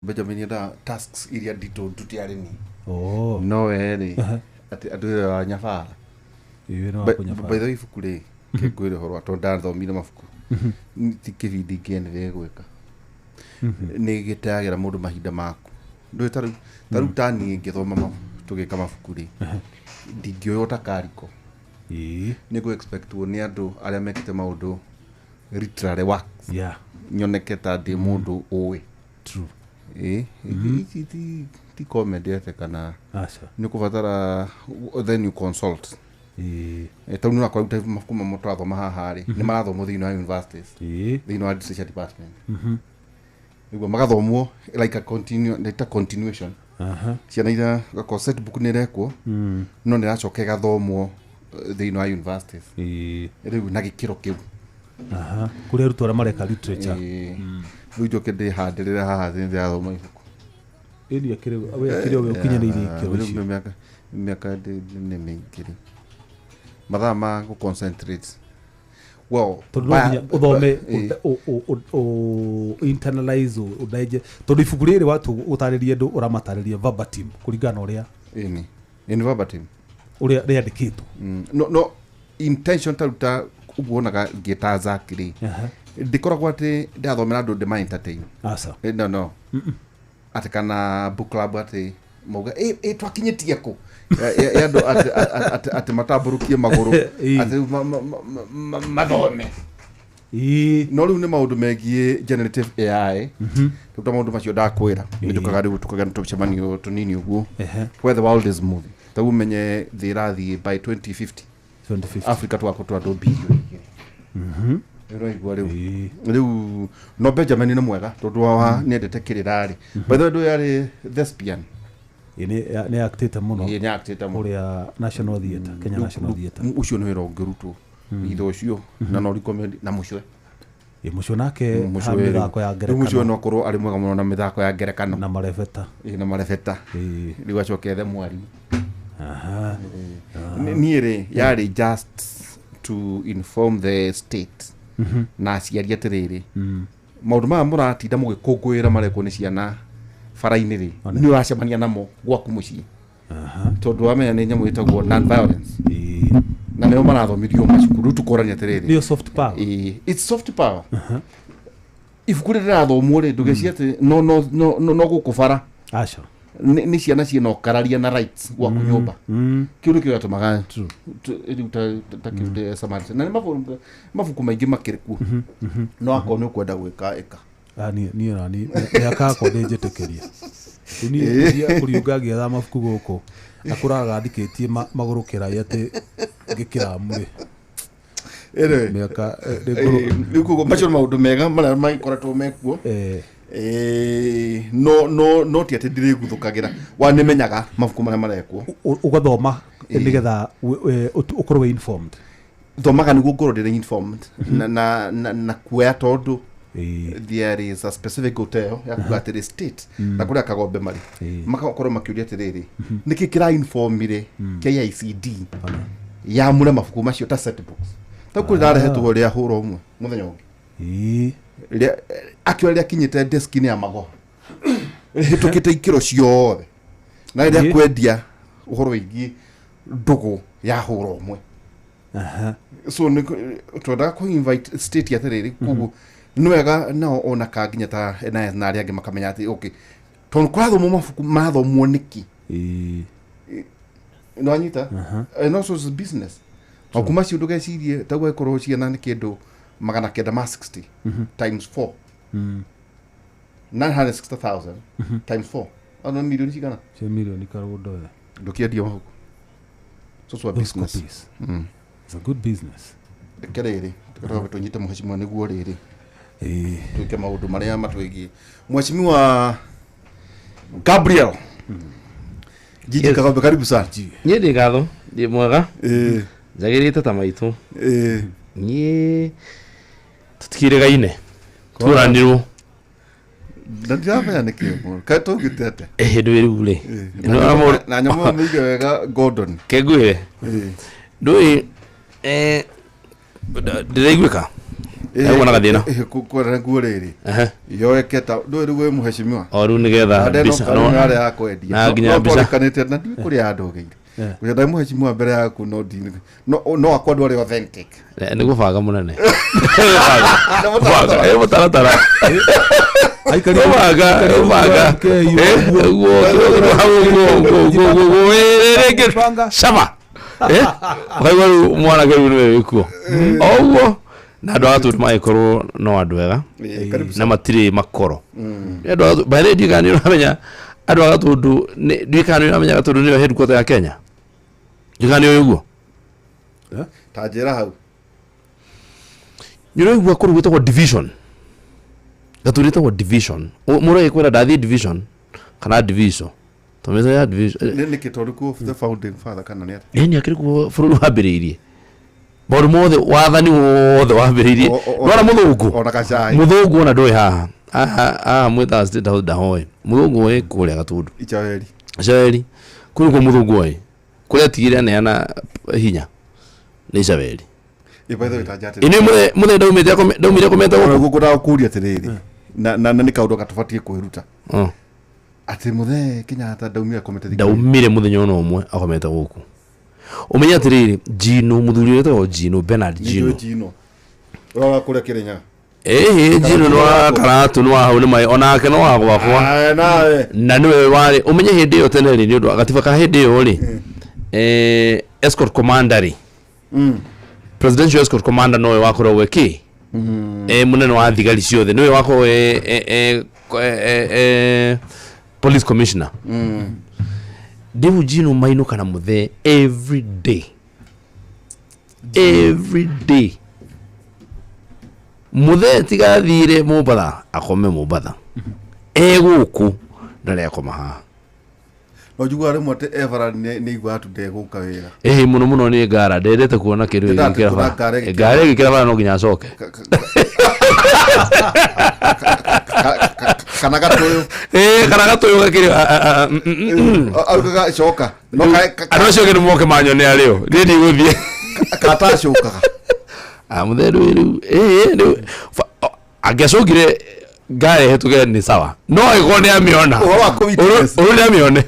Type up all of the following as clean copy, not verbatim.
Benjamin endaga tasks iria nditũ ndute arĩ ni. Oh. No we rĩ, atĩ andũ wĩra wa nyabara. Ĩĩ, no By akũnyabara. by the way, ibuku rĩ, kĩngwĩre ũhoro wa tondũ ndathomire mabuku, ti kĩbindi ingĩendelee gwĩka, nĩ gĩteagĩra mũndũ mahinda maku. Ndũĩ ta rĩu ta niĩ ngĩthoma tũgĩka mabuku rĩ, ndingĩoywo ta kariko. Nĩ ngũ expectwo nĩ andũ arĩa mekĩte maũndũ literary works, nyoneke ta ndĩ mũndũ ũĩ. Ĩ ici ti comedy atĩ kana Aca. nĩ ũkũbatara, then you consult. Tondũ nĩ ũrakora rĩu ta mabuku mamwe tũrathoma haha rĩ, nĩ marathomwo thĩinĩ wa universities, thĩinĩ wa literature department nĩguo magathomwo like a continue, ta continuation. Ciana iria gakorwo set book nĩ ĩrekwo, no nĩ ĩracoka ĩgathomwo thĩinĩ wa universities rĩu na gĩkĩro kĩu. Aha. Kũrĩ arutwo arĩa mareka literature. Rĩu njoke ndĩhandĩrĩre haha thĩ ndĩrathoma ibuku. Ĩni akĩrĩ we, akĩrĩ we ũkinyanĩirie ikĩro Rĩu icio. Mĩaka nĩ mĩingĩ rĩ, mathaa ma gũ concentrate well. Tondũ no nginya ũthome, internalize, ũdaije, tondũ ibuku rĩrĩ watu ũtarĩrie andũ, ũramatarĩria verbatim kũringana na ũrĩa Ĩni in verbatim ũrĩa rĩandĩkĩtwo. No intention ta rĩu ta ũguo wonaga ngĩta Zack rĩ, ndĩkoragwo atĩ ndathomera andũ ndĩma entertain. Aca. No atĩ kana book club atĩ mauga ĩ twakinyĩtie kũ ya andũ atĩ matambũrũkie magũrũ, atĩ rĩu mathome. No rĩu nĩ maũndũ megiĩ generative AI, rĩu ta maũndũ macio ndakwĩra nĩ tũkaga rĩu tũkagĩa na tũcemanio tũnini ũguo, where the world is moving, ta ũmenye thĩ ĩrathiĩ by 2050, 2050. Africa twakorwo tũ andũ bilioni 2. Ũraigua rĩu? Rĩu no Benjamin nĩ mwega tondũ wa nĩendete kĩrĩra rĩ. By the way, ndũĩ arĩ thespian? Ĩ, nĩ actĩte mũno. Ĩ, nĩ actĩte mũno. Kũrĩa National Theatre, Kenya National Theatre. Ũcio nĩ wĩra ũngĩrutwo itho ũcio, na no recommend na mũcwe. Ĩ, mũcio nake ha Mũcwe mĩthako ya rĩu mũcwe ngerekano no akorwo arĩ mwega mũno na mĩthako ya ngerekano na marebeta. Ĩ, na marebeta. Rĩu acoke ethe mwarimũ. Niĩ rĩ, yarĩ just to inform the state na aciari atĩrĩrĩ, maũndũ maya mũratinda mũgĩkũngũĩra marekwo nĩ ciana bara-inĩ rĩ, nĩ ũracemania namo gwaku mũciĩ, tondũ wamenya nĩ nyamũ ĩtagwo non violence, na nĩo marathomithio macukuru. Rĩu tũkorania atĩrĩrĩ, Nĩyo soft power. Ĩĩ, it's soft power. Ibuku rĩrĩ rĩrathomwo rĩ, ndũgecirie atĩ no gũkũ bara. Aca. Nĩ ciana ciĩna ũkararia na rights gwaku nyũmba. Kĩu nĩkĩo gĩatũmaga rĩu ta kĩu ndĩ Samaritan. Na nĩ mabuku maingĩ makĩrĩ kuo, no akorwo nĩ ũkwenda gwĩka, ĩka. Ah, niĩ ona niĩ mĩaka yakwa ndĩnjĩtĩkĩria. Rĩu niĩ gũthiĩ kũriũnga ngĩetha mabuku gũkũ na kũraga thikĩtie magũrũ kĩrai atĩ ngĩkĩramu rĩ. Anyway, mĩaka nĩ ngũrũ. Rĩu koguo macio nĩ maũndũ mega marĩa magĩkoretwo mekuo. No ti atĩ ndirĩguthũkagĩra wa, nĩmenyaga mabuku marĩa marekwo. Ũgathoma nĩgetha ũkorwo wĩ informed. Thomaga nĩguo ngorwo ndĩrĩ informed na kuoya, tondũ there is a specific hotel ya kuga atĩrĩ state na kũrĩa Kagombe marĩ magakorwo makĩũria atĩrĩrĩ, nĩkĩ kĩra informire KICD yamũre mabuku macio ta set books, ta kũrĩ rarehetwo rĩa hũra ũmwe mũthenya ũngĩ, rĩa actually rĩakinyĩte desk-inĩ ya magoha, rĩhĩtũkĩte ikĩro ciothe, na rĩrĩa kwendia ũhoro wĩgiĩ ndũgũ ya hũra ũmwe. So nĩ twendaga kũ invite state atĩrĩrĩ, koguo nĩ wega nao ona ka nginya ta NIS na arĩa angĩ makamenya atĩ okay, tondũ kũrathomwo mabuku mathomwo nĩkĩ? Nĩwanyita? And also it's business. Mabuku macio ndũgecirie taguo ĩkorwo ciana nĩ kĩndũ 960 times 4, 960,000 times 4, ano milioni cigana? Cia milioni karũndo we. Ndũkĩendia mabuku, so it's a Those business. copies. It's a good business. Reke rĩrĩ tũkorwo tũnyite mheshimiwa nĩguo rĩrĩ twĩke maũndũ marĩa matwĩgiĩ. Mheshimiwa Gabriel Gigi Kagombe, karibu sana. Niĩ ndĩ ngatho, ndĩ mwega, njagĩrĩte ta maitũ. Niĩ tũtikĩrĩgaine, turanirwo. Na ndiramenya nĩkĩ mũno kaĩ tũngĩte atĩa. Ĩhĩ, ndũĩ rĩu rĩ. Na nyamũ ĩyo mĩige wega, Gordon. Kengwĩre, ndũĩ ndĩraiguĩka. Ĩyo na gathĩna. Kwenda nguo rĩrĩ yoeke ta ndũĩ rĩu wĩ mũheshimiwa O rĩu nĩgetha mbica no yarĩ ya kwendia. Na nginya mbica. Twarĩkanĩte na ndiũĩ kũrĩa andũgĩire. Kũrĩa ndarĩ mũheshimiwa mbere yaku no ndi no akwa ndwarĩ authentic. Nĩ gũbanga mũnene. Banga, mũtaratara. Gũbanga, gũbanga. Ũguo, ũguo, rĩngĩ. Cama. Ũkaigua rĩu mwanake rĩu nĩwe wĩkuo. O ũguo na andũ a Gatũndũ magĩkorwo no andũ ega na matirĩ makoro. Nĩ andũ a Gatũndũ, by the way ndiũĩ kana nĩ ũramenya andũ a Gatũndũ, ndiũĩ kana nĩ ũramenya Gatũndũ nĩyo headquarter ya Kenya. Ndiũĩ kana nĩ ũĩ ũguo. Ta njĩra hau. Nĩ ũraigua kũndũ gwĩtagwo division. Gatũndũ ĩtagwo division. Mũndũ agĩkwĩra ndathiĩ division kana division. Tũmĩte ya division. Nĩ nĩkĩ tondũ kuo the founding father kana nĩ atĩa? Ĩni akĩrĩ kuo bũrũri wambĩrĩirie. Maũndũ mothe wathani wothe wambĩrĩirie. Nĩwona mũthũngũ? Ona gacai. Mũthũngũ ona ndũĩ haha. Haha mwĩtaga State House ndahoe. Mũthũngũ oĩ kũrĩa Gatũndũ. Icaweri. Icaweri. Kũu nĩkuo mũthũngũ oĩ. Kũrĩa atigire aneana hinya. Nĩ Icaweri. Ĩ by the way ta njatĩ. Ĩnĩ mũthee ndaumĩte ndaumire akomete gũkũ. Ũguo ngwendaga gũkũria atĩrĩrĩ. Na na nĩ kaũndũ gatũbatiĩ kwĩruta. Atĩ mũthee Kenyatta ndaumire akomete thikũ. Ndaumire mũthenya ona ũmwe akomete gũkũ. Ũmenye atĩrĩrĩ, Jino, mũthuri ũrĩa wĩtagwo Jino, Bernard Jino. Jino. Ũrĩa wa kũrĩa Kĩrĩnyaga. Ĩhĩ, Jino nĩ wa Karatũ, nĩ wa hau nĩ maĩ, onake no wa gwakwa. Nawe. Na nĩwe warĩ, ũmenye hĩndĩ ĩyo tene rĩ, nĩ ũndũ wa gatiba ka hĩndĩ ĩyo rĩ, escort commander rĩ, presidential escort commander nowe wakoragwo kĩ? Mũnene wa thigari ciothe, nĩwe wakoragwo police commissioner. Rĩu Jino mainũka na mũthee every day. Every day. Mũthee tigathire Mombatha, akome Mombatha. Egũkũ ndarĩ akoma haha. No njiguaga rĩmwe atĩ Everard nĩ aiguaga tu ndegũka wĩra. Ĩhĩ mũno mũno nĩ ngara, ndendete kuona kĩndũ gĩgĩkĩra bara. Ngara ĩgĩkĩra bara no nginya acoke. Kana gatũyũ. Kana gatũyũ gakĩrĩ. Augaga coka. Andũ acio angĩ nĩ moke manyone arĩo. Niĩ ndigũthiĩ. Katacokaga. Mũthee rĩu rĩu angĩacokire ngara ĩhĩtũke nĩ sawa. No angĩkorwo nĩ amĩona. Ũhoro wa kũ-witness. Ũrũ nĩ amĩone.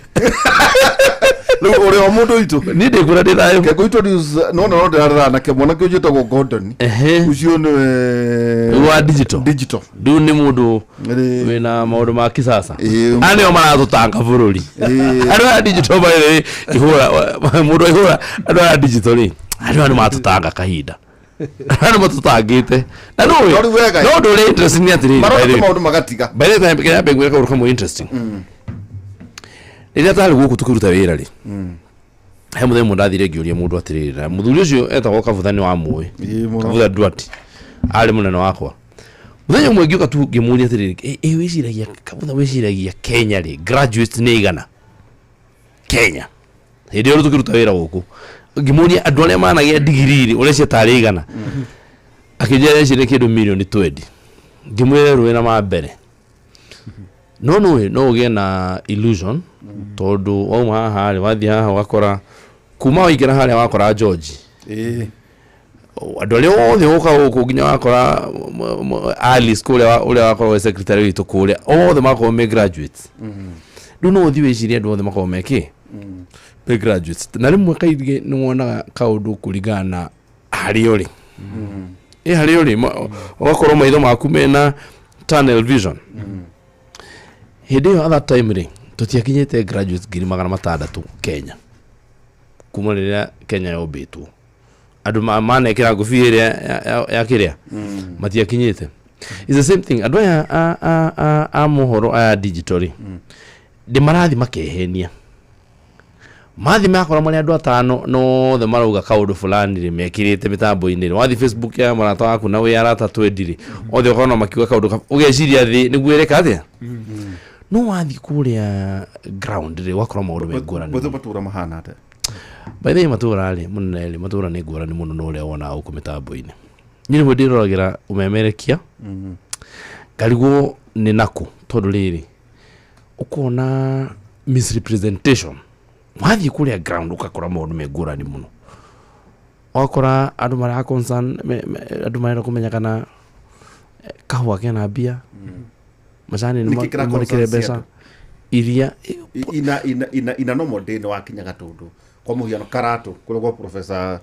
Rĩu ũrĩ o mũndũ witũ. Niĩ ndĩkwĩra ndĩ thayũ. Ke introduce no no ndĩrarora nake mwanake ũcio wĩtagwo Gordon. Ũcio nĩwe Wa digital. Digital. Rĩu nĩ mũndũ wĩna maũndũ ma kisasa. Aya nĩo maratũtanga bũrũri. Andũ aya digital marĩ ihũra mũndũ aihũra andũ aya digital rĩ. Andũ aya nĩ maratũtanga kahinda. Andũ matũtangĩte. Na no No rĩu wega. No ũndũ ũrĩa interesting nĩ atĩrĩrĩ. Marona maũndũ magatiga. By the time kenya mbengwĩra kaũndũ kamwe interesting. Rĩrĩa tarĩ gũkũ tũkĩruta wĩra rĩ. He mũthenya ũmwe ndathire ngĩũria mũndũ atĩrĩrĩ, na mũthuri ũcio etagwo Kabutha nĩ wamũĩ. Kabutha Duarte. Arĩ mũnene wakwa. Mũthenya ũmwe ngĩũka tu ngĩmũria atĩrĩrĩ, ĩ wĩciragia Kabutha wĩciragia Kenya rĩ, graduates nĩ igana? Kenya. Hĩndĩ ĩyo tũkĩruta wĩra gũkũ. Ngĩmũria andũ arĩa managĩa degree rĩ, ũreciria tarĩ igana? Akĩnjĩra eciria kĩndũ mirioni 20. Ngĩmwĩra rũĩ na ma mbere. No nĩũĩ no ũgĩe na illusion tondũ wauma haha rĩ, wathiĩ haha ũgakora kuma waingĩra harĩa wakora George. Andũ arĩa othe ũka gũkũ nginya wakora Alice kũrĩa ũrĩa wakorwo secretary witũ kũrĩa, othe makorwo me graduates. Rĩu no ũthiĩ wĩcirie andũ othe makorwo me kĩ? Me graduates. Na rĩmwe kaingĩ nĩ wonaga kaũndũ kũringana na harĩa ũrĩ. Ĩ harĩa ũrĩ, ũgakorwo maitho maku mena tunnel vision. Hĩndĩ ĩyo at that time rĩ, tũtiakinyĩte graduates 600,000 Kenya. Kuma rĩrĩa Kenya yombĩtwo. Andũ manekĩra ngũbia ĩrĩa ya kĩrĩa matiakinyĩte. It's the same thing. Andũ aya a mohoro aya digital rĩ, ndĩ marathi makehenia. Mathi makora marĩ andũ atano no othe marauga kaũndũ fulani rĩ, mekĩrĩte mĩtambo-inĩ rĩ. Wathiĩ Facebook ya mũrata waku na wĩ arata twendi rĩ, othe ũkona makiuga kaũndũ ũgeciria thĩ nĩguo ĩreka atĩa? No wathiĩ kũrĩa ground rĩ, ũgakora maũndũ me ngũrani. Mũthĩ matũra mahana atĩa? By the way, matũra rĩ, mũnene rĩ, matũra nĩ ngũrani mũno na ũrĩa wonaga gũkũ mĩtambo-inĩ. Niĩ rĩmwe ndĩroragĩra ũmemerekia, ngarigwo nĩ nakũ, tondũ rĩrĩ, ũkona misrepresentation. Wathiĩ kũrĩa ground ũgakora maũndũ me ngũrani mũno. Ũgakora andũ mara concern, andũ marenda kũmenya kana Kahũa kena mbia, macani Nĩkĩ kĩra nĩmarekere concern mbeca cia iria. Ina normal day nĩ wakinya Gatũndũ, kwa mũhiano Karatũ kũrĩa gwa Professor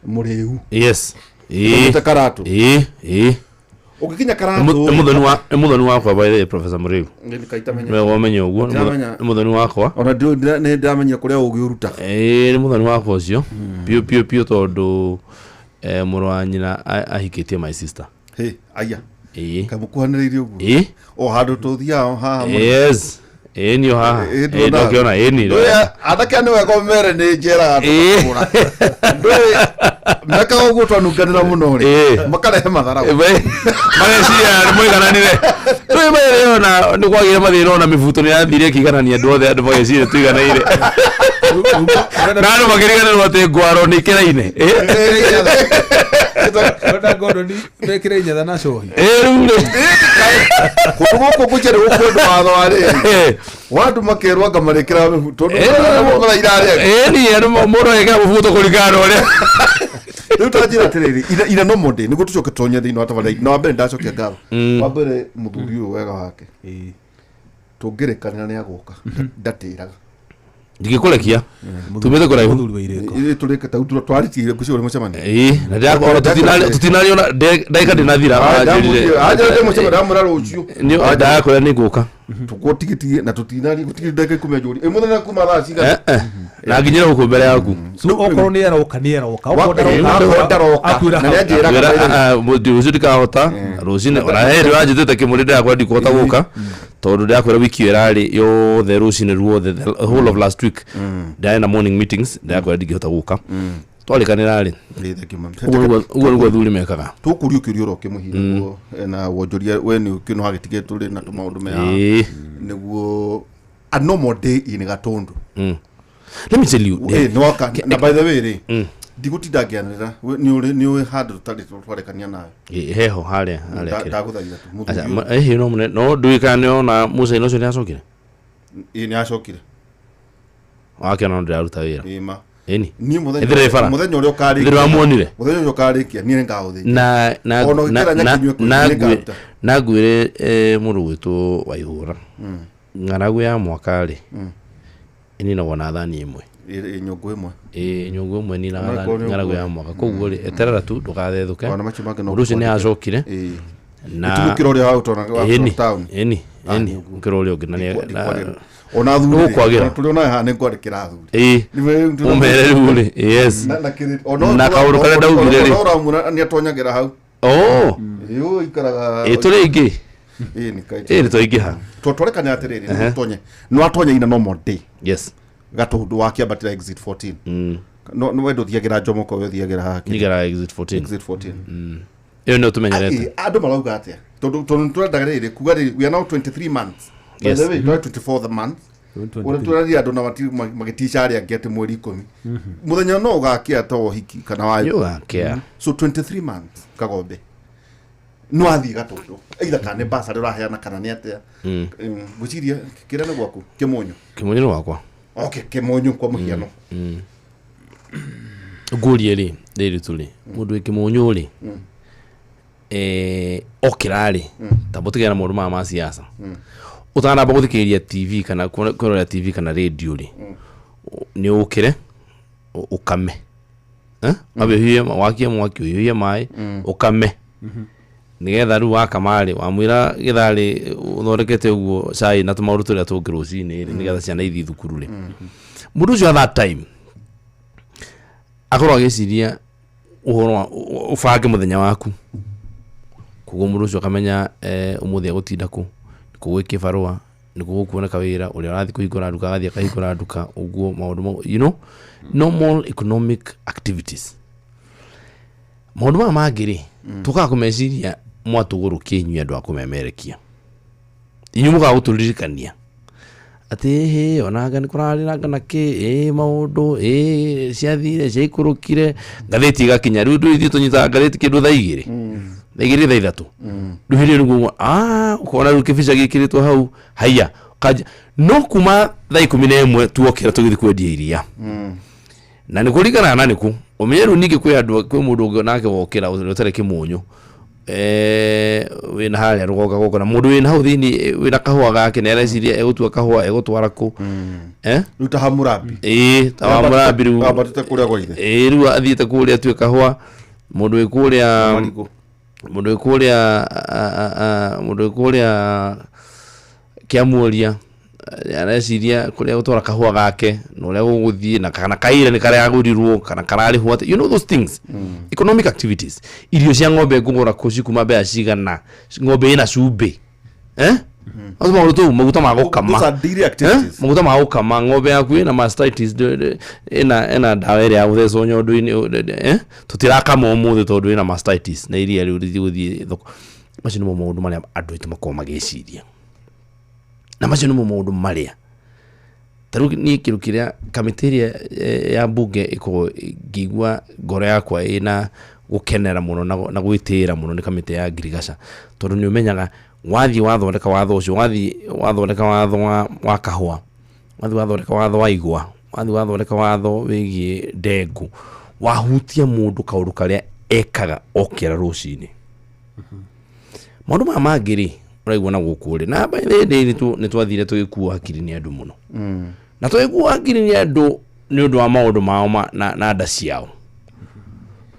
Mũrĩu. Yes, ĩĩ. Ũmĩte Karatũ? Ĩĩ. Ũngĩkinya Nĩ Karatũ mũthoni wakwa, by the way, Professor Mũrĩu. Nĩ kaitamenya. Wega ũmenye ũguo, nĩ Ndiramenya. nĩ mũthoni wakwa. Ona nĩ ndĩramenya kũrĩa ũgĩ ũruta. Ĩĩ, nĩ mũthoni wakwa ũcio biũ biũ biũ, tondũ mũrũ wa nyina ahikĩtie my sister. Hĩ, aya. Ĩĩ. Kamũkuhanĩrĩirie ũguo. Ĩĩ. O handũ tũthiaga haha mũno. Yes, ĩĩ, niĩ o haha. Ĩĩ, Ĩĩ, ndona. ndokĩona, ĩĩ ni. Ndũĩ, anake nĩ wega ũmere nĩ njeraga. Ĩĩ. Tũkũra ndũĩ mekaga ũguo twanunganĩra mũno rĩ, Ĩĩ. makarehe matharaũ. Mageciria nĩ mũigananire tũĩ mathĩna, ona nĩ kwagĩire mathĩna, ona mĩbuto nĩ yathire ĩkĩiganania andũ othe, andũ mageciria tũiganaire na andũ makĩriganĩrwo atĩ ngwaro nĩ ikĩraine. Ũrenda Gordon mekĩre inyatha na cohi? Ĩĩ, rĩu rĩ. Kũndũ gũkũ ngũnjere gũkwendwo watho wa rĩrĩ Ĩĩ. wandu makerwo anga marĩkĩra mĩbuto tondũ Ĩĩ. maraira arĩa angĩ. Ĩĩ, ni andũ mũndũ agĩkĩra mũbuto kũringana na ũrĩa. Rĩu ta njĩra atĩrĩrĩ, ina no monde nĩguo tũcoke tũtonye thĩinĩ wa tabarĩra na wa mbere ndacokia ngatho wa mbere mũthuri ũyũ wega wake tũngĩrĩkanĩra nĩ agũka ndatĩraga. Ndingĩkũrekia tumĩte kũraihu. Mũthuri wa irĩko. Ithuĩ tũrĩke ta twarĩtie ngũcio ũrĩ mũcemanio. Ĩĩ, na ndĩrakorwo tũtinariona ndagĩka ndĩnathira. Anjĩrire mũcemanio ndamwĩra rũciũ. Ndakwĩra nĩ ngũka. Tũkũtigĩtigie na tũtinari gũtigĩ ndagĩka 10 anjũrie ĩ mũthenya kuma thaa cigana. Eh, eh. Na nginyĩre gũkũ mbere yaku. So okorwo nĩ aroka, nĩ aroka, okorwo Wakorwo ndaroka, akuĩra na hau. nĩanjĩraga Ngwĩra, by the way. "Ah, ah, rũciũ ndikahota rũcinĩ, ona he hĩndĩ wanjĩtĩte kĩmũrĩ ndĩrakwĩra ndikũhota gũka tondũ ndĩrakwĩra wiki ĩyo ĩrarĩ yothe rũcinĩ ruothe, the whole of last week ndarĩ na morning meetings, ndĩrakwĩra ndingĩhota gũka twarĩkanĩra rĩ." Ĩ, thank you, ma'am. Ũguo nĩguo athuri mekaga. Tũkũria ũkĩũria oro ũkĩmũhire nĩguo na wonjoria we nĩ ũkĩ no hagĩtige tũrĩ na tũmaũndũ me haha. Ĩĩ. Nĩguo a normal day in Gatũndũ. Let me tell you. Ĩ, nĩ woka na by the way rĩ, ndigũtinda ngĩanĩrĩra. Nĩ ũrĩ nĩ ũĩ handũ tũtarĩ twarekania nayo. Ĩĩ, heho harĩa harĩa kĩrĩa. Ndagũthaitha tu Aca, mũthuri ũyũ. ĩhĩ, no mũne no ndũĩ kana nĩona Musa ũcio nĩacokire. Ĩ, nĩ acokire. Wakĩona no ndĩraruta wĩra. Ĩ, ma. Ĩni. Niĩ mũthenya Ĩthĩrĩ bara. mũthenya ũrĩa ũkarĩkia Ĩthĩrĩ wamuonire. Mũthenya ũrĩa ũkarĩkia niĩ nĩngaũthĩnja. Na Ona ũgĩkĩra nyaki nyue na kũu, nĩngaruta. Na ngwĩre, mũndũ gwĩtwo Waihũra, ng'aragu ya mwaka rĩ ĩninagwo na thani 1. Ĩ, nyũngũ 1. Ĩ, nyũngũ 1 ninaga Ona korwo nĩ ng'aragu ũguo. ya mwaka, koguo rĩ eterera tu ndũgathethũke. Ona macio mangĩ no Mũndũ ũcio nĩ kwandĩka. acokire. Ĩ. Na Ĩtigũkĩra ũrĩa wa ũtona wa ĩni town. Ĩni, ĩni, ũkĩra ũrĩa ũngĩ na Ona athuri rĩ, Nĩgũkwagĩra. ona tũrĩ onayo haha nĩ ngwandĩkĩra athuri. Ĩ, ũmere rĩu rĩ, yes. Na kaũndũ karĩa ndaugire rĩ. Ũramwona nĩ atonyagĩra hau. Oh. Ĩ, ũyũ ikaraga. Ĩ, tũrĩ aingĩ. Ĩ, nĩ kaĩ. Ĩ, nĩ twaingĩha. Twarekania atĩrĩrĩ, nĩguo tũtonye nĩ watonya ina normal day Gatũndũ wakĩambatĩra exit 14, no no we ndũthiagĩra Jomoko, we ũthiagĩra haha Nigera exit 14. Exit 14. Ĩyo nĩyo tũmenyerete. Ĩ, andũ marauga atĩa tondũ tũrendaga rĩrĩ kuga rĩrĩ we are now 23 months by Yes. the way, twarĩ 24th month ũrĩa tũraria andũ na magĩtica arĩa angĩ atĩ mweri 10 mũthenya no ũgakĩa ta ũhiki kana Nĩ wayo. ũgakĩa. So 23 months Kagombe no athiĩ Gatũndũ either kana nĩ basarĩ ũraheana kana nĩ atĩa. Ngwĩciria kĩrĩa nĩ gwaku Kĩmũnyũ. Kĩmũnyũ nĩ wakwa. Okay, Kĩmũnyũ kwa mũhiano. Ngũrie rĩ, rĩrĩ tũrĩ mũndũ wĩ Kĩmũnyũ rĩ, okĩra rĩ, tamba ũtigane na maũndũ maya ma siasa, ũtanamba gũthikĩrĩria TV kana kwĩrorera TV kana radio rĩ, nĩ ũkĩre ũkame. Eh? Wambe ũhiũhie wakie mwaki, ũhiũhie maĩ, ũkame nĩgetha rĩu wakama rĩ, wamwĩra gĩtharĩ ũthondekete ũguo cai na tũmaũndũ tũrĩa tũngĩ rũcinĩ rĩ, nĩgetha ciana ithiĩ thukuru rĩ. Mũndũ ũcio at that time akorwo agĩciria ũhoro wa ũbange mũthenya waku, koguo mũndũ ũcio akamenya ũmũthĩ egũtinda kũ, nĩkũ gwĩ kĩbarũa, nĩkũ gũkuoneka wĩra, ũrĩa ũrathiĩ kũhingũra nduka agathiĩ akahingũra nduka, ũguo maũndũ normal economic activities. Maũndũ maya mangĩ rĩ, tũkaga kũmeciria mwatũgũrũkia inyuĩ andũ a kũmemerekia, inyuĩ mũkaga gũtũririkania atĩ hĩ onanga nĩ kũrarĩ nanga na kĩ ĩ maũndũ ĩ ciathire ciaikũrũkire ngathĩti ĩgakinya rĩu ndũ ithuĩ tũnyitaga ngathĩti kĩndũ thaa 2, thaa 2, thaa 3 rĩu hĩndĩ ĩyo nĩguo ũkona rĩu kĩbica gĩkĩrĩtwo hau haiya kanja no kuma thaa 11 tuokĩra tũgĩthiĩ kwendia iria na nĩ kũringanaga na nĩkũ ũmenye. Rĩu ningĩ kwĩ andũ, kwĩ mũndũ ũngĩ nake wokĩra ũrĩa ũtarĩ Kĩmũnyũ. Wĩna harĩa rũgonga gũkũ na mũndũ wĩna hau thĩinĩ wĩna kahũa gake nĩ areciria egũtua kahũa egũtwara kũ. Rĩu ta Hammurabi. Ĩĩ, ta wa Mũrambi rĩu. Ambatĩte kũrĩa gwa ithe. Ĩĩ, rĩu athiĩte kũrĩa atue kahũa. Mũndũ wĩ kũrĩa Marigũ. Mũndũ wĩ kũrĩa mũndũ wĩ kũrĩa Kĩamuoria areciria kũrĩa gũtwara kahũa gake na ũrĩa gũgũthiĩ na kana kaira nĩ karĩa agũrirwo kana kararĩhwo atĩa, you know those things. Economic activities, irio cia ng'ombe ngũgũra kũ, cikuma mbeca cigana, ng'ombe ĩna cumbĩ, Acio maũndũ tũu, maguta ma gũkama. Those are daily activities. Maguta ma gũkama, ng'ombe yaku ĩna mastitis, ĩna ndawa ĩrĩa ya gũthecwo nyondo-inĩ, Tũtirakama ũmũthĩ tondũ ĩna mastitis na iria rĩu rĩtigũthiĩ thoko. Macio nĩmo maũndũ marĩa andũ aitũ makoragwo magĩciria, na macio nĩmo maũndũ marĩa ta rĩu niĩ kĩndũ kĩrĩa kamĩtĩ ĩrĩa ya mbunge ĩkoragwo ngĩigua ngoro yakwa ĩna gũkenera mũno na gwĩtĩĩra mũno nĩ kamĩtĩ ya ngirigaca, tondũ nĩ ũmenyaga wathiĩ wathondeka watho ũcio, wathiĩ wathondeka watho wa kahũa, wathiĩ wathondeka watho wa igwa, wathiĩ wathondeka watho wĩgiĩ ndengũ, wahutia mũndũ kaũndũ karĩa ekaga okĩra rũcinĩ. Maũndũ maya mangĩ rĩ, ũraigua na gũkũ rĩ, na by the way nĩ twathire tũgĩkuo hakiri nĩ andũ mũno, na tũgĩkuo hakiri nĩ andũ nĩ ũndũ wa maũndũ mao na nda ciao.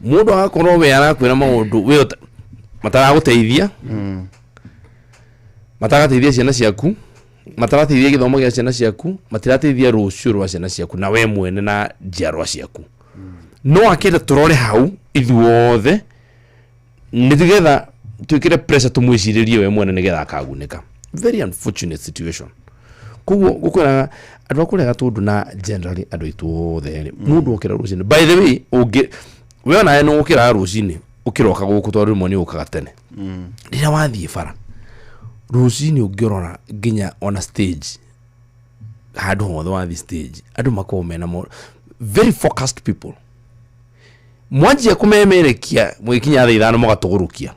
Mũndũ agakorwo we arakwĩra maũndũ we mataragũteithia, matarateithia ciana ciaku, matarateithia gĩthomo gĩa ciana ciaku, matirateithia rũciũ rwa ciana ciaku na we mwene na njiarwa ciaku. No akĩenda tũrore hau ithuothe nĩgetha twĩkĩre pressure tũmwĩcirĩrie we mwene nĩgetha akagunĩka. Very unfortunate situation. Koguo ngũkwĩraga andũ a kũrĩa Gatũndũ na generally andũ aitũ othe rĩ, mũndũ okĩra rũcinĩ, by the way, ũngĩ we onawe nĩ ũkĩraga rũcinĩ ũkĩroka gũkũ tondũ rĩmwe nĩ ũkaga tene. Rĩrĩa wathiĩ bara rũcinĩ ũngĩrora nginya ona stage, handũ hothe wathiĩ stage, andũ makoragwo mena very focused people. Mwanjia kũmemerekia mũgĩkinya thaa 5 mũgatũgũrũkia.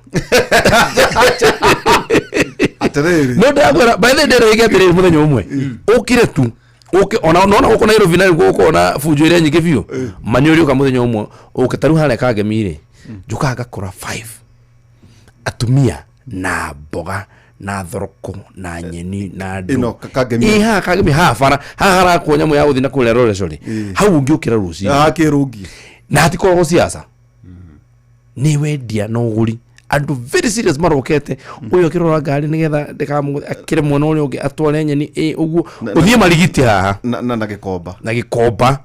Atĩrĩrĩ. No ndĩrakwĩra, by the way, ndĩroiga atĩrĩrĩ, mũthenya ũmwe ũkire tu ũke ona nona gũkũ Nairobi na gũkũ ona bunjo ĩrĩa nyingĩ biũ, ma nĩ ũrĩũka mũthenya ũmwe ũke ta rĩu harĩa Kangemi rĩ, njũkaga ngakora 5 atumia na mboga na thoroko na nyeni na ndũ. Ĩno, Kangemi. Ĩ, haha Kangemi, haha bara, haha harakwo nyamũ ya gũthiĩ na kũrĩa Roresho rĩ, hau ũngĩũkĩra rũcinĩ. Haha kĩrũngi. Na hatikoragwo siasa. Nĩ wendia na ũgũri. Andũ very serious marokete, ũyũ akĩrora ngari nĩgetha ndĩkamũgũthe, akĩre mwena ũrĩa ũngĩ atware nyeni, ĩ, ũguo. Ũthiĩ marigiti haha. Na gĩkomba. Na gĩkomba.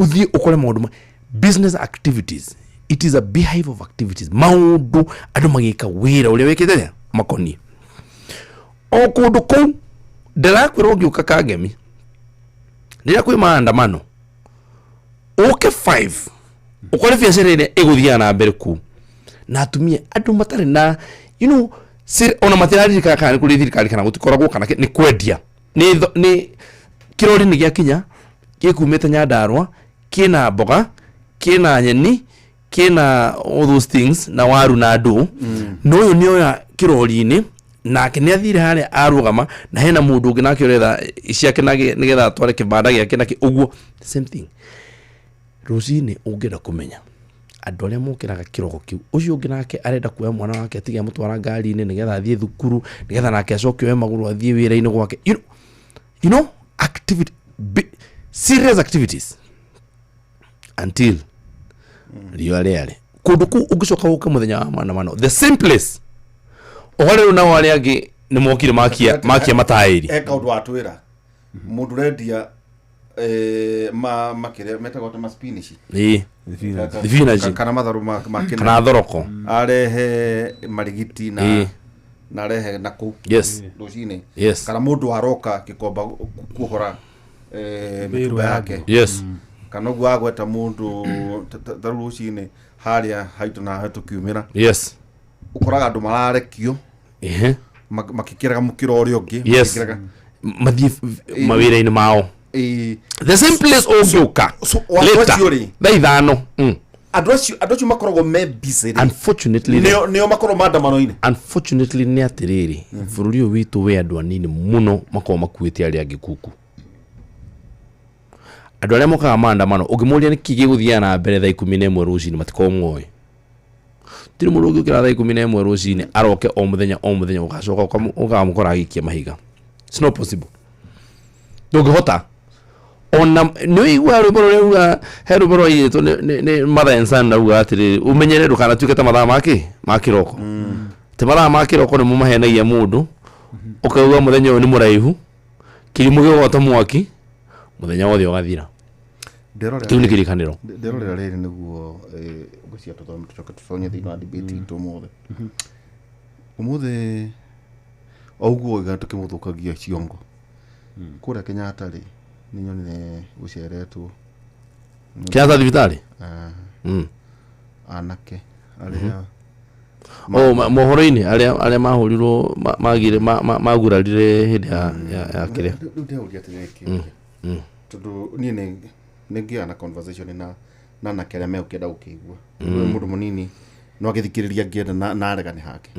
Ũthiĩ ũkore maũndũ business activities. It is a beehive of activities. Maũndũ andũ magĩka wĩra ũrĩa wĩkĩte atĩa? Makoniĩ. O kũndũ kũu, ndĩrakwĩra ũngĩũka Kangemi, rĩrĩa kwĩ maandamano, ũke 5, ũkore biacara ĩrĩa ĩgũthiaga na mbere kũu. Na atumia, andũ matarĩ na, you know, ona matiraririkana kana nĩ kũrĩ thirikari kana gũtikoragwo kana nĩ kwendia. Nĩ kĩrori nĩ gĩakinya, gĩkumĩte Nyandarua, kĩna mboga, kĩna nyeni, kĩna all those things, na waru na ndũ. No ũyũ nĩ oya kĩrori-inĩ, nake nĩ athire harĩa arũgama, na hena mũndũ ũngĩ nake ũretha ciake nĩgetha atware kĩbanda gĩake na ũguo. Same thing. Rũcinĩ ũngĩenda kũmenya andũ arĩa mokĩraga kĩroko kĩu, ũcio ũngĩ nake arenda kuoya mwana wake atige amũtwara ngari-inĩ nĩgetha athiĩ thukuru, nĩgetha nake acoke oe magũrũ athiĩ wĩra-inĩ gwake. You know, activity, serious activities until riũa rĩare. Kũndũ kũu ũngĩcoka ũke mũthenya wa maandamano, the same place, ũhoro rĩu nao arĩa angĩ nĩ mokire makia mataĩri. He kaũndũ watwĩra. Mũndũ ũrendia, makĩrĩa metagwo ta ma spinach. Ĩĩ. Spinach. Kana matharũ ma kĩna. Kana thoroko. Arehe marigiti na arehe na kũu. Yes. Rũcinĩ. Yes. Kana mũndũ aroka gĩkomba kuohora, Mĩrũ mĩtumba yake. yake. Yes. Kana ũguo agweta mũndũ ta rĩu rũcinĩ harĩa haitũ na haitũ tũkiumĩra. Yes. Ũkoraga andũ mararekio. Ehe. Makĩkĩraga mũkĩra ũrĩa ũngĩ, Yes. makĩkĩraga. Mathiĩ mawĩra-inĩ mao. Ĩĩ. The same place ũngĩũka. So, andũ Later. acio rĩ? Thaa ithano. Andũ acio makoragwo me busy rĩ. Unfortunately, Nĩo makoragwo maandamano-inĩ. Unfortunately nĩ atĩrĩrĩ, bũrũri ũyũ witũ wĩ andũ anini mũno makoragwo makuĩte arĩa angĩ kuku. Andũ arĩa mokaga maandamano, ũngĩmũria nĩkĩ gĩgũthiaga na mbere thaa ikũmi na ĩmwe rũcinĩ, matikoragwo moĩ. Gũtirĩ mũndũ ũngĩũkĩra thaa 11 rũcinĩ aroke o mũthenya o mũthenya ũgacoka ũkamũkora agĩikia mahiga. It's not possible. Ndũngĩhota. Ona nĩ ũiguaga rwĩmbo rũrĩa ruga he rwĩmbo rwaiyĩtwo nĩ Mother and Son rauga atĩrĩrĩ, ũmenyere ndũkanatuĩke ta mathaa ma kĩ? Ma kĩroko. Atĩ mathaa ma kĩroko nĩmo mahenagia mũndũ, ũkauga mũthenya ũyũ nĩ mũraihu, kĩrimũ gĩgwata mwaki, mũthenya wothe ũgathira. Kĩu nĩ kĩrĩkanĩro. Nderorera rĩrĩ nĩguo ngwĩciria tũthome tũcoke tũtonye thĩinĩ wa debate itũ ũmũthĩ. Ũmũthĩ o ũguo oiga tũkĩmũthũkagia ciongo. Kũrĩa Kenyatta rĩ, nĩ nyonire gũceretwo. Kenyatta thibitarĩ? Anake arĩa Oh, mohoro-inĩ arĩa mahũrirwo magire magurarire hĩndĩ ya kĩrĩa. Rĩu ndĩrauria atĩrĩrĩ kĩũria. Tondũ niĩ nĩ ngĩaga na conversation na anake arĩa megũkĩenda gũkĩigua. Rĩu mũndũ mũnini no agĩthikĩrĩria angĩenda na aregane hake.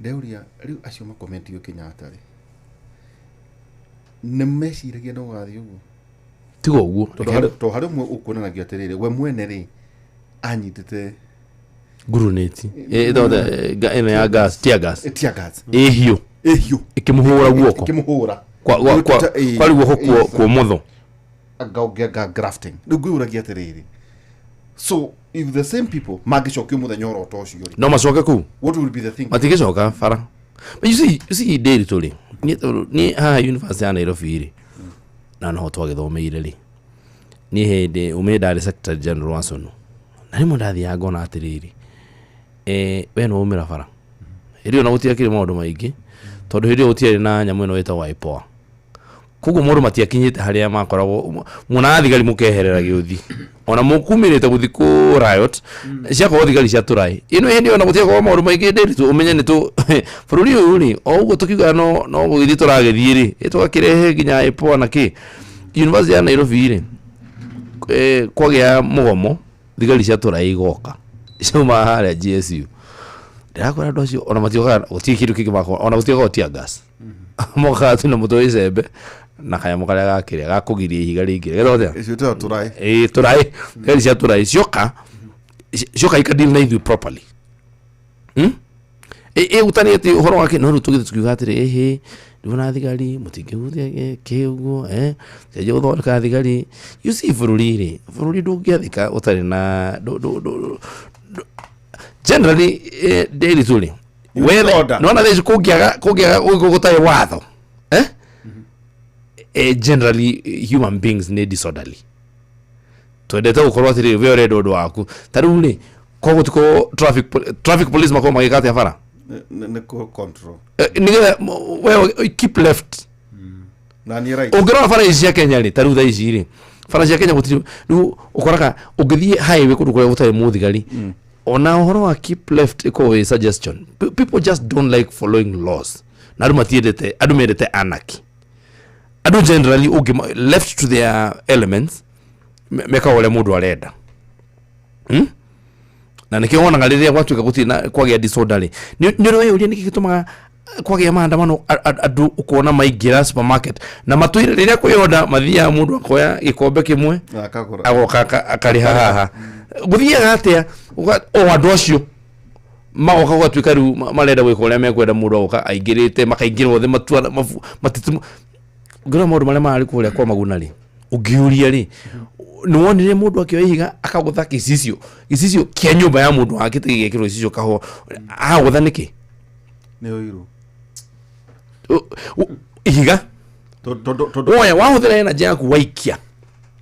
Ndĩrauria rĩu acio makomentio Kenyatta rĩ, nĩ meciragia no gũgathiĩ ũguo? Tiga ũguo. Tondũ harĩ ũmwe ũkuonanagia atĩrĩrĩ, we mwene rĩ, anyitĩte Guruneti. Ĩno ya gas, tear gas. Tear gas. Ĩhiũ. Ĩhiũ. Ĩkĩmũhũra guoko. Ĩkĩmũhũra. Kwa guoko kwa ũmotho. Anga grafting. Rĩu ngwĩyũragia atĩrĩrĩ. So if the same people mangĩcokio mũthenya oro ta ũcio rĩ, No macoke kũu? What will be the thing? Matingĩcoka bara. But you see Ndĩri tũrĩ. Niĩ tondũ niĩ haha University ya Nairobi rĩ, na noho twagĩthomeire rĩ. Niĩ hĩndĩ ũmĩ ndarĩ Secretary General wa SONU. Na rĩmwe ndathiaga ngona atĩrĩrĩ, we nĩ waumĩra bara. Hĩndĩ ĩyo na gũtiakĩrĩ maũndũ maingĩ, tondũ hĩndĩ ĩyo gũtiarĩ na nyamũ ĩno ĩtagwo IPOA. Koguo mũndũ matiakinyĩte harĩa makoragwo, muonaga thigari mũkeherera gĩũthi. Ona mũkumĩrĩte gũthiĩ kũ riot, ciakorwo thigari cia tũraĩ. Ĩno hĩndĩ ĩyo na gũtiakorwo maũndũ maingĩ ndĩri tu, ũmenye nĩ tũ, bũrũri ũyũ rĩ, o ũguo tũkiugaga no gũgĩthiĩ tũragĩthiĩ rĩ, ĩ tũgakĩrehe nginya IPOA na kĩ. University ya Nairobi rĩ, kwagĩa mũgomo, thigari cia tũraĩ igoka. Ciauma harĩa GSU. Ndĩrakwĩra andũ acio, ona matiokaga, gũtirĩ kĩndũ kĩngĩ makoragwo, ona gũtikoragwo tear gas. Mokaga tu na mũtwe wĩ icembe, na kanyamũ karĩa gakĩrĩa, gakũgiria ihiga rĩingĩre. Getagwo atĩa? Icio ĩtagwo tũraĩ. Ĩĩ, tũraĩ. Thigari cia tũraĩ. Cioka, cioka ikadeal na ithuĩ properly. Ĩgutanĩtie ũhoro wake, no rĩu tũgĩthiĩ tũkiuga atĩrĩ, ĩhĩ, rĩu ona thigari, mũtingĩhutia kĩ ũguo, cenjia gũthondeka thigari. You see bũrũri rĩ, bũrũri ndũngĩathĩka ũtarĩ na, ndũ, ndũ, ndũ, ndũ, generally, ndĩri tu rĩ, You wethe, need order. nĩwona thaa ici kũngĩaga gũgĩkorwo gũtarĩ watho, Generally, human beings nĩ disorderly. Twendete gũkorwo atĩrĩrĩ, we ũrenda ũndũ waku. Ta rĩu rĩ, koguo tiko traffic police makorwo magĩka atĩa bara? Nĩ kũ control. Nĩgetha we keep left. Na niĩ right. Ũngĩrora bara ici cia Kenya rĩ, ta rĩu thaa ici rĩ, bara cia Kenya gũtirĩ, rĩu ũkoraga ũngĩthiĩ highway kũndũ kũrĩa gũtarĩ mũthigari, ona ũhoro wa keep left ĩkoragwo ĩ suggestion. People just don't like following laws. Na andũ matiendete, andũ mendete anarchy. Andũ generally ũngĩ left to their elements, mekaga ũrĩa mũndũ arenda. Na nĩkĩo wonaga rĩrĩa gwatuĩka gũtirĩ na kwagĩa disorder rĩ, nĩ ũrĩ weyũria nĩkĩ gĩtũmaga kwagĩa maandamano, andũ ũkona maingĩra supermarket na matũire rĩrĩa kwĩyonda mathiaga mũndũ akoya gĩkombe kĩmwe, Na akagũra. agoka akarĩha haha. Gũthiaga atĩa? O andũ acio magoka gũgatuĩka rĩu marenda gwĩka ũrĩa mekwenda, mũndũ agoka aingĩrĩte, makaingĩra othe matua, mabu, matitu-, ngĩrora maũndũ marĩa mararĩ kũrĩa kwa Maguna rĩ, ũngĩũria rĩ, nĩ wonire mũndũ akĩoya ihiga akagũtha gĩcicio, gĩcicio kĩa nyũmba ya mũndũ wake gĩgekĩrwo gĩcicio kahũa, agũtha nĩkĩ? Nĩ ũiru. Ihiga? Tondũ Woya, wahũthĩra energy yaku waikia.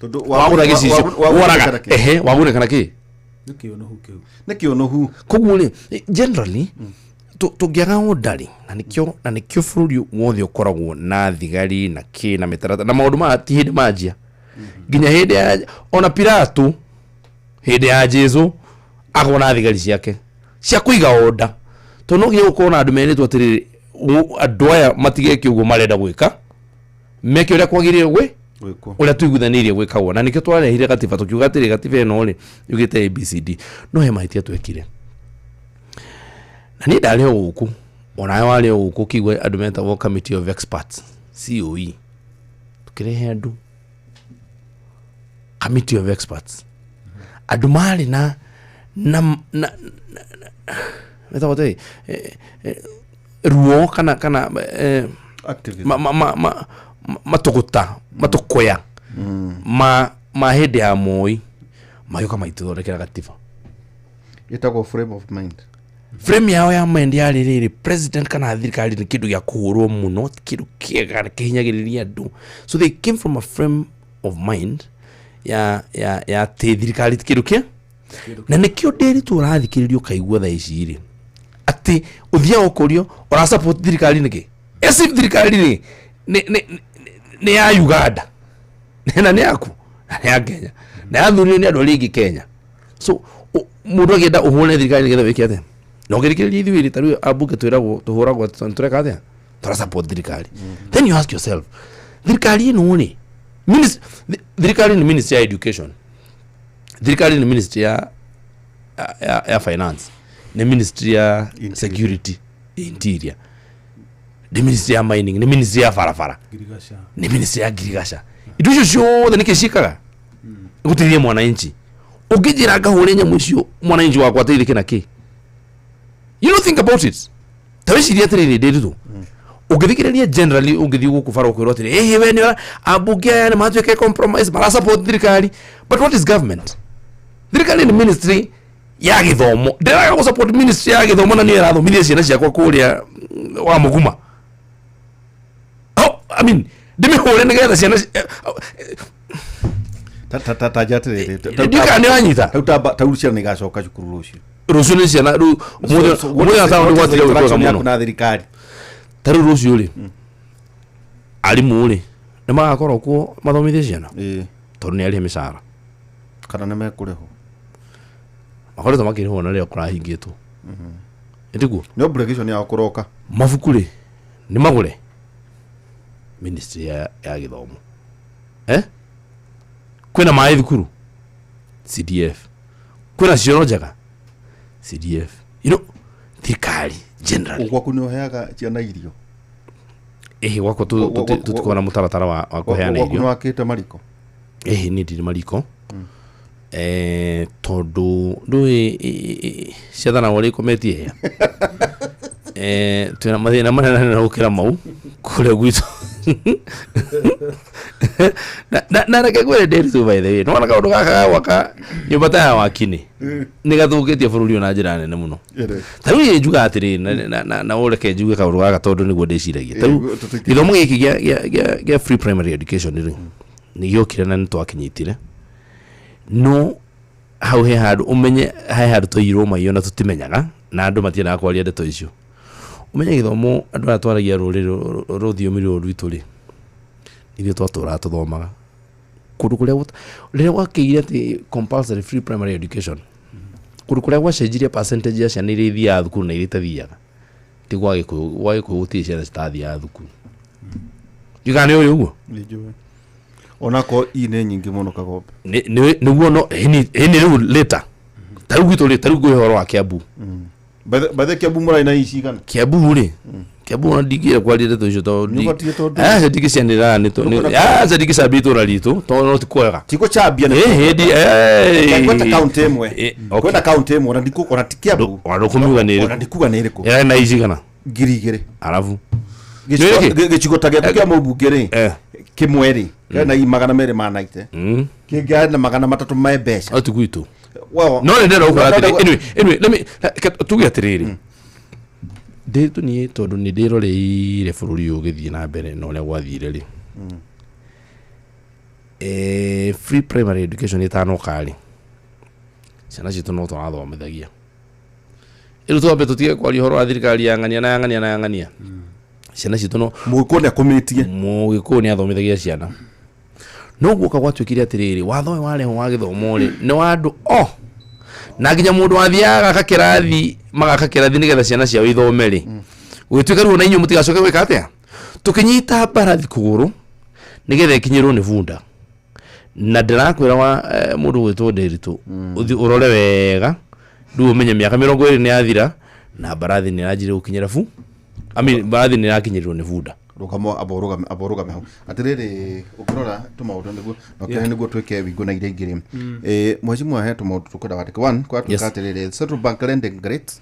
Tondũ Wagũtha gĩcicio, woraga. wagũthĩka kĩ? Ehe, wagũthĩka na kĩ? Nĩ kĩũnũhu kĩu. Nĩ kĩũnũhu. Koguo rĩ, generally, tũngĩaga order rĩ, na nĩkĩo bũrũri wothe ũkoragwo na thigari na kĩ na mĩtaratara na maũndũ maya ti hĩndĩ manjia. Nginya hĩndĩ ya ona Pilato hĩndĩ ya Jesu akorwo na thigari ciake cia kũiga order. Tondũ no nginya gũkorwo na andũ merĩtwo atĩrĩrĩ, andũ aya matigeke ũguo marenda gwĩka, meke ũrĩa kwagĩrĩire Gwĩkwo. ũrĩa tũiguithanĩirie gwĩkagwo. Na nĩkĩo twarehire gatiba tũkiuga atĩrĩ, gatiba ĩno rĩ yugĩte ABCD, no he mahĩtia twekire. Na niĩ ndarĩ o gũkũ, onawe warĩ o gũkũ, ũkĩigua andũ metagwo Committee of Experts, COE. Tũkĩrehe andũ Committee of Experts, andũ marĩ Na na metagwo atĩ ruo kana Activism. Matũgũta matũkũya ma hĩndĩ ya Moi magĩũka magĩtũthondekera gatiba. Ĩtagwo frame of mind. Frame yao ya mind yarĩ rĩrĩ, president kana thirikari nĩ kĩndũ gĩa kũhũrwo mũno, ti kĩndũ kĩega, kĩhinyagĩrĩria andũ. So they came from a frame of mind ya atĩ thirikari ti kĩndũ kĩa, na nĩkĩo ndĩritũ ũrathikĩrĩria ũkaigua thaa ici rĩ atĩ ũthiaga ũkũrio ũra support thirikari nĩkĩ, as if thirikari rĩ nĩ ya Uganda na nĩ yaku na nĩ ya Kenya na yathurirwo nĩ andũ arĩa aingĩ Kenya. So mũndũ akĩenda ũhũre thirikari nĩgetha wĩke atĩa? Na ũngĩthikĩrĩria ithuĩ rĩ, ta rĩu ambunge twĩragwo tũhũragwo atĩ tũreka atĩa, tũra support thirikari. Then you ask yourself, thirikari ĩno rĩ, thirikari nĩ ministry ya education, thirikari nĩ ministry ya finance, nĩ ministry ya Interior. Security, interior, nĩ ministry ya mining, nĩ ministry ya barabara, Ngirigaca. Nĩ ministry ya ngirigaca. Indo icio ciothe nĩkĩ ciĩkaga? Gũteithia mwananchi. Ũngĩnjĩra ngahũre nyamũ icio, mwananchi wakwa ateithĩke na kĩ? You don't think about it. Ta wĩcirie atĩrĩrĩ, ndĩritũ ũngĩthikĩrĩria generally, ũngĩthiĩ gũkũ bara ũkwĩrwo atĩrĩ, ĩhĩ we nĩ ambunge aya nĩ matuĩke compromise, mara support thirikari. But what is government? Thirikari nĩ ministry ya gĩthomo. Ndĩraga gũ support ministry ya gĩthomo na nĩyo ĩrathomithia ciana ciakwa kũrĩa wa mũguma. Oh, I mean, ndĩmĩhũre nĩgetha ciana Ta nja atĩrĩrĩ, Ndiũĩ kana nĩwanyita. Ta rĩu ciana nĩ igacoka cukuru rũciũ. Rũciũ nĩ ciana rĩu ũmũthĩ na taũni gwatire gwĩka Interaction yaku mũno. Na thirikari. Ta rĩu rũciũ rĩ, arimũ rĩ nĩ magakorwo kuo mathomithie ciana? Ĩĩ. Tondũ nĩ arĩhe mĩcara. Kana nĩ mekũrĩhwo? Makoretwo makĩrĩhwo na rĩrĩa kũrahingĩtwo, ĩtiguo? Nĩ obligation yao kũroka. Mabuku rĩ, nĩ magũre ministry ya gĩthomo. Kwĩna maĩ thukuru, CDF. Kwĩna cioro njega, CDF. Thirikari generally. Gwaku nĩ ũheaga ciana irio? Ĩhĩ, gwakwa tũtikoragwo na mũtaratara wa kũheana Gwaku nĩ irio. wakĩte mariko? Ĩhĩ, niĩ ndirĩ mariko, tondũ ndũĩ ciathana ũrĩa ikometie hĩa. Twĩna mathĩna manene nene gũkĩra mau kũrĩa gwitũ. Na reke ngwĩre ndĩritũ, by the way, nĩwona kaũndũ gaka ga gwaka nyũmba ta ya wakini nĩ gathũkĩtie bũrũri ũyũ na njĩra nene mũno. Ĩrĩ. Ta rĩu niĩ njugaga atĩrĩrĩ, na ũreke njuge kaũndũ gaka tondũ nĩguo ndĩciragia. Ta rĩu gĩthomo gĩkĩ gĩa free primary education rĩ, nĩ gĩokire na nĩ twakĩnyitire, no hau he handũ ũmenye, he handũ twaiyirwo maiyo na tũtimenyaga, na andũ matiendaga kwaria ndeto icio. Ũmenye gĩthomo, andũ aya twaragia rũrĩrĩ rũthiomi rũrũ rwitũ rĩ, ithuĩ twatũraga tũthomaga kũndũ kũrĩa rĩrĩa gwakĩire atĩ compulsory free primary education, kũndũ kũrĩa gwacenjirie percentage ya ciana iria ithiaga thukuru na iria itathiaga, ti gwa Gĩkũyũ. Gwa Gĩkũyũ gũtirĩ ciana citathiaga thukuru. Ndiũĩ kana nĩ ũĩ ũguo. Nĩ njũĩ, onakorwo i nĩ nyingĩ mũno Kagombe. Nĩguo, no ĩni rĩu later, ta rĩu gwitũ rĩ, ta rĩu ngwĩ ũhoro wa Kiambu. Bathe Kiambu mũrarĩ na ici cigana? Kiambu rĩ, Kiambu ona ndingĩra kwaria ndeto icio tondũ Nĩ ũbatiĩ tondũ- aca ndingĩcianĩrĩra nĩ aca ndingĩcambia itũra ritũ tondũ no ti kwega. Tigũcambia nĩ Ĩ hĩndĩ Ngweta kaunti ĩmwe. Okay. Kwenda kaunti ĩmwe ona ndiku ona ti Kiambu. Ona ndũkũmiuga nĩ Ona ĩrĩkũ. ndikuga nĩ ĩrĩkũ. Ĩrarĩ na icigana? 2000. Arabu Gĩcigo Nĩ ĩrĩkĩ? Gĩcigo ta gĩaku kĩa mũmbunge rĩ, kĩmwe rĩ, kena i 290, kĩngĩ arĩ na 300 me mbeca. No ti gwitũ. Well, No nĩ ndĩrenda gũkwĩra no, atĩrĩ, no, anyway, let me tuge atĩrĩrĩ, ndĩtũ niĩ tondũ nĩ ndĩroreire bũrũri ũyũ ũgĩthiĩ na mbere na ũrĩa gwathire rĩ, free primary education ĩtanoka rĩ, ciana citũ no tũrathomithagia. Rĩu twambe tũtige kwaria ũhoro wa thirikari ya ng'ania na ya ng'ania na ya ng'ania, ciana citũ no Mũgĩkũyũ nĩ akũmĩtie. Mũgĩkũyũ nĩ athomithagia ciana, no guoka gwatuĩkire atĩrĩrĩ, watho ũyũ warehwo wa gĩthomo rĩ, nĩ wa andũ o na nginya mũndũ wathiaga gaka kĩrathi, magaka kĩrathi nĩgetha ciana ciao ithome rĩ, gũgĩtuĩka rĩu ona inyuĩ mũtigacoke gwĩka atĩa. Tũkĩnyita mbarathi kũgũrũ nĩgetha ĩkinyĩrwo nĩ bunda. Na ndĩrakwĩra wa mũndũ gwĩtwo Ndĩritũ, ũthiĩ ũrore wega rĩu ũmenye mĩaka 20 nĩ yathira na mbarathi nĩ ĩranjire gũkinyĩra bu, I mean, mbarathi nĩ ĩrakinyĩrwo nĩ bunda. Rũgamo amba ũrũgame, amba ũrũgame hau. Atĩrĩrĩ, ũngĩrora tũmaũndũ nĩguo na Yeah. nĩguo twĩke wingũ na iria ingĩ rĩ, mheshimiwa, he tũmaũndũ tũkwenda wandĩke. One, kwatuĩka atĩrĩrĩ, central bank lending rates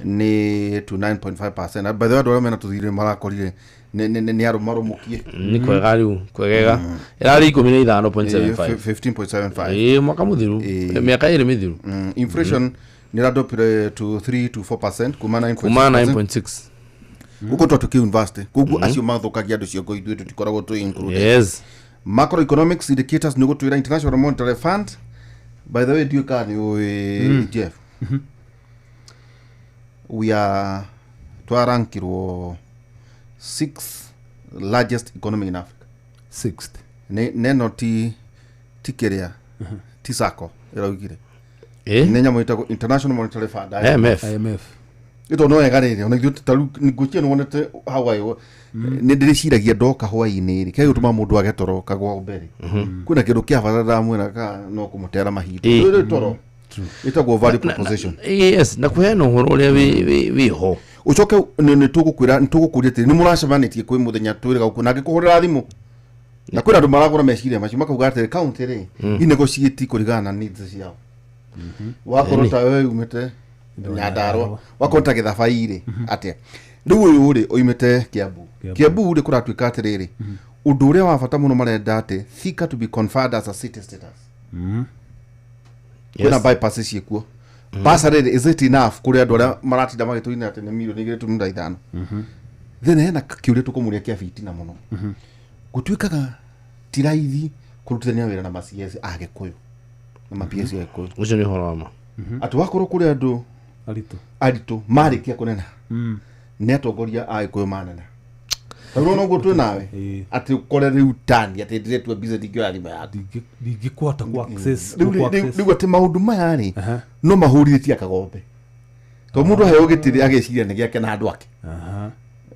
nĩ to 9.5%. By the way, andũ arĩa mena tũthirĩ marakorire nĩ arũmarũmũkie. Nĩ kwega rĩu, kwegega ĩrarĩ 15.75. 15.75. Ĩĩ, mwaka mũthiru, mĩaka 2 mĩthiru. Inflation nĩ ĩradropire to 3 to 4% kuma 9.6%. Kuma 9.6. Gũkũ twatuĩke university, koguo acio mathũkagia andũ ciongo, ithuĩ tũtikoragwo twĩ included. Macroeconomics indicators nĩ gũtwĩra International Monetary Fund. By the way, ndiũĩ kana nĩ ũĩ, Jeff, we are twarankirwo sixth largest economy in Africa. Sixth. Neno ti kĩrĩa ti sacco ĩraugire, Ĩ. nĩ nyamũ ĩtagwo International Monetary Fund, IMF. IMF. Ĩtondũ no wega rĩrĩ, ona ithuĩ tarĩu ngwĩciria nĩ wonete Hawaii, nĩ ndĩrĩciragia ndoka hwaĩ-inĩ rĩ, kĩrĩa gĩtũmaga mũndũ age toro kagwa mbere, kwĩna kĩndũ kĩa bata ndamwĩra ka no kũmũtera mahinda. Rĩrĩ toro ĩtagwo value proposition. Yes, na kũheana ũhoro ũrĩa wĩ ho. Ũcoke nĩ tũgũkwĩra, nĩ tũgũkũria atĩrĩ, nĩ mũracemanĩtie kwĩ mũthenya twĩrĩga gũkũ na ngĩkũhũrĩra thimũ, na kwĩna andũ maragũra meciria macio makauga atĩrĩ, county rĩ inegotiate kũringana na needs ciao. Wakorwo ta we umĩte Nyandarua, wakorwo ta Gĩthabai rĩ, atĩa rĩu ũyũ rĩ oimĩte Kiambu? Kiambu rĩ, kũratuĩka atĩrĩrĩ, ũndũ ũrĩa wa bata mũno marenda atĩ Thika to be conferred as a city status. Kwĩna bypass ciĩkuo basa rĩrĩ, is it enough kũrĩ andũ arĩa maratinda magĩtũina atĩ nĩ mirioni 2.5? Then hena kĩũria tũkũmũria kĩa bitina mũno. Gũtuĩkaga ti raithi kũrutithania wĩra na ma CS a Gĩkũyũ na ma PS a Gĩkũyũ. Ũcio nĩ ũhoro wa ma. Atĩ wakorwo kũrĩ andũ Aritũ. Aritũ marĩkia kũnena nĩ atongoria a Gĩkũyũ manene tarĩu ona ũguo twĩ nawe, atĩ ũkore rĩu tani atĩ ndĩretua mbica ndingĩoya thimũ yaku. Ndingĩkũhota ku access. Rĩu Ku access. rĩu atĩ maũndũ maya rĩ no mahũrithĩtie akagombe, tondũ mũndũ aheo gĩtĩ ageciria nĩ gĩake na andũ ake,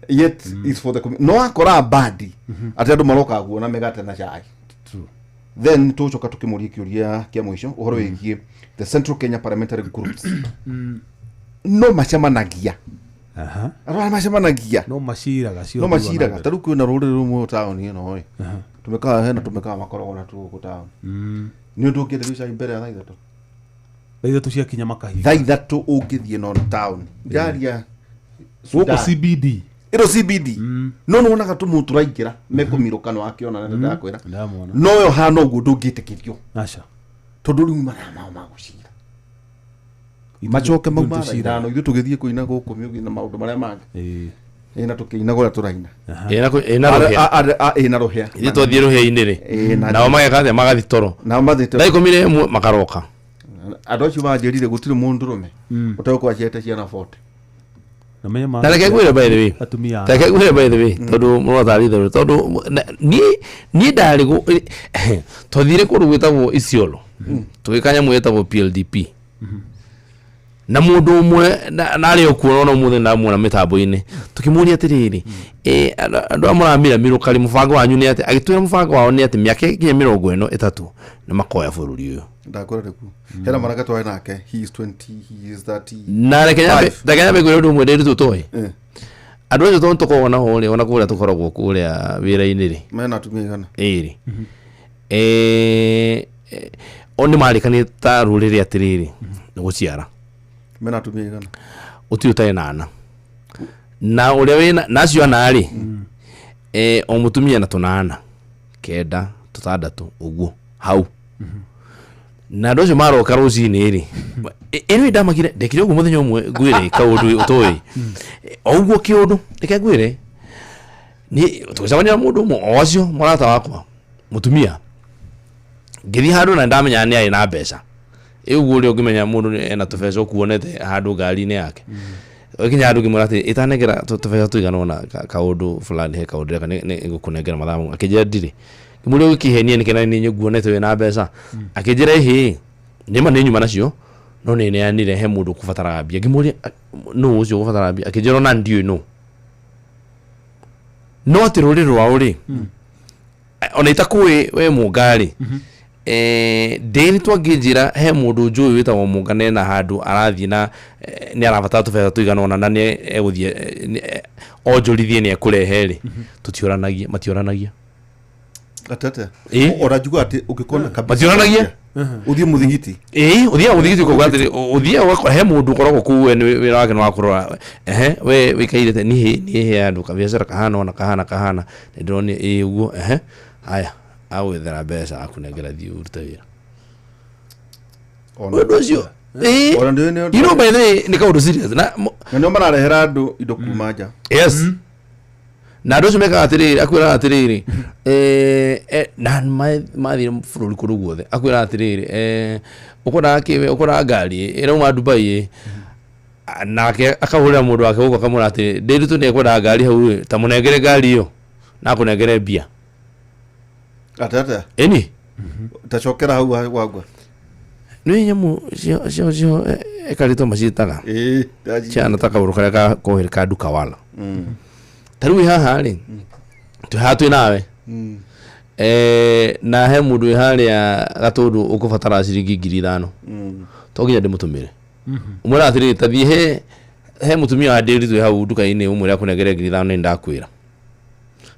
yet is for the no akora bandi atĩ andũ maroka guona mĩgate na cai. True. Then tũcoka tũkĩmũria kĩũria kĩa mũico ũhoro wĩgiĩ the Central Kenya Parliamentary Groups, no macemanagia, andũ arĩa macemanagia. No maciraga cio. No maciraga. Ta rĩu kwĩna rũrĩrĩ rũmwe taũni ĩno ĩ tũmĩkawa, hena tũmĩkawa makoragwo na tuo gũkũ taũni. Nĩ ũndũ ũngĩenderio cai mbere ya thaa 3. Thaa 3 ciakinya makahinga. Thaa 3 ũngĩthiĩ no taũni ndaria Gũkũ CBD. Ĩno CBD no nĩwonaga tũmũ tũraingĩra mekũmirũka, no akĩona na ndakwĩra. Ndamona. No yo hana ũguo ndũngĩtĩkĩrio, Aca. tondũ rĩu mathaa mao ma gũcira macoke mauma thaa 5, ithuĩ tũgĩthiĩ kũina gũkũ mĩũgi na maũndũ marĩa mangĩ. Ĩ na tũkĩina kũrĩa tũraina. Ĩna rũhĩa. Ĩna rũhĩa. Ithuĩ twathiĩ rũhĩa-inĩ rĩ, nao mageka atĩa? Magathiĩ toro. Nao mathiĩte Thaa 11 makaroka. Andũ acio manjĩrire gũtirĩ mũndũrũme ũtegũkorwo aciarĩte ciana 40. Na menye Na reke ngwĩre, by the way, atumia. reke ngwĩre, by the way, tondũ mũrotarĩ therũ, tondũ niĩ ndarĩ twathire kũndũ gwĩtagwo Isiolo, tũgĩka nyamũ ĩtagwo PLDP na mũndũ ũmwe na arĩ o kuo ona ũmũthĩ ndamuona mĩtambo-inĩ. Tũkĩmũria atĩrĩrĩ, andũ aya mũramiramirũka rĩ, mũbango wanyu nĩ atĩ? Agĩtwĩra mũbango wao nĩ atĩ mĩaka ĩkinya 30 nĩ makoya bũrũri ũyũ. Ndakwĩra rĩku hena mwanake twarĩ nake, he is 20, he is 30. Na reke nyambe ngwĩre ũndũ ũmwe ndĩrutwo toĩ andũ acio, tondũ tũkoragwo nao rĩ, ona kũrĩa tũkoragwo kũrĩa wĩra-inĩ rĩ, Mena atumia igana? Ĩrĩ o nĩ marĩkanĩte ta rũrĩrĩ atĩrĩrĩ, nĩ gũciara. Mena atumia igana? Ũtirĩ ũtarĩ na ana na ũrĩa wĩna na acio ana rĩ, o mũtumia na tũnana, 9, 6 ũguo hau. Na andũ acio maroka rũcinĩ rĩ, ĩno ndamakire ndekire ũguo mũthenya ũmwe ngwĩre kaũndũ ũtoĩ o ũguo kĩũndũ. Reke ngwĩre, nĩ tũgĩcemania na mũndũ ũmwe o acio mũrata wakwa mũtumia, ngĩthiĩ handũ na ndamenya nĩ arĩ na mbeca. Ĩ ũguo ũrĩa ũngĩmenya mũndũ ena tũbeca ũkuonete handũ ngari-inĩ yake, ũkinya handũ ngĩmwĩra atĩ ĩtanengera tũbeca tũigana ũna kaũndũ fulani, he kaũndũ ndĩreka, nĩ ngũkũnengera mathaa mau. Akĩnjĩra ndirĩ. Ngĩmũria, ũgĩkĩhenia nĩkĩ na nĩ nguonete wĩna mbeca? Akĩnjĩra ĩhĩ, nĩma nĩ nyuma nacio, no nĩ neanire he mũndũ ũkũbataraga mbia. Ngĩmũria, nũ ũcio ũkũbataraga mbia? Akĩnjĩra ona ndiũĩ nũ, no atĩ rũrĩrĩ rwao rĩ, ona itakũĩ we mũngarĩ. Ndĩri twangĩnjĩra he mũndũ njũĩ wĩtagwo Mũngane na handũ arathiĩ na nĩ arabatara tũbeca tũigana ũna na nĩ egũthiĩ onjorithie nĩ ekũrehe rĩ, tũtioranagia, matioranagia. Atete. Ĩ. Ona njiguaga atĩ ũngĩkorwo na kabisa Matioranagia? Ũthiĩ mũthigiti. Ĩĩ, ũthiaga mũthigiti ũkauga atĩrĩ, ũthiaga ũgakora he mũndũ ũkoragwo kũu, we nĩ wĩra wake nĩ wa kũrora, ehe, we wĩikaire atĩa? Niĩ he handũ kabiacara kahana ũna kahana kahana, nĩ ndĩronire ĩĩ ũguo, ehe, haya, agwethera mbeca akũnengera thiĩ ũrute wĩra. Ona Ũndũ ũcio ĩĩ, Ona nĩ you know, by the way, nĩ kaũndũ serious na na nĩo mararehera andũ indo kuma nja. Yes, na andũ acio mekaga atĩrĩrĩ, akwĩraga atĩrĩrĩ, na mathire bũrũri kũndũ guothe, akwĩraga atĩrĩrĩ, ũkwendaga kĩ we? Ũkwendaga ngari ĩrauma Dubai ĩ? Nake akahũrĩra mũndũ wake gũkũ akamwĩra atĩ Ndĩritũ nĩ ekwendaga ngari hau ĩ, ta mũnengere ngari ĩyo na akũnengere mbia. Atete. Ĩni. Tacokera hau wagwa. Nĩ nyamũ cio ekarĩtwo maciĩtaga Ĩĩ, ndaji. ciana ta kaũndũ karĩa ka kohere ka nduka wala. Ta rĩu wĩ haha rĩ, twĩ haha twĩ nawe, na he mũndũ wĩ harĩa Gatũndũ ũkũbatara ciringi 5,000, to nginya ndĩmũtũmĩre. Ũmwĩra atĩrĩrĩ, ta thiĩ he mũtumia wa Ndĩritũ wĩ hau nduka-inĩ, ũmwĩre akũnengere 5,000, nĩ ndakwĩra.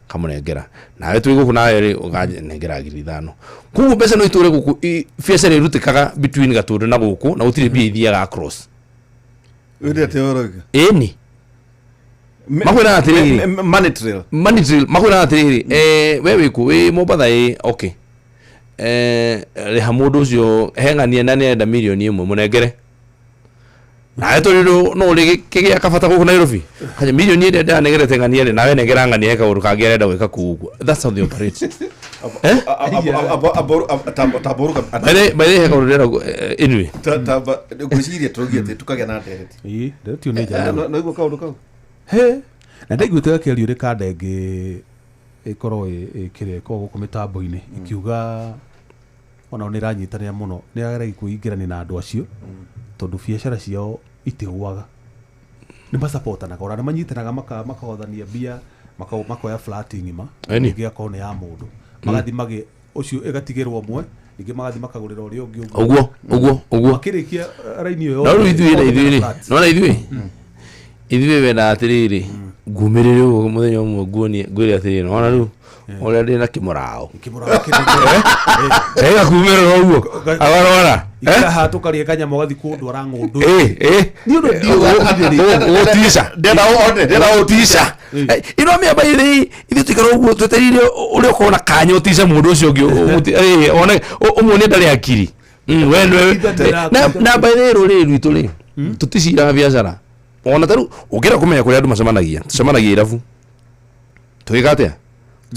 Kamũnengera. Nawe twĩ gũkũ nawe rĩ, ũkanengera 5,000. Koguo mbeca no itũre gũkũ, biacara ĩrutĩkaga between Gatũndũ na gũkũ, na gũtirĩ mbia ithiaga across. Wĩre atĩ ũroiga. Ĩni. Makwĩraga atĩrĩrĩ. Money trail. Money trail. Makwĩraga atĩrĩrĩ, we wĩ kũ? Wĩ Mombatha ĩ, okay. Rĩha mũndũ ũcio, he ng'ania na nĩarenda 1 million, mũnengere. Nawe tondũ no ũrĩ kĩgĩa kabata gũkũ Nairobi. Kanya mirioni ĩrĩa ndĩranegerete ng'ania rĩ, nawe nengera ng'ania he kaũndũ kangĩ arenda gwĩka kũu ũguo. That's how they operate. Eh? Tamboruka. By the way, he kaũndũ ndĩrenda anyway. Ngwĩciria tũraugia atĩ tũkagĩa na ndereti. Ĩĩ, ndereti ĩyo nĩ njega mũno. No igua kaũndũ kau. He, na ndaiguĩte gakĩario rĩ kanda ĩngĩ ĩkorwo ĩkĩrekwo gũkũ mĩtambo-inĩ, ĩkiuga onao nĩ ĩranyitanĩra mũno, nĩ ĩrageragia kwĩingĩrania na andũ acio tondũ biacara ciao itigũaga, nĩ masapotanaga, ona nĩ manyitanaga makahothania mbia, makoya flat ng'ima. Ĩngĩ akorwo nĩ ya mũndũ, magathiĩ magĩ ũcio ĩgatigĩrwo ũmwe, ningĩ magathiĩ makagũrĩra ũrĩa ũngĩ ũguo. Ũguo. Makĩrĩkia raini ĩyo No rĩu ithuĩ na othe ithuĩ rĩ, flat. no na ithuĩ wendaga atĩrĩrĩ, ngumĩrĩre ũguo mũthenya ũmwe nguonie, ngwĩre atĩrĩrĩ, nona rĩu ũrĩa ndĩ na kĩmũraũ. Kĩmũraũ kĩnene. Ĩgakumĩrĩra ũguo agarwara. Ikara haha tũkarĩe kanyama, ũgathiĩ kũndwara ng'ũndũ. Nĩ ũndũ ũgũtica. Ndĩrenda one, ndĩrenda ũgũtica ino mĩamba ĩrĩ, ithuĩ tũikara ũguo twetereire ũrĩa ũkorwo na kanya ũtice mũndũ ũcio ũngĩ, one ũmuonie ndarĩ akiri. We nĩwe na by the way, rũrĩrĩ rwitũ rĩ, tũticiraga biacara ona ta rĩu ũngĩenda kũmenya kũrĩa andũ macemanagia, tũcemanagia irabu tũgĩka atĩa?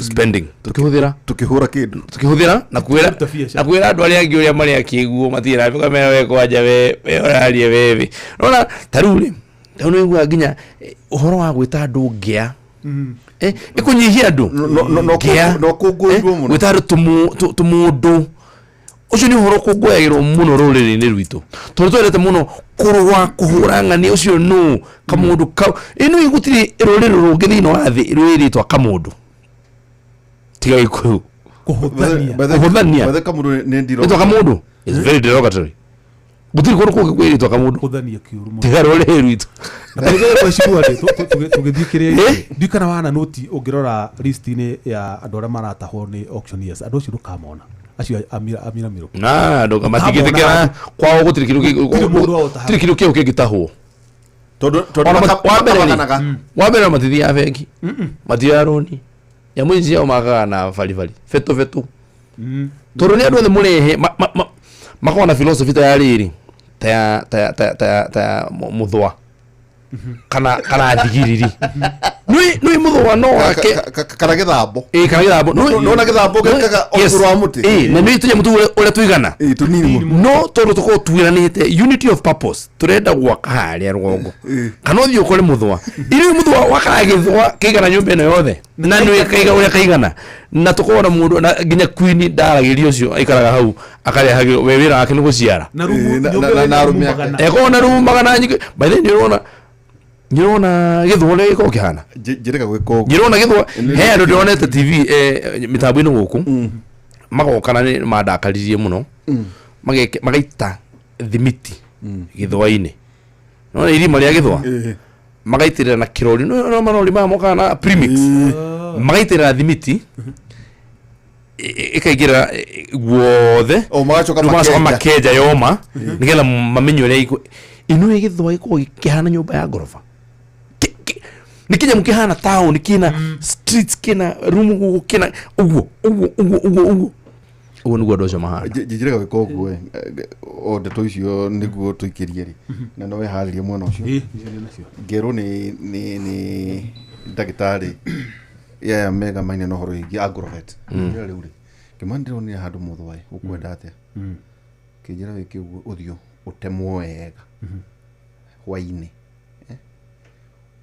Spending, tukĩhũthĩra. Tukĩhũra kĩndũ. Tukĩhũthĩra na kwĩra Kũruta biacara. Na kwĩra andũ arĩa angĩ ũrĩa marĩ akĩguo matirĩ ũkamera we kwanja we ũraria wewe nona ta rĩu rĩ, ta rĩu nĩũiguaga nginya ũhoro wa gwĩta andũ ngĩa, ĩkũnyihia andũ. No Ngĩa. No kũngũĩrwo mũno. Gwĩta andũ tũmũndũ ũcio nĩ ũhoro ũkũngũyagĩrwo mũno rũrĩrĩ-inĩ rwitũ tondũ twendete mũno kũrũa kũhũra ng'ania ũcio nũ kamũndũ kau ĩno gũtirĩ rũrĩrĩ rũngĩ thĩinĩ wa thĩ rwĩrĩtwa kamũndũ tiga Gĩkũyũ. Kũhũthania. Kũhũthania. Bethe kamũndũ nĩ ndiro. Rĩtwa kamũndũ is very derogatory, gũtirĩ kũndũ kũngĩ kwĩrĩtwa kamũndũ Kũhũthania kĩũru mũno. tiga rũrĩrĩ rwitũ. Mheshimiwa rĩ, tũgĩthiĩ kĩrĩa Eh? ndiũ kana wana noti, ũngĩrora list-inĩ ya andũ arĩa maratahwo nĩ auctioneers, andũ acio ndũkamona acio a Miramiro. Na andũ matingĩtĩkĩra kwao gũtirĩ kĩndũ Gũtirĩ mũndũ waũtaha. Gũtirĩ kĩndũ kĩu kĩngĩtahwo. Tondũ Ona wa mbere rĩ, makaganaga. Wa mbere matithiaga bengi, matioya rũni, nyamũ ici ciao makaga na baribari betũ betũ tondũ nĩ andũ othe mũrehe makoragwo na philosophy ta ya rĩrĩ ta ya mũthũa kana thigiriri, nĩ mũthũa no wake. Kana gĩthambo. Ĩ, kana gĩthambo. Nĩwona gĩthambo gĩkaga o igũrũ wa mũtĩ? Ĩ, na nĩ tũnyamũ tũu ũrĩa tũigana. Ĩ, tũnini mũno. No tondũ tũkorwo tuĩranĩte unity of purpose, tũrenda gwaka harĩa rũgongo kana ũthiĩ ũkore mũthũa irĩ mũthũa wakaga gĩthũa kĩigana nyũmba ĩno yothe na nĩ kaiga ũrĩa kaigana na tũkorwo na mũndũ na nginya queen ndaragĩria ũcio aikaraga hau akarehagĩrwo we wĩra wake nĩ gũciara. Na rumu Ĩ, nyũmba ĩyo na ĩna arũme rumu ake. 100. Ekorwo na rumu 400 nyingĩ. By the way, nĩũrona gĩthũa ũrĩa gĩkoragwo kĩhana. Njĩrĩga gwĩka ũguo. Njĩrona gĩthũa he andũ ndĩronete TV, mĩtambo-inĩ gũkũ. Magoka na nĩ mandakaririe mũno. Magaita thimiti gĩthũa-inĩ. No nĩ irima rĩa gĩthũa. Magaitĩrĩra na kĩrori. No marori maya mokaga na premix. Magaitĩrĩra thimiti ĩkaingĩra guothe. O magacoka Rĩu magacoka makenja. Makenja yoma nĩgetha mamenye ũrĩa ĩno ĩgĩthũa gĩkoragwo kĩhana nyũmba ya ngoroba. Nĩ kĩnyamũ kĩhana taũni, kĩna streets, kĩna room gũkũ, kĩna ũguo ũguo ũguo ũguo ũguo ũguo nĩguo andũ acio mahana. Njĩra gwĩka ũguo ĩ, o ndeto icio nĩguo tũikĩrie rĩ, na no weharĩrie mwena ũcio. Ĩ, nĩ nacio. Ngerwo nĩ ndagĩtarĩ yaya mega maine na ũhoro wĩgiĩ agrovet. Njĩra rĩu rĩ, kĩmani ndĩronire handũ mũthwaĩ ũkwenda atĩa, kĩnjĩra wĩke ũguo, ũthiũ ũtemwo wega hwainĩ,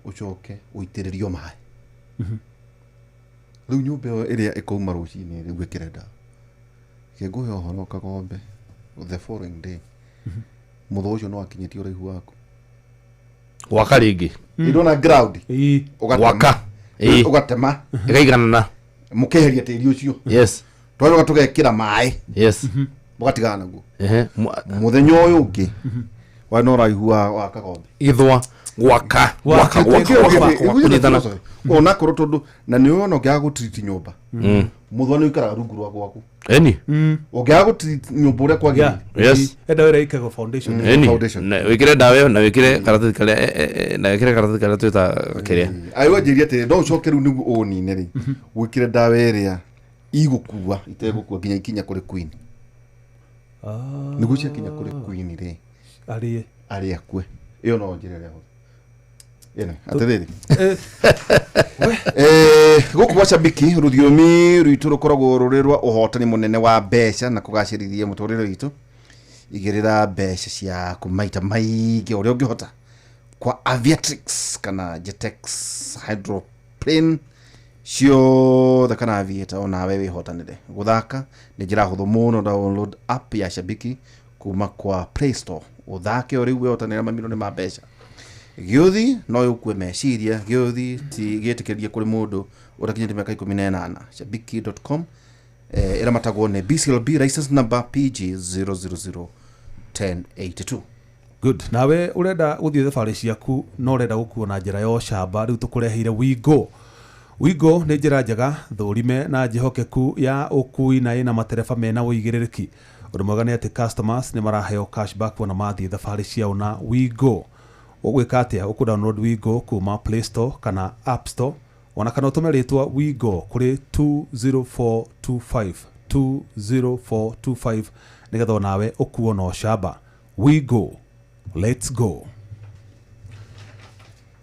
ũcoke ũitĩrĩrio maĩ. Rĩu nyũmba ĩyo ĩrĩa ĩkauma rũcinĩ rĩu ĩkĩre ndawa. Kĩngũhe ũhoro kagombe, the following day mũthwa ũcio no akinyĩtie ũraihu waku. Gwaka rĩngĩ. Ndona ground. Ĩ. Ũgatema. Gwaka. Ĩ. Ũgatema. Ĩkaiganana. Mũkeheria tĩri ũcio. Twacoka tũgekĩra maĩ. Mũgatigana naguo. Ehe. Mũthenya ũyũ ũngĩ warĩ na ũraihu wa kagombe. Gĩthũa gwaka gwaka gwaka Kĩo gwaka gĩthĩ- gwaka kũnyitana. Onakorwo tondũ na nĩ ũyona ũngĩaga gũtiriti nyũmba, mũthwa nĩ ũikaraga rungu rwa gwaku. Eni. Ũngĩaga gũtiriti nyũmba ũrĩa kwagĩrĩire. Yes. Enda wĩra ĩkagwo foundation. Eni. Foundation. Na wĩkĩre ndawa ĩyo na wĩkĩre karatathi karĩa na wĩkĩre karatathi karĩa twĩta kĩrĩa. Ayo anjĩrie atĩrĩ, no ũcoke rĩu nĩguo ũnine rĩ, wĩkĩre ndawa ĩrĩa igũkua itegũkua nginya ikinya kũrĩ queen. Nĩguo ciakinya kũrĩ queen rĩ, Arĩe. arĩ akue. Ĩyo no njĩra ĩrĩa hũthũ. Ĩno atĩrĩrĩ, gũkũ gwa Shabiki rũthiomi rwitũ rũkoragwo rũrĩ rwa ũhotani mũnene wa mbeca na kũgacĩrithia mũtũrĩre witũ. Igĩrĩra mbeca ciaku maita maingĩ ũrĩa ũngĩhota kwa Aviatrix kana Jetex Hydroplane ciothe kana Aviator, onawe wĩhotanĩre gũthaka nĩ njĩra hũthũ mũno. Download app ya Shabiki kuma kwa Play Store, ũthake o rĩu wĩhotanĩre mamirioni ma mbeca. Gĩũthi no yũkue meciria, gĩũthi ti gĩtĩkĩrie kũrĩ mũndũ ũtakinyĩte mĩaka 18. Shabiki.com ĩramatagwo nĩ BCLB license number PG 0001082. Good. Nawe ũrenda gũthiĩ thabarĩ ciaku no ũrenda gũkuo na njĩra ya ũcamba, rĩu tũkũreheire Wigo. Wigo nĩ njĩra njega thũrime na njĩhokeku ya ũkui na ĩna matereba mena ũigĩrĩrĩki. Ũndũ mwega nĩ atĩ customers nĩ maraheo cashback wona mathiĩ thabarĩ ciao na Wigo. Ũgwĩka atĩa? Ũkũ download Wigo kuma Play Store kana App Store, ona kana ũtũme rĩtwa Wigo kũrĩ 20425 20425 nĩgetha onawe ũkuo na ũcamba. Wigo, let's go.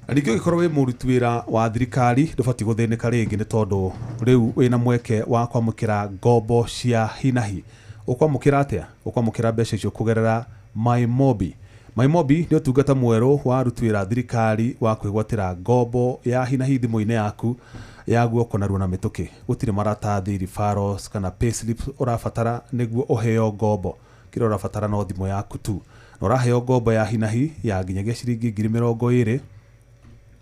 Na ningĩ ũngĩkorwo wĩ mũruti wĩra wa thirikari ndũbatiĩ gũthĩnĩka rĩngĩ nĩ tondũ rĩu wĩna mweke wa kwamũkĩra ngombo cia hinahi. Ũkwamũkĩra atĩa? Ũkwamũkĩra mbeca icio kũgerera MyMobi. MyMobi nĩ ũtungata mwerũ wa aruti wĩra a thirikari wa kwĩgwatĩra ngombo ya hinahi thimũ-inĩ yaku ya guoko narua na mĩtũkĩ. Gũtirĩ maratathi, referrals kana payslips ũrabatara nĩguo ũheo ngombo. Kĩrĩa ũrabatara no thimũ yaku tu. Na ũraheo ngombo ya hinahi ya nginyagia ciringi 20,000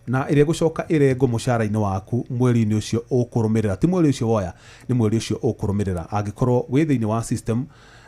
na ĩrĩa ĩgũcoka ĩrengwo mũcara-inĩ waku mweri-inĩ ũcio ũkũrũmĩrĩra. Ti mweri ũcio woya, nĩ mweri ũcio ũkũrũmĩrĩra. Angĩkorwo wĩ thĩinĩ wa system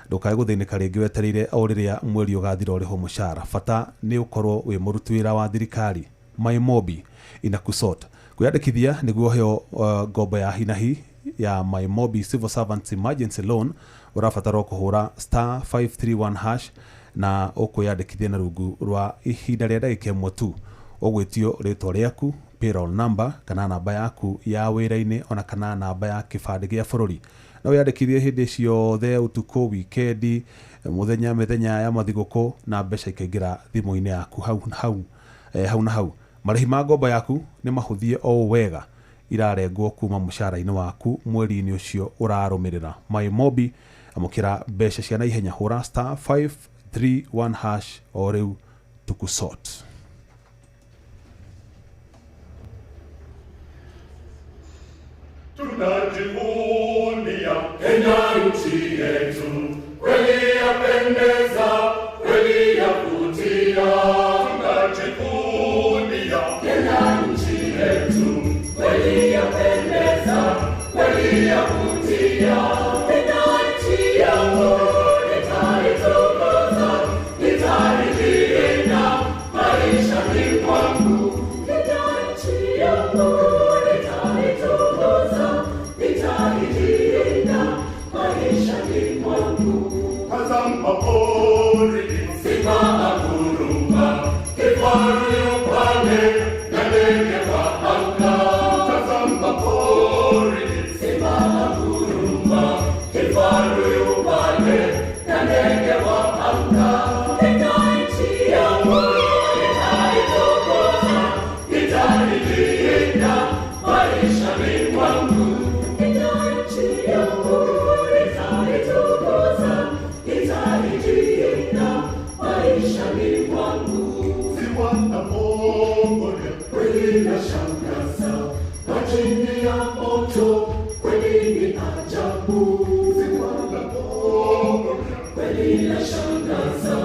ndũkae gũthĩnĩka rĩngĩ wetereire o rĩrĩa mweri ũgathira ũrĩhwo mũcara. Bata nĩ ũkorwo wĩ mũruti wĩra wa thirikari. MyMobi inakusort. Kwĩyandĩkithia nĩguo ũheo ngombo ya hinahi ya MyMobi Civil Servants Emergency Loan ũrabatara kũhũra star 531 hash na ũkwĩyandĩkithia na rungu rwa ihinda rĩa ndagĩka ĩmwe tu. Ũgwĩtio rĩtwa rĩaku, payroll number kana namba yaku ya wĩra-inĩ ona kana namba ya kĩbandĩ gĩa bũrũri. No wĩyandĩkithie hĩndĩ ciothe, ũtukũ, wikendi, mũthenya, mĩthenya ya mathigũkũ, na mbeca ikaingĩra thimũ-inĩ yaku hau hau, hau na hau. Marĩhi ma ngombo yaku nĩ mahũthie o ũũ wega, irarengwo kuma mũcara-inĩ waku mweri-inĩ ũcio ũrarũmĩrĩra. MyMobi, amũkĩra mbeca cia naihenya, hũra star 531 hash o rĩu tukusort. Tunajivunia Kenya nchi yetu, kweli yapendeza, kweli yavutia. Tunajivunia Kenya nchi yetu, kweli yapendeza, kweli yavutia. Kenya Tazama pori, simba anguruma, kifaru yu pale na ndege wa anga. Tazama pori, simba anguruma, kifaru yu pale na ndege wa anga. Kenya nchi yangu nitaitukuza, nitailinda maishani mwangu. Kenya nchi yangu nitaitukuza, nitailinda maishani mwangu. Ziwa na Bogoria kweli lashangaza, majini ya moto kweli ni ajabu. Ziwa na Bogoria kweli lashangaza,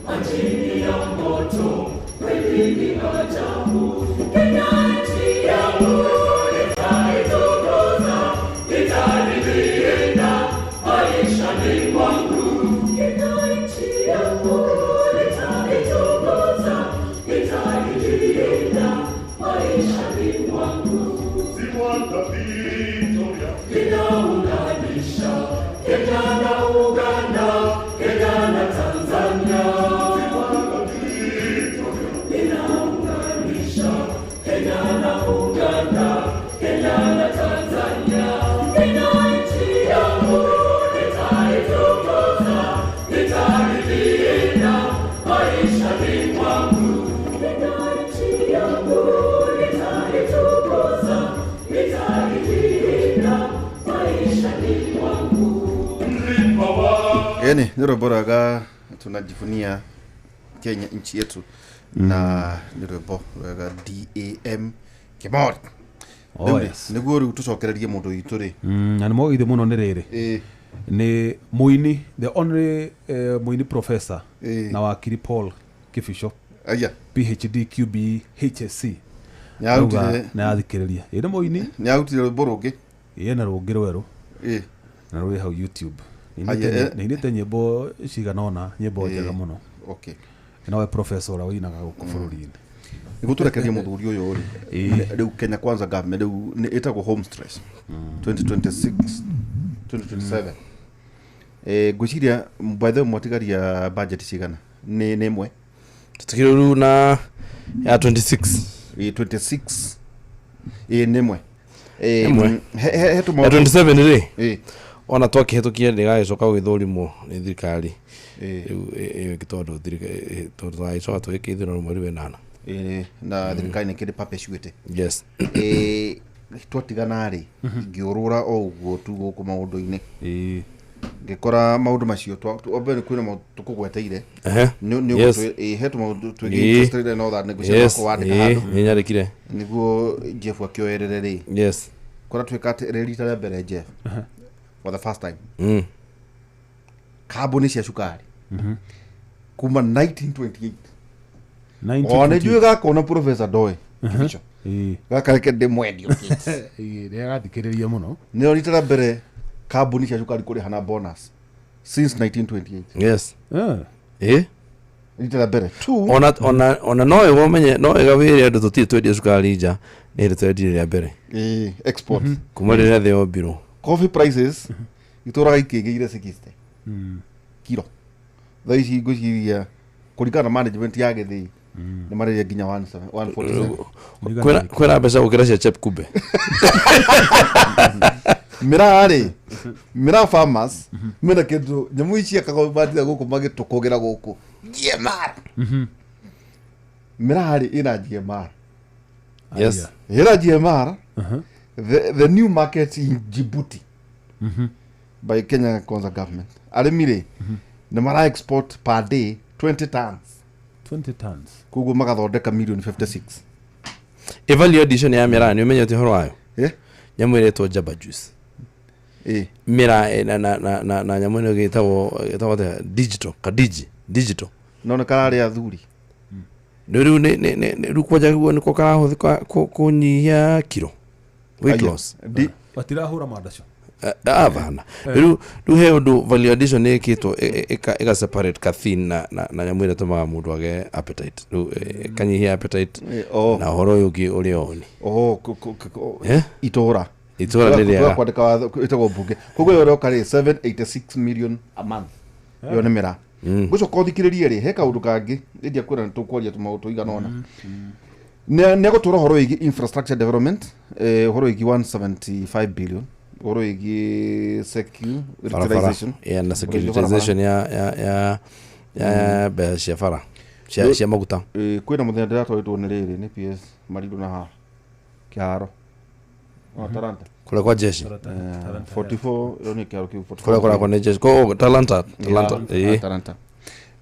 majini ya moto kweli ni ajabu. Kenya nchi yangu nitaitukuza, nitailinda maishani mwangu. Kenya nchi yangu nitaitukuza, nitailinda maishani mwangu. Ziwa la Victoria linaunganisha Kenya na Uganda, Kenya na Tanzania. Ziwa la Victoria linaunganisha Kenya na Uganda, Kenya na Tanzania. Kenya nchi yangu nitaitukuza, nitailinda maishani mwangu. Kenya nchi yangu nitaitukuza, nitailinda maishani mwangu. Mlima wa Yani nĩ rwĩmbo rwega tunajivunia Kenya nchi yetu, na nĩ rwĩmbo rwega DAM Kĩmori. Oh, Rĩu rĩ, yes. nĩguo rĩu tũcokererie mũndũ witũ rĩ. Na nĩ mogeithio mũno nĩ rĩrĩ nĩ mũini, the only mũini professor na wakiri Paul Kibicho, Aya. PhD QB HSC. Nĩarutire. Nĩ athikĩrĩria ĩ nĩ mũini. Nĩarutire rwĩmbo rũngĩ. Ĩna rũngĩ rwerũ na rwĩ hau YouTube. Aya, Nĩinĩte nyĩmbo cigana ũna, nyĩmbo njega mũno. Nowe professor ũrĩa ũinaga gũkũ bũrũri-inĩ. Nĩguo tũrekererie mũthuri ũyũ rĩ, rĩu Kenya Kwanza government rĩu nĩ ĩtagwo home stress 2026 2027. Ngwĩciria by the way mwatigaria budget cigana nĩ ĩmwe. Tũtikĩrĩ rĩu na ya 26. 26 nĩ ĩmwe. Ĩmwe. He Ya tũmaũndũ 27 rĩ, ona twakĩhetũkia ndĩgagĩcoka gũgĩthũrimwo nĩ thirikari rĩu ĩyo ĩngĩ, tondũ tondũ tũgagĩcoka tũgĩke ithurano mweri wa ĩnana. Na thirikari nĩ kĩrĩ perpetuate. Yes. Twatigana rĩ, ngĩũrũra o ũguo tu gũkũ maũndũ-inĩ, ngĩkora maũndũ macio wa mbere kwĩna maũndũ tũkũgweteire. Nĩ he tũmaũndũ twĩgiĩ interest rate and all that, nĩguo ciaku wandĩka handũ. Nĩ nyandĩkire. Nĩguo Jeff akĩoerere rĩ, kũrĩa twĩka atĩ rĩ rita rĩa mbere, Jeff, for the first time, kambuni cia cukari kuma 1928, ona njũĩ gaka ona professor ndoĩ Kibicho. Gaka reke ndĩmwendio. Nĩ agathikĩrĩria mũno. Nĩyo rita rĩa mbere kambuni cia cukari kũrĩha na bonus since 1928. Rita rĩa mbere two. Ona no wega ũmenye, no wega wĩre andũ tũtirĩ twendia cukari nja, nĩ hĩndĩ twendirie rĩa mbere Export. Kuma rĩrĩa thĩ yombirwo. Coffee prices itũraga ikĩgĩire 60 kilo, thaa ici ngwĩciria kũringana na management ya gĩthĩi nĩ marĩria nginya 147. Kwĩna mbeca gũkĩra cia Chepkumbe. Miraa rĩ, miraa farmers mena kĩndũ nyamũ ici akagobatira gũkũ magĩtũkũgĩra gũkũ GMR. Miraa rĩ ĩna GMR. Ĩna GMR, the new market in Djibouti by Kenya Kwanza government. Arĩmi rĩ nĩ mara export per day 20 tons. 20 tons. Koguo magathondeka million 56. Ĩ value addition ya mĩraa nĩ ũmenyete ũhoro wayo? Nyamũ ĩretwo Jamba Juice. Mĩraa na nyamũ ĩno ĩgĩtagwo atĩa, digital kadiji digital. No nĩ kararĩ athuri. Rĩu rĩu kwanja guo nĩko karahũthĩka kũnyihia kiro, weight Aya, loss. Matirahũra mandaco. Avana rĩu he ũndũ value addition ĩkĩtwo ĩga separate caffeine na nyamũ ĩrĩa ĩtũmaga mũndũ age appetite, rĩu ĩkanyihia appetite. Oh. Na ũhoro ũyũ ũngĩ ũrĩa oni. Oh, itũra. Itũra nĩ rĩega. Kwandĩka watho ĩtagwo mbunge, koguo ĩyo ĩroka rĩ 786 million a month, ĩyo nĩ mĩraa. Ngũcoka ũthikĩrĩrie rĩ, he kaũndũ kangĩ ĩndia kwĩra nĩ tũkwaria tũmaũndũ tũigana ũna. Nĩ agũtwara ũhoro wĩgiĩ infrastructure development, ũhoro wĩgiĩ 175 billion, ũhoro wĩgiĩ Barabara. securitization. Yeah, na Ũhoro wĩgiĩ securitization ya mbeca cia bara cia maguta. Kwĩna mũthenya ndĩratwarĩtwo nĩ rĩrĩ nĩ PS Marindo na haha kĩharo. O, Talanta. Kũrĩa kwa jeshi. 44 ĩyo nĩ kĩharo kĩu 44. Kũrĩa kũrakwo nĩ jeshi ko Talanta, Talanta. Yeah, Talanta.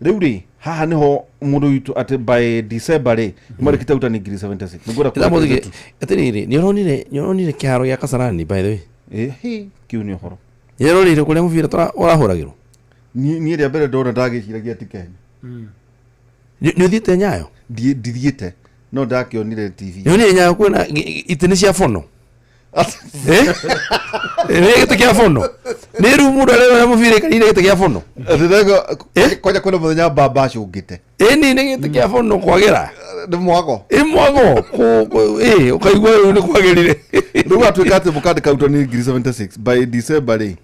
Rĩu rĩ, haha nĩho mũndũ witũ atĩ by December rĩ, nĩmarĩkĩte arutani ngiri 76. Nĩngwenda kuona Ndĩramũthige kĩndũ. atĩrĩrĩ, nĩũronire kĩharo gĩa Kasarani, by the way? Hi, kĩu nĩ ũhoro. Nĩũronire kũrĩa mũbira ũrahũragĩrwo? Niĩ rĩa mbere ndona ndagĩciragia ti Kenya. Nĩ ũthiĩte Nyayo? Ndithiĩte, no ndakĩonire TV. Nĩũronire Nyayo kwĩna itĩ nĩ cia bono? Nĩ gĩtĩ kĩa bono? Nĩ rĩu mũndũ arerora mũbira aikarĩire gĩtĩ kĩa bono? Atĩ kwanja kwĩna mũthenya mbamba acũngĩte. Ĩni nĩ gĩtĩ kĩa bono kwagĩra. Nĩ mwago. Ĩ mwago, ĩ ũkaigua rĩu nĩ kwagĩrire. Rĩu gwatuĩka atĩ mũkandĩka arutani ngiri 76 by December rĩ,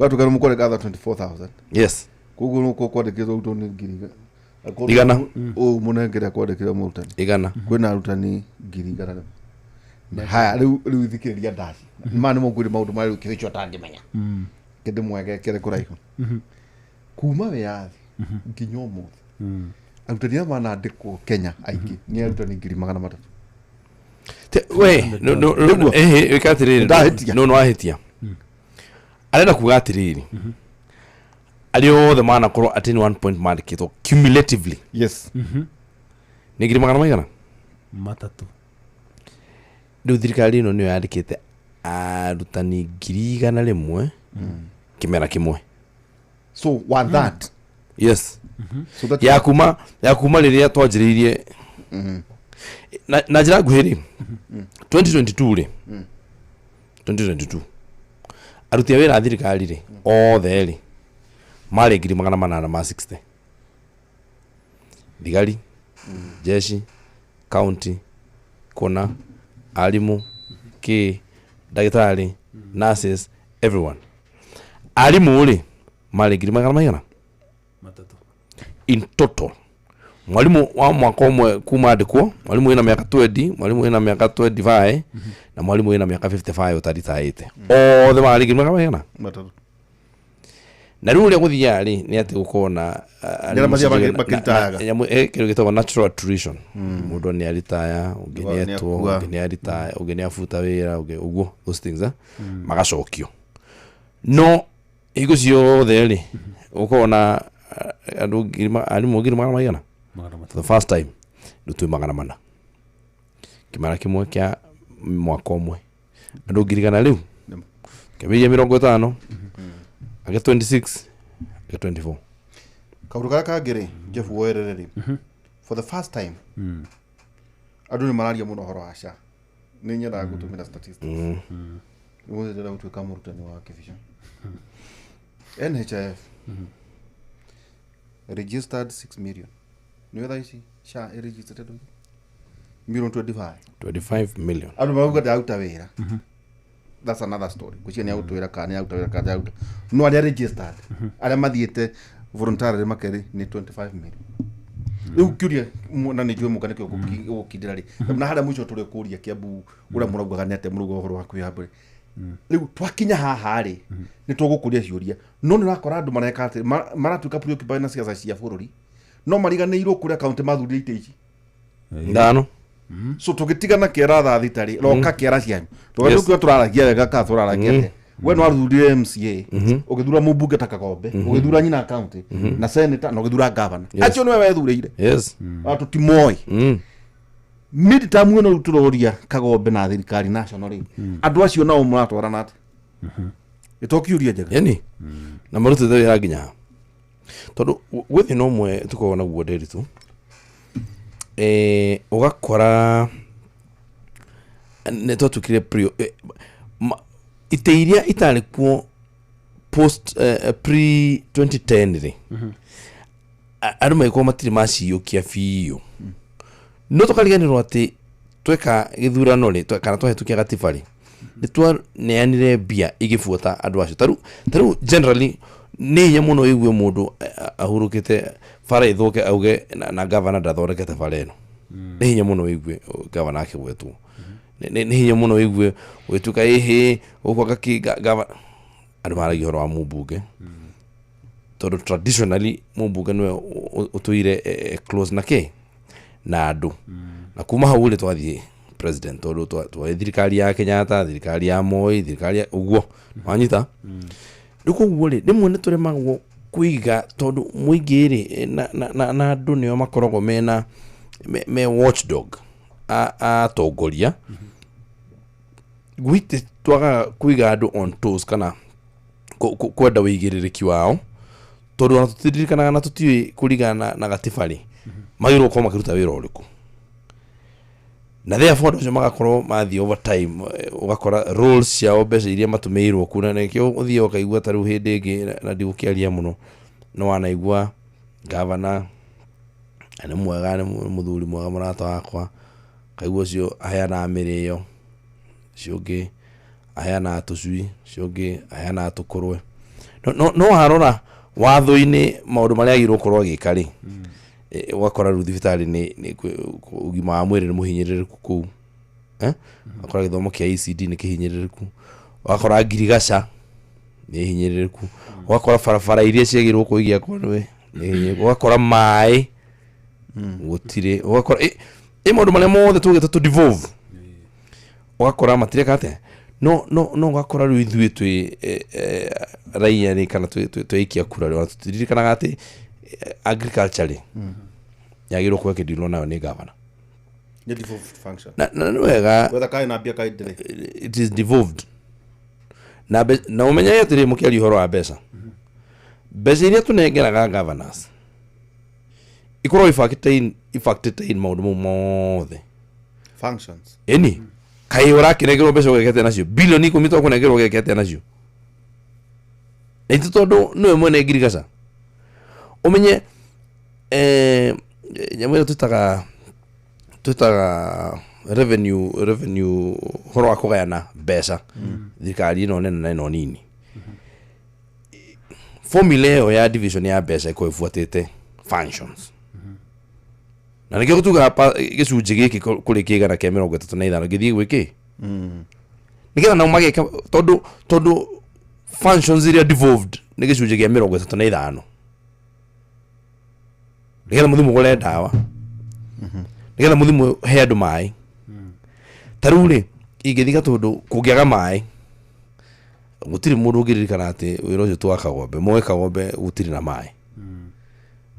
gwatuĩka nĩ mũkwandĩka other 24,000. Yes. Koguo nĩ kwandĩkĩtwo arutani ngiri akorwo Igana. Ũũ mũnengere kwandĩkĩra mũrutani. Igana. Kwĩna arutani ngiri igana rĩmwe. Haya, rĩu thikĩrĩria ndaci. Maya nĩmo ngwĩre maũndũ marĩa rĩu kĩrĩcho atangĩmenya. Kĩndĩ mwegekere kũraihu. Kuma wĩyathi nginya ũmũthĩ, arutani arĩa manandĩkwo Kenya aingĩ nĩ arutani ngiri magana matatũ. We, no, no, no, Nĩguo. wĩka atĩrĩrĩ. Ndahĩtia. No, nĩwahĩtia. Arenda kuga atĩrĩrĩ, arĩa othe manakorwo at any one point mandĩkĩtwo cumulatively Yes. nĩ ngiri magana maigana? Matatũ. Rĩu thirikari ĩno nĩyo yandĩkĩte arutani ngiri igana rĩmwe kĩmera kĩmwe. So one that. Yes. So that Ya kuma rĩrĩa twanjĩrĩirie na njĩra nguhĩ rĩ, 2022 rĩ, 2022 aruti a wĩra a thirikari rĩ othe rĩ marĩ ngiri magana manana ma 60, thigari, jeshi, county kũna, arimũ, kĩ ndagĩtarĩ, nurses, everyone. Arimũ rĩ marĩ ngiri magana maigana? Matatũ. In total mwarimu wa mwaka ũmwe kuma andĩkwo, mwarimu wĩna mĩaka 20, mwarimu wĩna mĩaka 25 na mwarimu wĩna mĩaka 55 ũtaritaĩte, othe marĩ ngiri magana maigana? Matatũ. Na rĩu ũrĩa gũthiaga rĩ nĩ atĩ gũkorwo na Nĩ arĩa mathiaga makĩritayaga. nyamũ kĩndũ gĩtagwo natural attrition. Mũndũ nĩ aritaya, ũngĩ nĩ Nĩ etwo, akua. ũngĩ nĩ aritaya, ũngĩ nĩ abuta wĩra, ũngĩ ũguo, those things, magacokio. No hingo ciothe rĩ gũkorwo na andũ arimũ ngiri magana maigana? Magana matatũ. For the first time rĩu twĩ magana mana kĩmera kĩmwe kĩa mwaka ũmwe, andũ ngiri igana rĩu kĩambĩrĩria mĩrongo ĩtano, age 26, age 24. Kaũndũ karĩa kangĩ rĩ, Jeff, woerere rĩ, for the first time andũ nĩ mararia mũno ũhoro wa SHA. Nĩ nyendaga gũtũmĩra statistics. Ũmũthĩ ndĩrenda gũtuĩka mũrutani wa kĩbica. NHIF registered 6 million. Nĩ thaa ici SHA ĩregistered million 25. 25 million. Andũ marauga ndĩraruta wĩra. That's another story. Ngwĩciria nĩ agũtwĩra kana nĩ aruta wĩra kana ndararuta. No arĩa registered, arĩa mathiĩte voluntarily makeri nĩ 25 million. Rĩu kĩũria na nĩ njũĩ mũka nĩkĩo ũgũkindĩra rĩ, na harĩa mũico tũrĩ kũria Kĩambu ũrĩa mũraugaga nĩ atĩa mũrauga ũhoro wa kwĩhamba rĩ. Rĩu twakinya haha rĩ, nĩ tũgũkũria ciũria, no nĩ ũrakora andũ mareka atĩ maratuĩka preoccupied na ciaca cia bũrũri, no mariganĩirwo kũrĩa kaũntĩ mathurire itĩ ici Ndano. So tũgĩtigana kĩara thaa thita rĩ, roka kĩara cianyu. Tũgatuĩka tũraragia wega kana tũraragia atĩa? We nĩ wathurire MCA, ũgĩthura mũmbunge ta Kagombe, ũgĩthura nyina county na senator na ũgĩthura governor. Acio nĩwe wethurĩire. Yes. Ona tũtimoĩ. Mid term ĩno rĩu tũroria Kagombe na thirikari national rĩ, andũ acio nao mũratwarana atĩa? Ĩtokiũria njega. Yani na marutĩte wĩra nginya ha? Tondũ gwĩ thĩna ũmwe tũkoragwo naguo Nderitu, ũgakora nĩ twatuĩkire itĩ iria itarĩ kuo post pre 2010 rĩ, andũ magĩkorwo matirĩ maciyũkia biũ, no tũkariganĩrwo atĩ tweka gĩthurano rĩ, kana twahĩtũkia gatiba rĩ, nĩ twaneanire mbia igĩbuata andũ acio. Tarĩu generally Nĩ hinya mũno ũigue mũndũ ahurũkĩte bara ĩthũke auge na gavana ndathondekete bara ĩno. Nĩ hinya mũno ũigue gavana akĩgwetwo. Nĩ hinya mũno ũigue ũgĩtuĩka ĩhĩ gũkũ anga gavana. Andũ maragia ũhoro wa mũmbunge tondũ traditionally mũmbunge nĩwe ũtũire close na kĩ na andũ, na kuma hau rĩ twathiĩ president, tondũ twarĩ thirikari ya Kenyatta, thirikari ya Moi, thirikari ya ũguo wanyita. Rĩu koguo rĩ, rĩmwe nĩ tũremagwo kũiga tondũ mũingĩ rĩ na andũ nĩo makoragwo mena me watchdog a atongoria. Gwitĩ twagaga kũiga andũ on toes kana kwenda wĩigĩrĩrĩki wao, tondũ ona tũtiririkanaga na tũtiũĩ kũringana na gatiba rĩ magĩrĩirwo gũkorwo makĩruta wĩra ũrĩkũ, na therefore andũ acio magakorwo mathiĩ over time, ũgakora roles ciao, mbeca iria matũmĩirwo kuna, nĩkĩo ũthiĩ ũkaigua ta rĩu hĩndĩ ĩngĩ na ndigũkĩaria mũno, nĩ wanaigua gavana na nĩ mwega, nĩ mũthuri mwega, mũrata wakwa, kaigua ũcio aheanaga mĩrĩo, ũcio ũngĩ aheanaga tũcui, ũcio ũngĩ aheanaga tũkũrwe. No warora watho-inĩ maũndũ marĩa agĩrĩirwo gũkorwo agĩka rĩ, ũgakora rĩu thibitarĩ nĩ ũgima wa mwĩrĩ nĩ mũhinyĩrĩrĩku kũu, eh? Ũgakora gĩthomo kĩa ECD nĩ kĩhinyĩrĩrĩku, ũgakora ngirigaca nĩ hinyĩrĩrĩku, ũgakora barabara iria ciagĩrĩirwo gũkorwo igĩakwo nĩ hinyĩrĩrĩku, ũgakora maĩ gũtirĩ, ũgakora ĩ maũndũ marĩa mothe tugĩte tũ devolve, ũgakora matireka atĩa. No ũgakora rĩu ithuĩ twĩ raia rĩ, kana twĩ aikia kura rĩ, ona tũtiririkanaga atĩ agriculture rĩ yagĩrĩirwo gũkorwo ĩkĩdealwo nayo nĩ gavana. Nĩ devolved function. Na nĩ wega. Whether kaĩ na mbia kaĩ ndĩrĩ. It is devolved na ũmenyage atĩrĩ, mũkĩaria ũhoro wa mbeca, mbeca iria tũnengeraga governors ikorwo ifactĩte in maũndũ mau mothe. Functions. Ĩni kaĩ ũrakĩnengerwo mbeca ũgekete nacio bilioni 10, twakũnengerwo ũgekete nacio na itũ, tondũ nĩwe mwene ngirigaca. Ũmenye nyamũ ĩyo twĩtaga revenue, ũhoro wa kũgayana mbeca thirikari ĩno nene na ĩno nini, formula ĩyo ya division ya mbeca ĩkorwo ĩbuatĩte functions, na nĩkĩo tugaga gĩcunjĩ gĩkĩ kũrĩ kĩgana kĩa 35 gĩthiĩ gwĩkĩ nĩgetha nao mageka, tondũ functions iria devolved nĩ gĩcunjĩ kĩa 35, nĩgetha mũthiĩ mũgũre ndawa, nĩgetha mũthiĩ mũhe andũ maĩ. Ta rĩu rĩ, ingĩthiĩ Gatũndũ kũngĩaga maĩ, gũtirĩ mũndũ ũngĩririkana atĩ wĩra ũcio ti wa Kagombe. Moĩ Kagombe gũtirĩ na maĩ,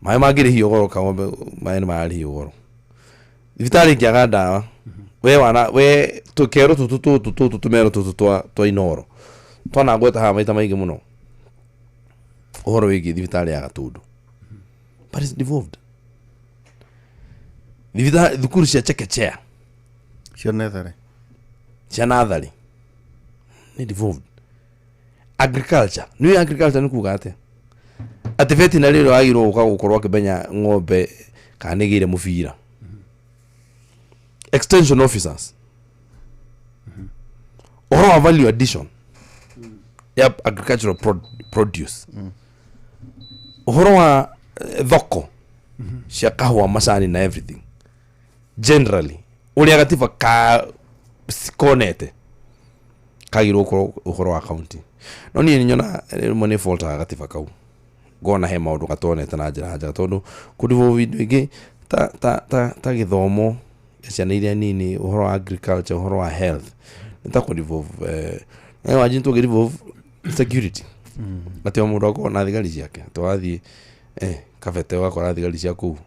maĩ mangĩrĩhio goro Kagombe, maĩ nĩ mararĩhio goro. Thibitarĩ ĩngĩaga ndawa, we wana we tũkerũ tũtũ tũtũ tũtũ tũmero tũtũ twa Inoro twanangweta haha maita maingĩ mũno ũhoro wĩgiĩ thibitarĩ ya Gatũndũ, but it's devolved. Thibitarĩ, thukuru cia chekechea, cia netharĩ, cia natharĩ nĩ devolved. Agriculture, nĩ agriculture nĩ kuga atĩa? Atĩ veterinary ũrĩa wagĩrĩirwo gũka gũkorwo akĩmenya ng'ombe kana nĩ ĩgĩire mũbira, extension officers, ũhoro wa value addition ya agricultural produce, ũhoro wa thoko cia kahũa, macani na everything generally, ũrĩa gatiba ka konete kagĩrĩirwo gũkorwo ũhoro wa county. No niĩ nĩ nyona rĩmwe nĩ faultaga gatiba kau, ngona he maũndũ gatonete na njĩra njega, tondũ kũ indo ingĩ ta gĩthomo gĩa ciana iria nini, ũhoro wa agriculture, ũhoro wa health, nĩ ta kũ imagine tũngĩ devolve security, atĩ o mũndũ akorwo na thigari ciake, atĩ wathiĩ Kabete ũgakora thigari cia kũu,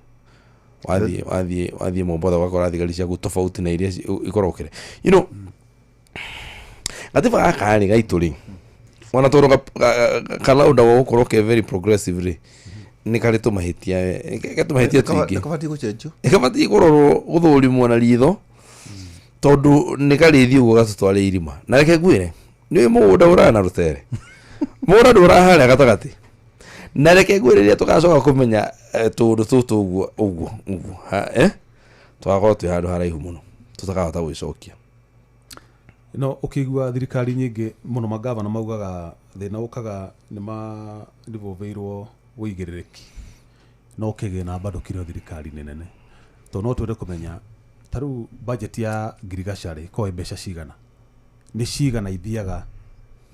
wathiĩ Mombatha ũgakora thigari cia kũu tofauti na iria ikoragwo kĩrĩa, gatiba gaka rĩ gaitũ rĩ, ona tondũ kalaundagwo gũkorwo ke very progressive rĩ, nĩ karĩ tũmahĩtia, ke tũmahĩtia tũingĩ. Kabatiĩ gũcenjio. Gabatiĩ kũrorwo, gũthũrimwo na ritho, tondũ nĩ karĩthiĩ ũguo gatũtware irima. Na reke ngwĩre, nĩ mũgũnda ũraya na rũtere, mũgũnda ndũraga harĩa gatagatĩ. Na reke ngwĩre, rĩrĩa tũgacoka kũmenya tũũndũ tũtũ ũguo ũguo ũguo, tũgakorwo twĩ handũ haraihu mũno tũtakahota gwĩcokia. No ũkĩigua thirikari nyingĩ mũno magavana maugaga thĩna ũkaga nĩ ma-involve-irwo wĩigĩrĩrĩki no kĩgĩna bado kĩrĩ o thirikari-inĩ nene. Tondũ no twende kũmenya ta rĩu budget ya ngirigaca rĩ ĩkoragwo ĩ mbeca cigana, nĩ cigana ithiaga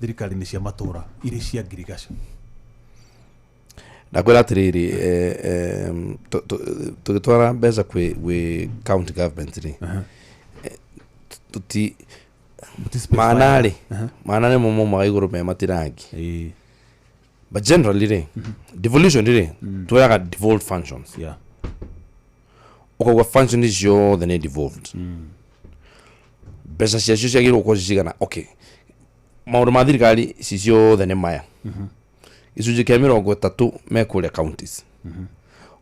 thirikari-inĩ cia matũra irĩ cia ngirigaca? Ndakwĩra atĩrĩrĩ, tũgĩtwara mbeca kwĩ county government rĩ, tũti mana rĩ, mana nĩmo maumaga igũrũ me matirangi. But generally rĩ, devolution rĩ, tuoyaga devolved functions. Ũkauga function ici ciothe nĩ devolved, mbeca ciacio ciagĩrĩirwo gũkorwo ci cigana. Okay, maũndũ ma thirikari ici ciothe nĩ maya, gĩcunjĩ kĩa 30 me kũrĩa counties.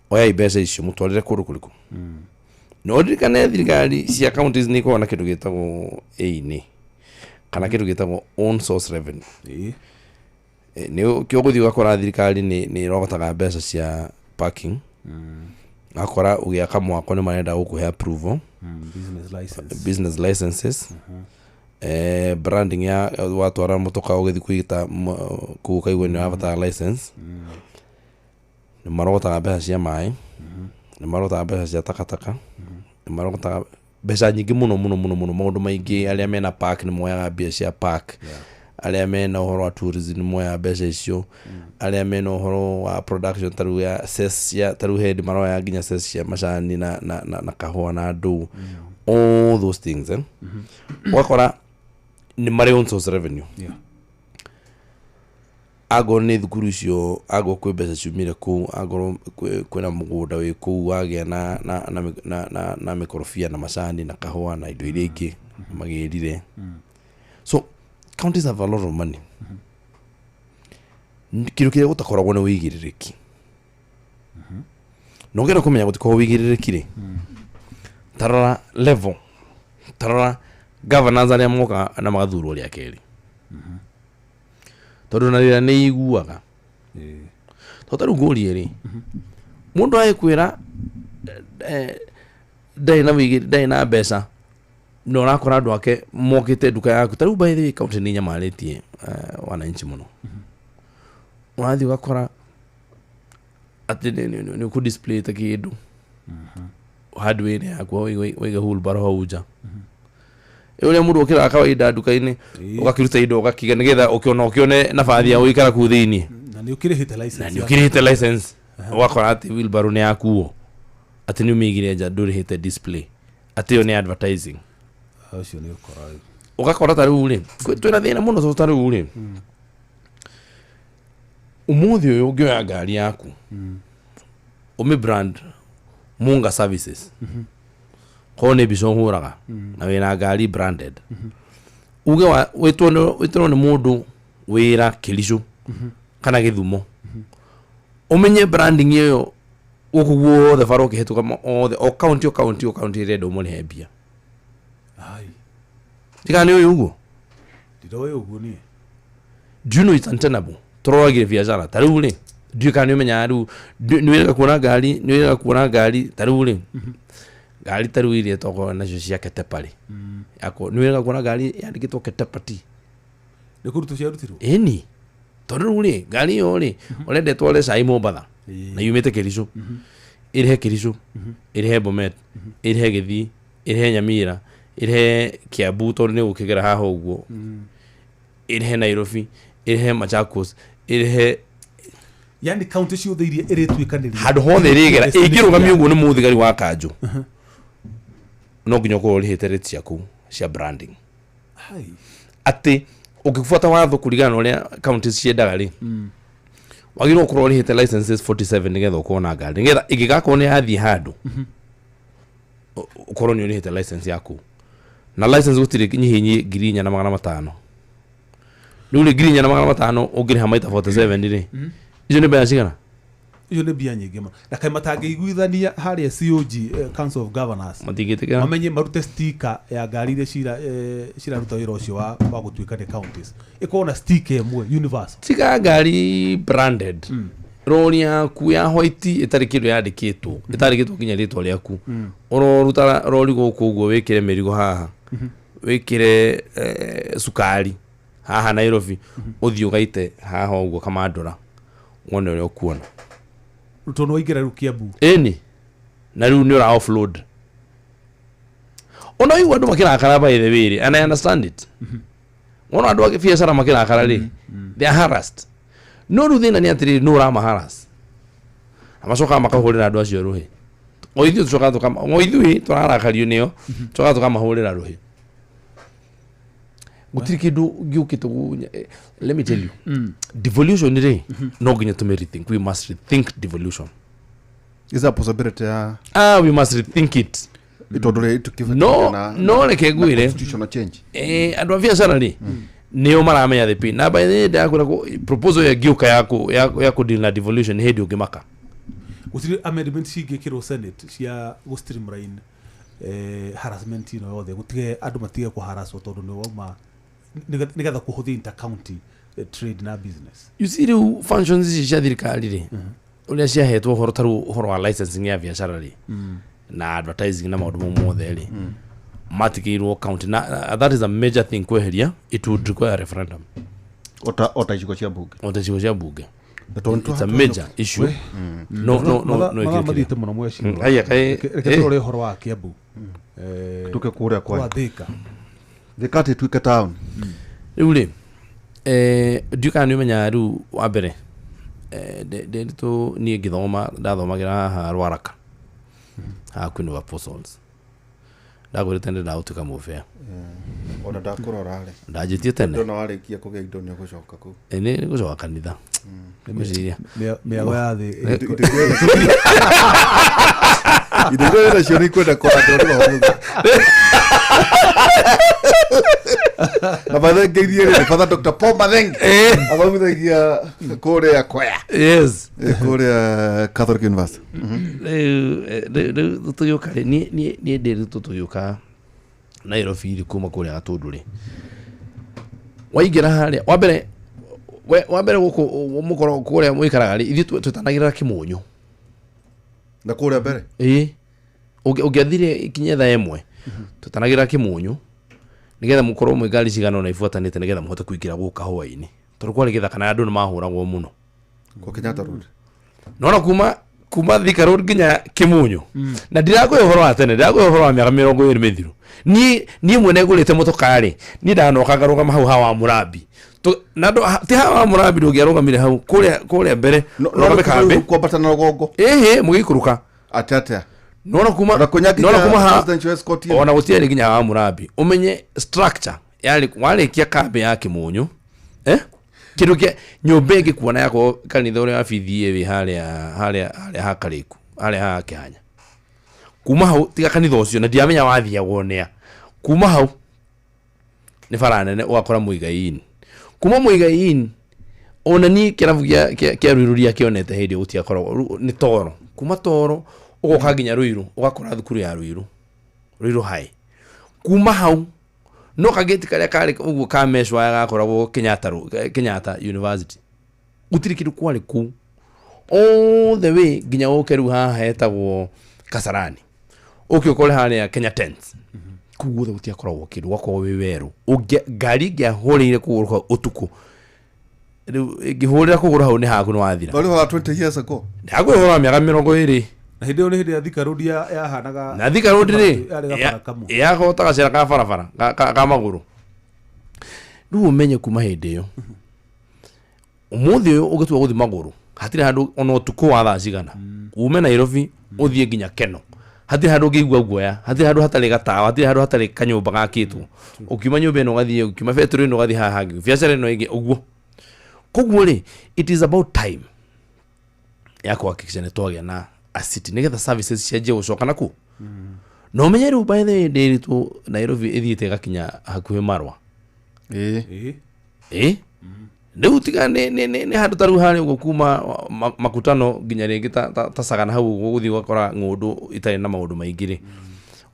Oyai mbeca icio mũtwarĩre kũndũ kũrĩkũ. No ũririkane thirikari cia counties nĩ ikoragwo na kĩndũ gĩtagwo ĩinĩ kana kĩndũ gĩtagwo own source revenue. Nĩ kĩo ũgũthiĩ ũgakora thirikari nĩ ĩrogotaga mbeca cia parking, ũgakora ũgĩaka mwako nĩ marenda gũkũhe approval. Business license. Business licenses, branding ya watwara mũtoka ũgĩthiĩ kwĩgita kũu ũkaigua nĩ ũrabatara license. Nĩ marogotaga mbeca cia maĩ, nĩ marogotaga mbeca cia takataka, nĩ marogotaga mbeca nyingĩ mũno mũno mũno mũno, maũndũ maingĩ. Arĩa mena park nĩ moyaga mbia cia park, arĩa mena ũhoro wa tourism nĩ moyaga mbeca icio, arĩa mena ũhoro wa production ta rĩu ya cess cia ta rĩu hĩndĩ maroya nginya cess cia macani na kahũa na ndũ, all those things, eh? Ũgakora nĩ marĩ own source revenue. Angorwo nĩ thukuru icio, angorwo kwĩ mbeca ciumire kũu, angorwo kwĩna mũgũnda wĩ kũu wagĩa na mĩkorobia na macani na kahũa na indo iria ingĩ magĩrire. So counties have a lot of money. Kĩndũ kĩrĩa gũtakoragwo nĩ wĩigĩrĩrĩki, na ũngĩenda kũmenya gũtikoragwo wĩigĩrĩrĩki rĩ, tarora level, tarora governors arĩa moka na magathurwo rĩa kerĩ, tondũ na rĩrĩa nĩ iguaga tondũ ta rĩu ngũrie rĩ, mũndũ agĩkwĩra ndarĩ na ndarĩ na mbeca, na ũrakora andũ ake mokĩte nduka yaku. Ta rĩu, by the way, county nĩ nyamarĩtie wananchi mũno. Ũrathiĩ ũgakora atĩ nĩ ũkũ display ta kĩndũ hardware yaku, wĩige wheelbarrow hau nja, ũrĩa mũndũ ũkĩraga kawaida nduka-inĩ, ũgakĩruta indo ũgakiga nĩgetha ũkĩona ũkĩone nabathi ya gũikara kũu thĩiniĩ. Na nĩ ũkĩrĩhĩte license Na nĩ ũkĩrĩhĩte license. Ũgakora atĩ wheelbarrow nĩ yakuo, atĩ nĩ ũmĩigire nja, ndũrĩhĩte display, atĩ ĩyo nĩ advertising. Ũcio nĩ ũkora rĩu. Ũgakora ta rĩu rĩ, twĩna thĩna mũno, tondũ ta rĩu rĩ, ũmũthĩ ũyũ ũngĩoya ngari yaku ũmĩ brand Munga Services, korwo nĩ mbica ũhũraga na wĩna ngari branded, uge wĩtwo nĩ mũndũ wĩra Kĩricũ kana Gĩthumo, ũmenye branding ĩyo gũkũ guothe bara ũkĩhĩtũka othe, o county, o county, o county ĩrenda ũmũrĩhe mbia. Ai. Tikana nĩ ũyũ ũguo. Ndiroĩ ũguo niĩ. Do you know it's untenable? Tũroragire biacara ta rĩu rĩ, ndiũĩ kana nĩ ũmenyaga rĩu nĩ wĩrĩga kuona ngari, nĩ wĩrĩga kuona ngari ta rĩu rĩ, ngari ta rĩu iria tokorwo nacio cia Ketepa rĩ, yako nĩ wĩrĩga kuona ngari yandĩkĩtwo Ketepa T? Nĩ kũrutwo ciarutirwo. Ĩni, tondũ rĩu rĩ, ngari ĩyo rĩ, ũrenda ĩtware cai Mombatha na yumĩte Kericho, ĩrĩhe Kericho, ĩrĩhe Bomet, ĩrĩhe Gĩthii, ĩrĩhe Nyamira, ĩrĩhe Kiambu tondũ nĩ gũkĩgera haha ũguo, ĩrĩhe Nairobi, ĩrĩhe Machakos, ĩrĩhe Yani county ciothe iria ĩrĩtuĩkanĩria. Handũ hothe ĩrĩgera ĩngĩrũgamio ũguo nĩ mũthigari wa kanjũ, no nginya ũkorwo ũrĩhĩte rate ciaku cia branding. Ai. Atĩ ũngĩbuata watho kũringana na ũrĩa counties ciendaga rĩ, wagĩrĩirwo gũkorwo ũrĩhĩte licenses 47 nĩgetha ũkorwo na ngari, nĩgetha ĩngĩgakorwo nĩ yathiĩ handũ ũkorwo nĩ ũrĩhĩte license yaku. Na license gũtirĩ nyihinyi 4,500. Rĩu rĩ, 4,500 ũngĩrĩha maita 47 rĩ, icio nĩ mbeca cigana? Icio nĩ mbia nyingĩ mũno, na kaĩ matangĩiguithania harĩa COG, Council of Governors? Matingĩtĩkĩra. Mamenye marute sticker ya ngari iria ciraruta wĩra ũcio wa gũtuĩka nĩ counties, ĩkorwo na sticker ĩmwe universal. Tiga ngari branded, rori yaku ya white ĩtarĩ kĩndũ yandĩkĩtwo, ĩtandĩkĩtwo nginya rĩtwa rĩaku, ũroruta rori gũkũ ũguo wĩkĩre mĩrigo haha. Wĩkĩre cukari haha Nairobi, ũthiĩ ũgaite haha ũguo Kamandũra, wone ũrĩa ũkuona. Tondũ waingĩra rĩu Kiambu. Ĩni, na rĩu nĩ ũra offload. Ona ũigua andũ makĩrakara, by the way rĩ, and I understand it, wona andũ a biacara makĩrakara rĩ, they are harassed. No rĩu thĩna nĩ atĩrĩrĩ, nũ ũramaharas? Na macokaga makahũrĩra andũ acio rũhĩ, o ithuĩ tũcokaga o ithuĩ tũrarakario nĩo, tũcokaga tũkamahũrĩra rũhĩ. Gũtirĩ kĩndũ gĩũkĩte let me tell you, devolution rĩ, no nginya tũme rethink. We must rethink devolution. Is there a possibility ya Ah, we must rethink it. Tondũ rĩ tukĩbatiĩ No, no reke ngwĩre. Constitutional change. Andũ a biacara rĩ, nĩo maramenya the pain. Na by the way, ndakwĩra proposal ĩyo ĩngĩũka ya kũ deal na devolution, nĩ hĩndĩ ũngĩmaka. Gũtirĩ amendment cingĩkĩrwo Senate cia gũ streamline harassment ĩno yothe, gũtige andũ matige kũharaswo tondũ nĩ wauma, nĩgetha kũhũthia intercounty trade na business? You see, rĩu functions ici cia thirikari rĩ, ũrĩa ciahetwo ũhoro, ta rĩu ũhoro wa licensing ya biacara rĩ, na advertising na maũndũ mau mothe rĩ, matigĩirwo county, na that is a major thing kweheria. It would require a referendum. Ota icigo cia bunge. Ota icigo cia bunge. Na tondũ It's a major issue. No Mathaa ĩkĩrĩ mathiĩte mũno, mwecirwo. Haya, Reke tũrore ũhoro wa Kiambu. Tuke kũrĩa kwa kwa Thika. Thika atĩ ĩtuĩke town. Rĩu rĩ, ndiũ kana nĩ ũmenyaga, rĩu wa mbere, ndĩritũ niĩ ngĩthoma ndathomagĩra haha Rwaraka, haha Queen of Apostles. Ndakwĩrĩte ndĩnda gũtuĩka mũbĩa. Ona ndakũrora rĩ. Ndanjĩtie tene. Ndona warĩkia kũgĩa indo nĩ ũgũcoka kũu. Nĩ gũcoka kanitha ngwĩciria. Mĩago ya thĩ. Indo iria nacio nĩ ikwenda kũrandwo nĩ roho mũtheru. Na mathengeithie rĩrĩ Father Dr. Paul Mathenge athomithagia kũrĩa kwea. Kũrĩa Catholic University. Rĩu tũgĩũka rĩ, niĩ ndĩritũ tũgĩũka Nairobi rĩ, kuma kũrĩa Gatũndũ rĩ, waingĩra harĩa wa mbere, wa mbere gũkũ mũkorwo kũrĩa mũikaraga rĩ, ithuĩ twĩtanagĩrĩra kĩmũnyũ. Na kũrĩa mbere. Ĩĩ, ũngĩathire ikinye thaa 1, twĩtanagĩrĩra kĩmũnyũ nĩgetha mũkorwo mwĩ ngari cigana ũna ibuatanĩte, nĩgetha mũhote kũingĩra gũka hwaĩ-inĩ, tondũ kwarĩ gĩthaka na andũ nĩ mahũragwo mũno. Kwa Kenyatta Road. Nona kuma Thika Road nginya Kimunyu, na ndirakũhe ũhoro wa tene, ndirakũhe ũhoro wa mĩaka 20 mĩthiru. Niĩ mwene ngũrĩte mũtokarĩ, niĩ ndanoka ngarũgama hau hawa Mũrambi. Na ti hawa Mũrambi, ndũngĩarũgamire hau kũrĩa mbere. No ũrũgame kambĩ. Kwambata na rũgongo. Ĩhĩ, mũgĩikũrũka. Atĩa atĩa? Nona kuma Ona kũnya nona kuma nginya ha presidential escort ĩyo. Ona gũtiarĩ nginya hawa Mũrambi. Ũmenye structure yarĩ warĩkia kambĩ ya Kĩmũnyũ, kĩndũ kĩa nyũmba ĩngĩ kuona yakwo kanitha ũrĩa wa BDA wĩ harĩa ha Karĩku, harĩa ha Kĩhanya. Kuma hau tiga kanitha ũcio, na ndiramenya wathiagwo nĩa. Kuma hau nĩ bara nene, ũgakora Muigai-inĩ. Kuma Muigai-inĩ, ona niĩ kĩrabu kĩa Ruiru ndiakĩonete hĩndĩ ĩyo, gũtiakoragwo. Rĩu nĩ toro. Kuma toro ũgoka nginya Ruiru, ũgakora thukuru ya Ruiru, Ruiru High. Kuma hau no kagĩti karĩa karĩ ũguo ka meshwaya gakoragwo Kenyatta Kenyatta University. Gũtirĩ kĩndũ kwarĩ kũu all the way nginya ũke rĩu haha hetagwo Kasarani, ũke ũkore harĩa Kenya Tents. Kũu guothe gũtiakoragwo kĩndũ, gwakoragwo wĩ werũ. Ngari ĩngĩahũrĩire kũgũrũ hau ũtukũ, rĩu ĩngĩhũrĩra kũgũrũ hau nĩ haku nĩ wathira. Ũrĩ wa 20 years ago. Ndakũhe ũhoro wa mĩaka 20. Na hĩndĩ ĩyo nĩ hĩndĩ ya Thika Road yahanaga. Na Thika Road rĩ, Yarĩ gabara kamwe. yakorwo ta gacĩra ka barabara ka magũrũ. Rĩu ũmenye kuma hĩndĩ ĩyo, ũmũthĩ ũyũ ũngĩtua gũthiĩ magũrũ, hatirĩ handũ ona ũtukũ wa thaa cigana ume Nairobi ũthiĩ nginya Keno, hatirĩ handũ ũngĩigua guoya, hatirĩ handũ hatarĩ gatawa, hatirĩ handũ hatarĩ kanyũmba gakĩtwo. Ũkiuma nyũmba ĩno ũgathiĩ, ũkiuma betũrũ ĩno ũgathiĩ haha hangĩ, biacara ĩno ĩngĩ ũguo. Koguo rĩ, it is about time ya kuhakikisha nĩ twagĩa na a city, nĩgetha services cianjie gũcoka naku. Na ũmenye rĩu, by the way, ndĩritũ Nairobi ĩthiĩte ĩgakinya hakuhĩ Marwa. Ĩĩ. Ĩĩ. Ĩ rĩu tiga nĩ handũ ta rĩu harĩa ũguo kuma makutano nginya rĩngĩ ta Sagana hau ũguo, gũthiĩ ũgakora ng'ũndũ itarĩ na maũndũ maingĩ rĩ.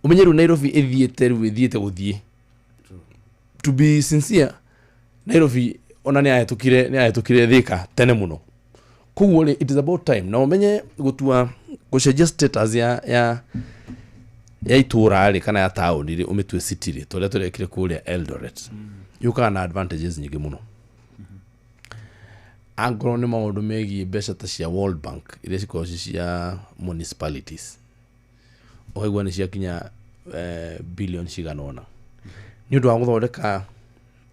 Ũmenye rĩu Nairobi ĩthiĩte, rĩu ĩthiĩte gũthiĩ. To be sincere, Nairobi ona nĩ yahĩtũkire Thika tene mũno. Koguo rĩ, it is about time na ũmenye gũtua gũcenjia status ya Ya itũra rĩ kana ya taũni rĩ, ũmĩtue city rĩ, tũrĩa tũrekire kũrĩa Eldoret, yũkaga na advantages nyingĩ mũno. Angorwo nĩ maũndũ megiĩ mbeca ta cia World Bank iria cikoragwo ci cia municipalities, ũkaigua nĩ ciakinya billion cigana ũna nĩ ũndũ wa gũthondeka,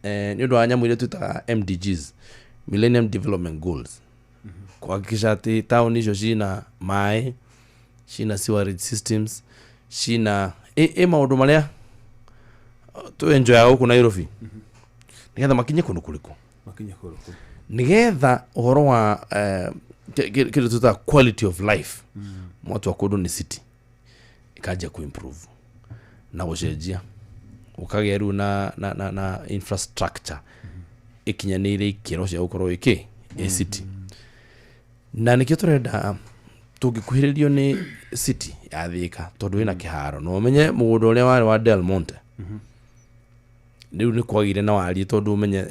nĩ ũndũ wa nyamũ iria twĩtaga MDGs, Millennium Development Goals, kuhakikisha atĩ taũni icio cina maĩ, cina sewerage systems, cina ĩ maũndũ marĩa tũenjoyaga gũkũ Nairobi, nĩgetha makinye kũndũ kũrĩkũ? Makinye kũndũ kũu. Nĩgetha ũhoro wa kĩndũ twĩtaga quality of life mwatua kũndũ nĩ city ĩkanjia kuimprove na gũcenjia, ũkagĩa rĩu na infrastructure ĩkinyanĩire ikĩro cia gũkorwo ĩkĩ ĩ city. Na nĩkĩo tũrenda tũngĩkuhĩrĩrio nĩ city ya Thika, tondũ ĩna kĩharo na ũmenye mũgũnda ũrĩa warĩ wa Del Monte rĩu nĩ kwagĩire na wariĩ, tondũ ũmenye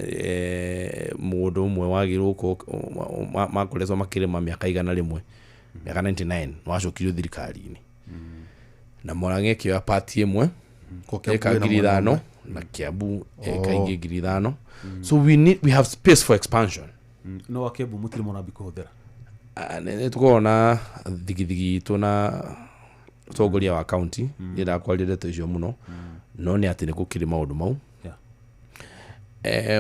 mũgũnda ũmwe wagĩrĩirwo gũkorwo makoretwo makĩrĩma mĩaka 100, mĩaka 99, wacokirio thirikari-inĩ na Murang'a ĩkĩoya pati ĩmwe. Ko Kiambu ĩka ĩna ngiri mwena ithano ũmwe. Na Kiambu ĩka ingĩ 5,000, so we have space for expansion. No wa Kiambu mũtirĩ mũrambi kũhũthĩra? Ah, nĩ tũkoragwo na thigithigi itũ na ũtongoria wa county, ndiendaga kwaria ndeto icio mũno, no nĩ atĩ nĩ gũkĩrĩ maũndũ mau.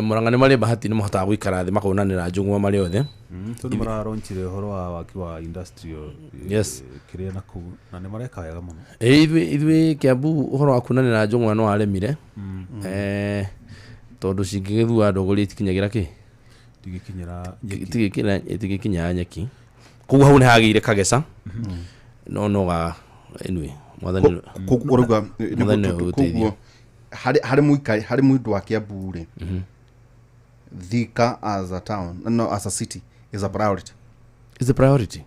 Murang'a nĩ marĩ bahati, nĩ mahotaga gũikara thĩ makaunanĩra njũng'wa marĩ othe. So nĩ mararonchire ũhoro wa waki wa industrial kĩrĩa na kũu, na nĩ mareka wega mũno. Ithuĩ Kiambu ũhoro wa kunanĩra njũng'wa no waremire, tondũ cingĩgĩthua ndũgũri itikinyagĩra kĩ? Ndigĩkinyĩra nyeki. Itigĩkinyaga nyeki, koguo hau nĩ hagĩire kageca no noga anyway mwathani. Koguo ũrauga Mwathani nĩwe ũgũteithia. koguo harĩ mũikari, harĩ mũndũ wa Kiambu rĩ, Thika as a town, no, as a city is a priority. Is a priority.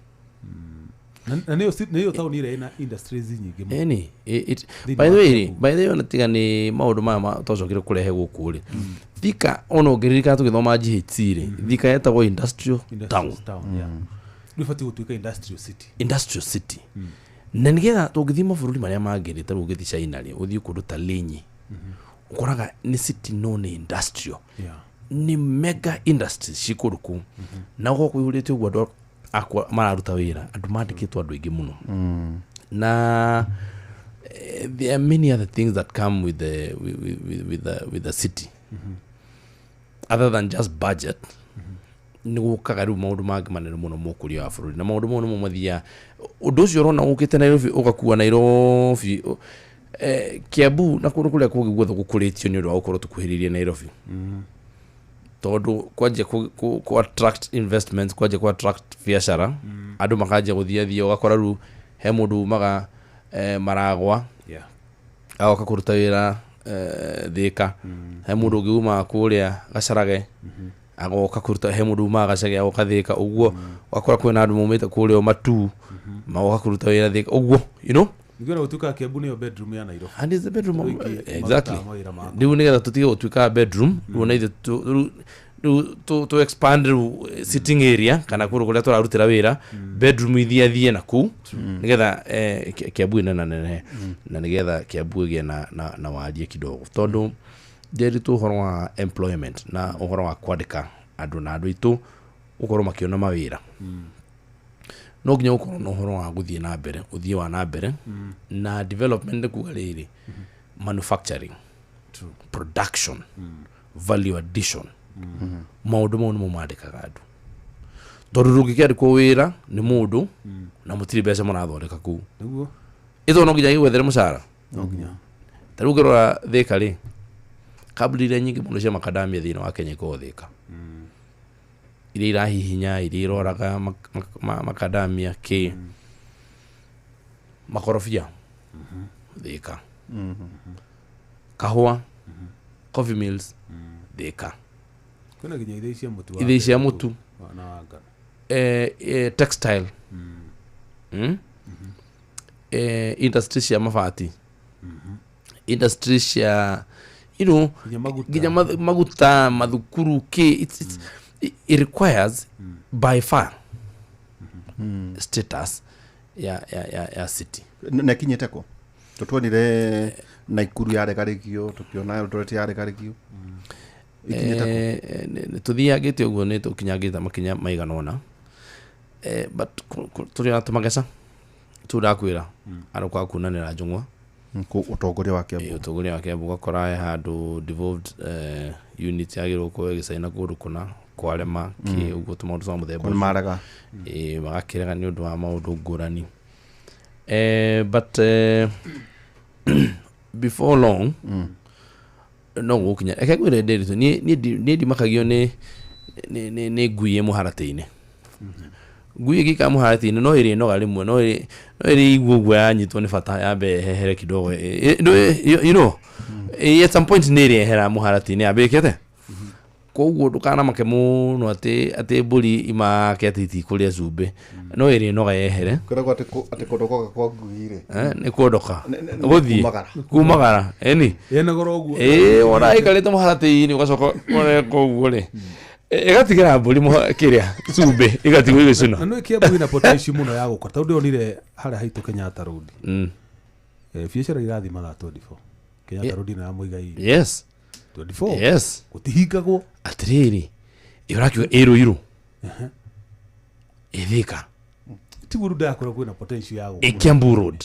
Na nĩyo taũni ĩrĩa ĩna industries nyingĩ mũno. Eni Thĩinĩ by the wa way Kiambu. By the way, ona tiga nĩ maũndũ maya twacokire kũrehe gũkũ rĩ, Thika ona ũngĩririkana tũgĩthoma GHC rĩ, Thika yetagwo industrial town. Industrial town, yeah. Rĩu ĩbatiĩ gũtuĩka industrial city. Industrial city, na nĩgetha tũngĩthiĩ mabũrũri marĩa mangĩ rĩ, ta rĩu ũngĩthiĩ China rĩ, ũthiĩ kũndũ ta Linyi, ũkoraga nĩ city no nĩ industrial, nĩ mega industries ci kũndũ kũu, na gũkorwo kũihũrĩte ũguo andũ akwa mararuta wĩra, andũ mandĩkĩtwo, andũ aingĩ mũno. Na there are many other things that come with the city other than just budget. Nĩ gũkaga rĩu maũndũ mangĩ manene mũno mũkũria wa bũrũri, na maũndũ mau nĩmo mathiaga ũndũ ũcio ũrona ũkĩte Nairobi, ũgakua Nairobi, Kiambu na kũndũ kũrĩa kũngĩ guothe gũkũrĩtio nĩ ũndũ wa gũkorwo tũkuhĩrĩirie Nairobi, tondũ kwanjia ku attract investments, kwanjia ku attract biacara, andũ makanjia gũthiathia, ũgakora rĩu he mũndũ umaga Maragwa agoka kũruta wĩra Thika, he mũndũ ũngĩ umaga kũrĩa Gacarage agoka kũruta, he mũndũ umaga Gacage agoka Thika, ũguo ũgakora kwĩna andũ maumĩte kũrĩa Matuu magoka kũruta wĩra Thika, ũguo you know. Ningĩ ona gũtuĩka Kiambu nĩyo bedroom ya Nairobi. And it's the bedroom. Andũ aingĩ Exactly. marutaga mawĩra mao. Rĩu nĩgetha tũtige gũtuĩka bedroom, rĩu ona ithuĩ rĩu tũ expand rĩu sitting area kana kũndũ kũrĩa tũrarutĩra wĩra, bedroom ithiathie na kũu, nĩgetha Kiambu ĩnenanenehe na nĩgetha Kiambu ĩgĩe na warie kidogo, tondũ ndĩritũ ũhoro wa employment na ũhoro wa kwandĩka andũ na andũ aitũ gũkorwo makĩona mawĩra, no nginya gũkorwo na ũhoro wa gũthiĩ na mbere, ũthiĩ wa na mbere na development, nĩ kuga rĩrĩ, manufacturing, production, value addition, maũndũ mau nĩmo mandĩkaga andũ, tondũ ndũngĩkĩandĩkwo wĩra nĩ mũndũ na mũtirĩ mbeca mũrathondeka kũu. Nĩguo. Ĩto no nginya gĩgwethere mũcara. No nginya. Ta rĩu ũngĩrora Thĩka rĩ, kambuni iria nyingĩ mũno cia makadamia thĩinĩ wa Kenya ikoragwo Thĩka, iria irahihinya, iria iroraga makadamia kĩ makorobia Thĩka, kahũa, coffee mills Thĩka. Kwĩna nginya ithĩi cia mũtu wa Ithĩi cia mbembe mũtu. kũu, na wa ngano. Textile, Industry cia mabati, industry cia nginya maguta. Nginya maguta, mathukuru ki it requires by far status ya city. Na ikinyĩte kũ? Tũtuonire Naikuru yaregarĩgio, tũkĩona Eldoret yaregarĩgio. Ikinyĩte kũ? Tũthiangĩte ũguo nĩ tũkinyangĩte makinya maigana ũna, but tũrĩ na tũmageca tu ndakwĩra andũ kwa kunanĩra njũng'wa. Ũtongoria wa Kiambu. Ũtongoria wa Kiambu ũgakora he handũ devolved unit yagĩrĩirwo gũkorwo ĩgĩcaina kũndũ kũna kwarema kĩ ũguo tũmaũndũ twa mũthemba Nĩ ũcio. marega. Magakĩrega nĩ ũndũ wa maũndũ ngũrani, but before long no gũkinya. Reke ngwĩre Nderitu, niĩ ndimakagio nĩ ngui ĩ mũharatĩ-inĩ. Ngui ĩngĩikara mũharatĩ-inĩ no ĩrĩ noga rĩmwe, no ĩrĩ igua ũguo yanyitwo nĩ bata yambe ĩhehere kidogo. At some point nĩ ĩrĩehera mũharatĩ-inĩ yambĩke atĩa. Koguo ndũkanamake mũno atĩ mbũri imake atĩ itikũrĩa cumbĩ, no ĩrĩ noga yehere. Kwĩragwo atĩ kũndogoka kwa ngui rĩ, Nĩ kuondoka. Nĩ gũthiĩ kumagara. Kumagara ĩni. Ĩna goro ũguo. Ĩĩ, wona ĩikarĩte mũharatĩ-inĩ ũgacoka ũreka ũguo rĩ, ĩgatigĩra mbũri kĩrĩa cumbĩ ĩgatigwo ĩgĩcina. Na nä Kiambu ĩna potential mũno ya gũkũra, tondũ ndĩronire harĩa haitũ Kenyatta Road, biacara irathiĩ mathaa 24 Kenyatta Road na ya Muigai. 24. Gũtihingagwo. Atĩrĩrĩ, ĩ ũrakiuga ĩ Rũirũ, ĩ Thĩka, Tiguo rĩu ndakwĩra kwĩna potential ya ĩ gũkũra. Kiambu Road,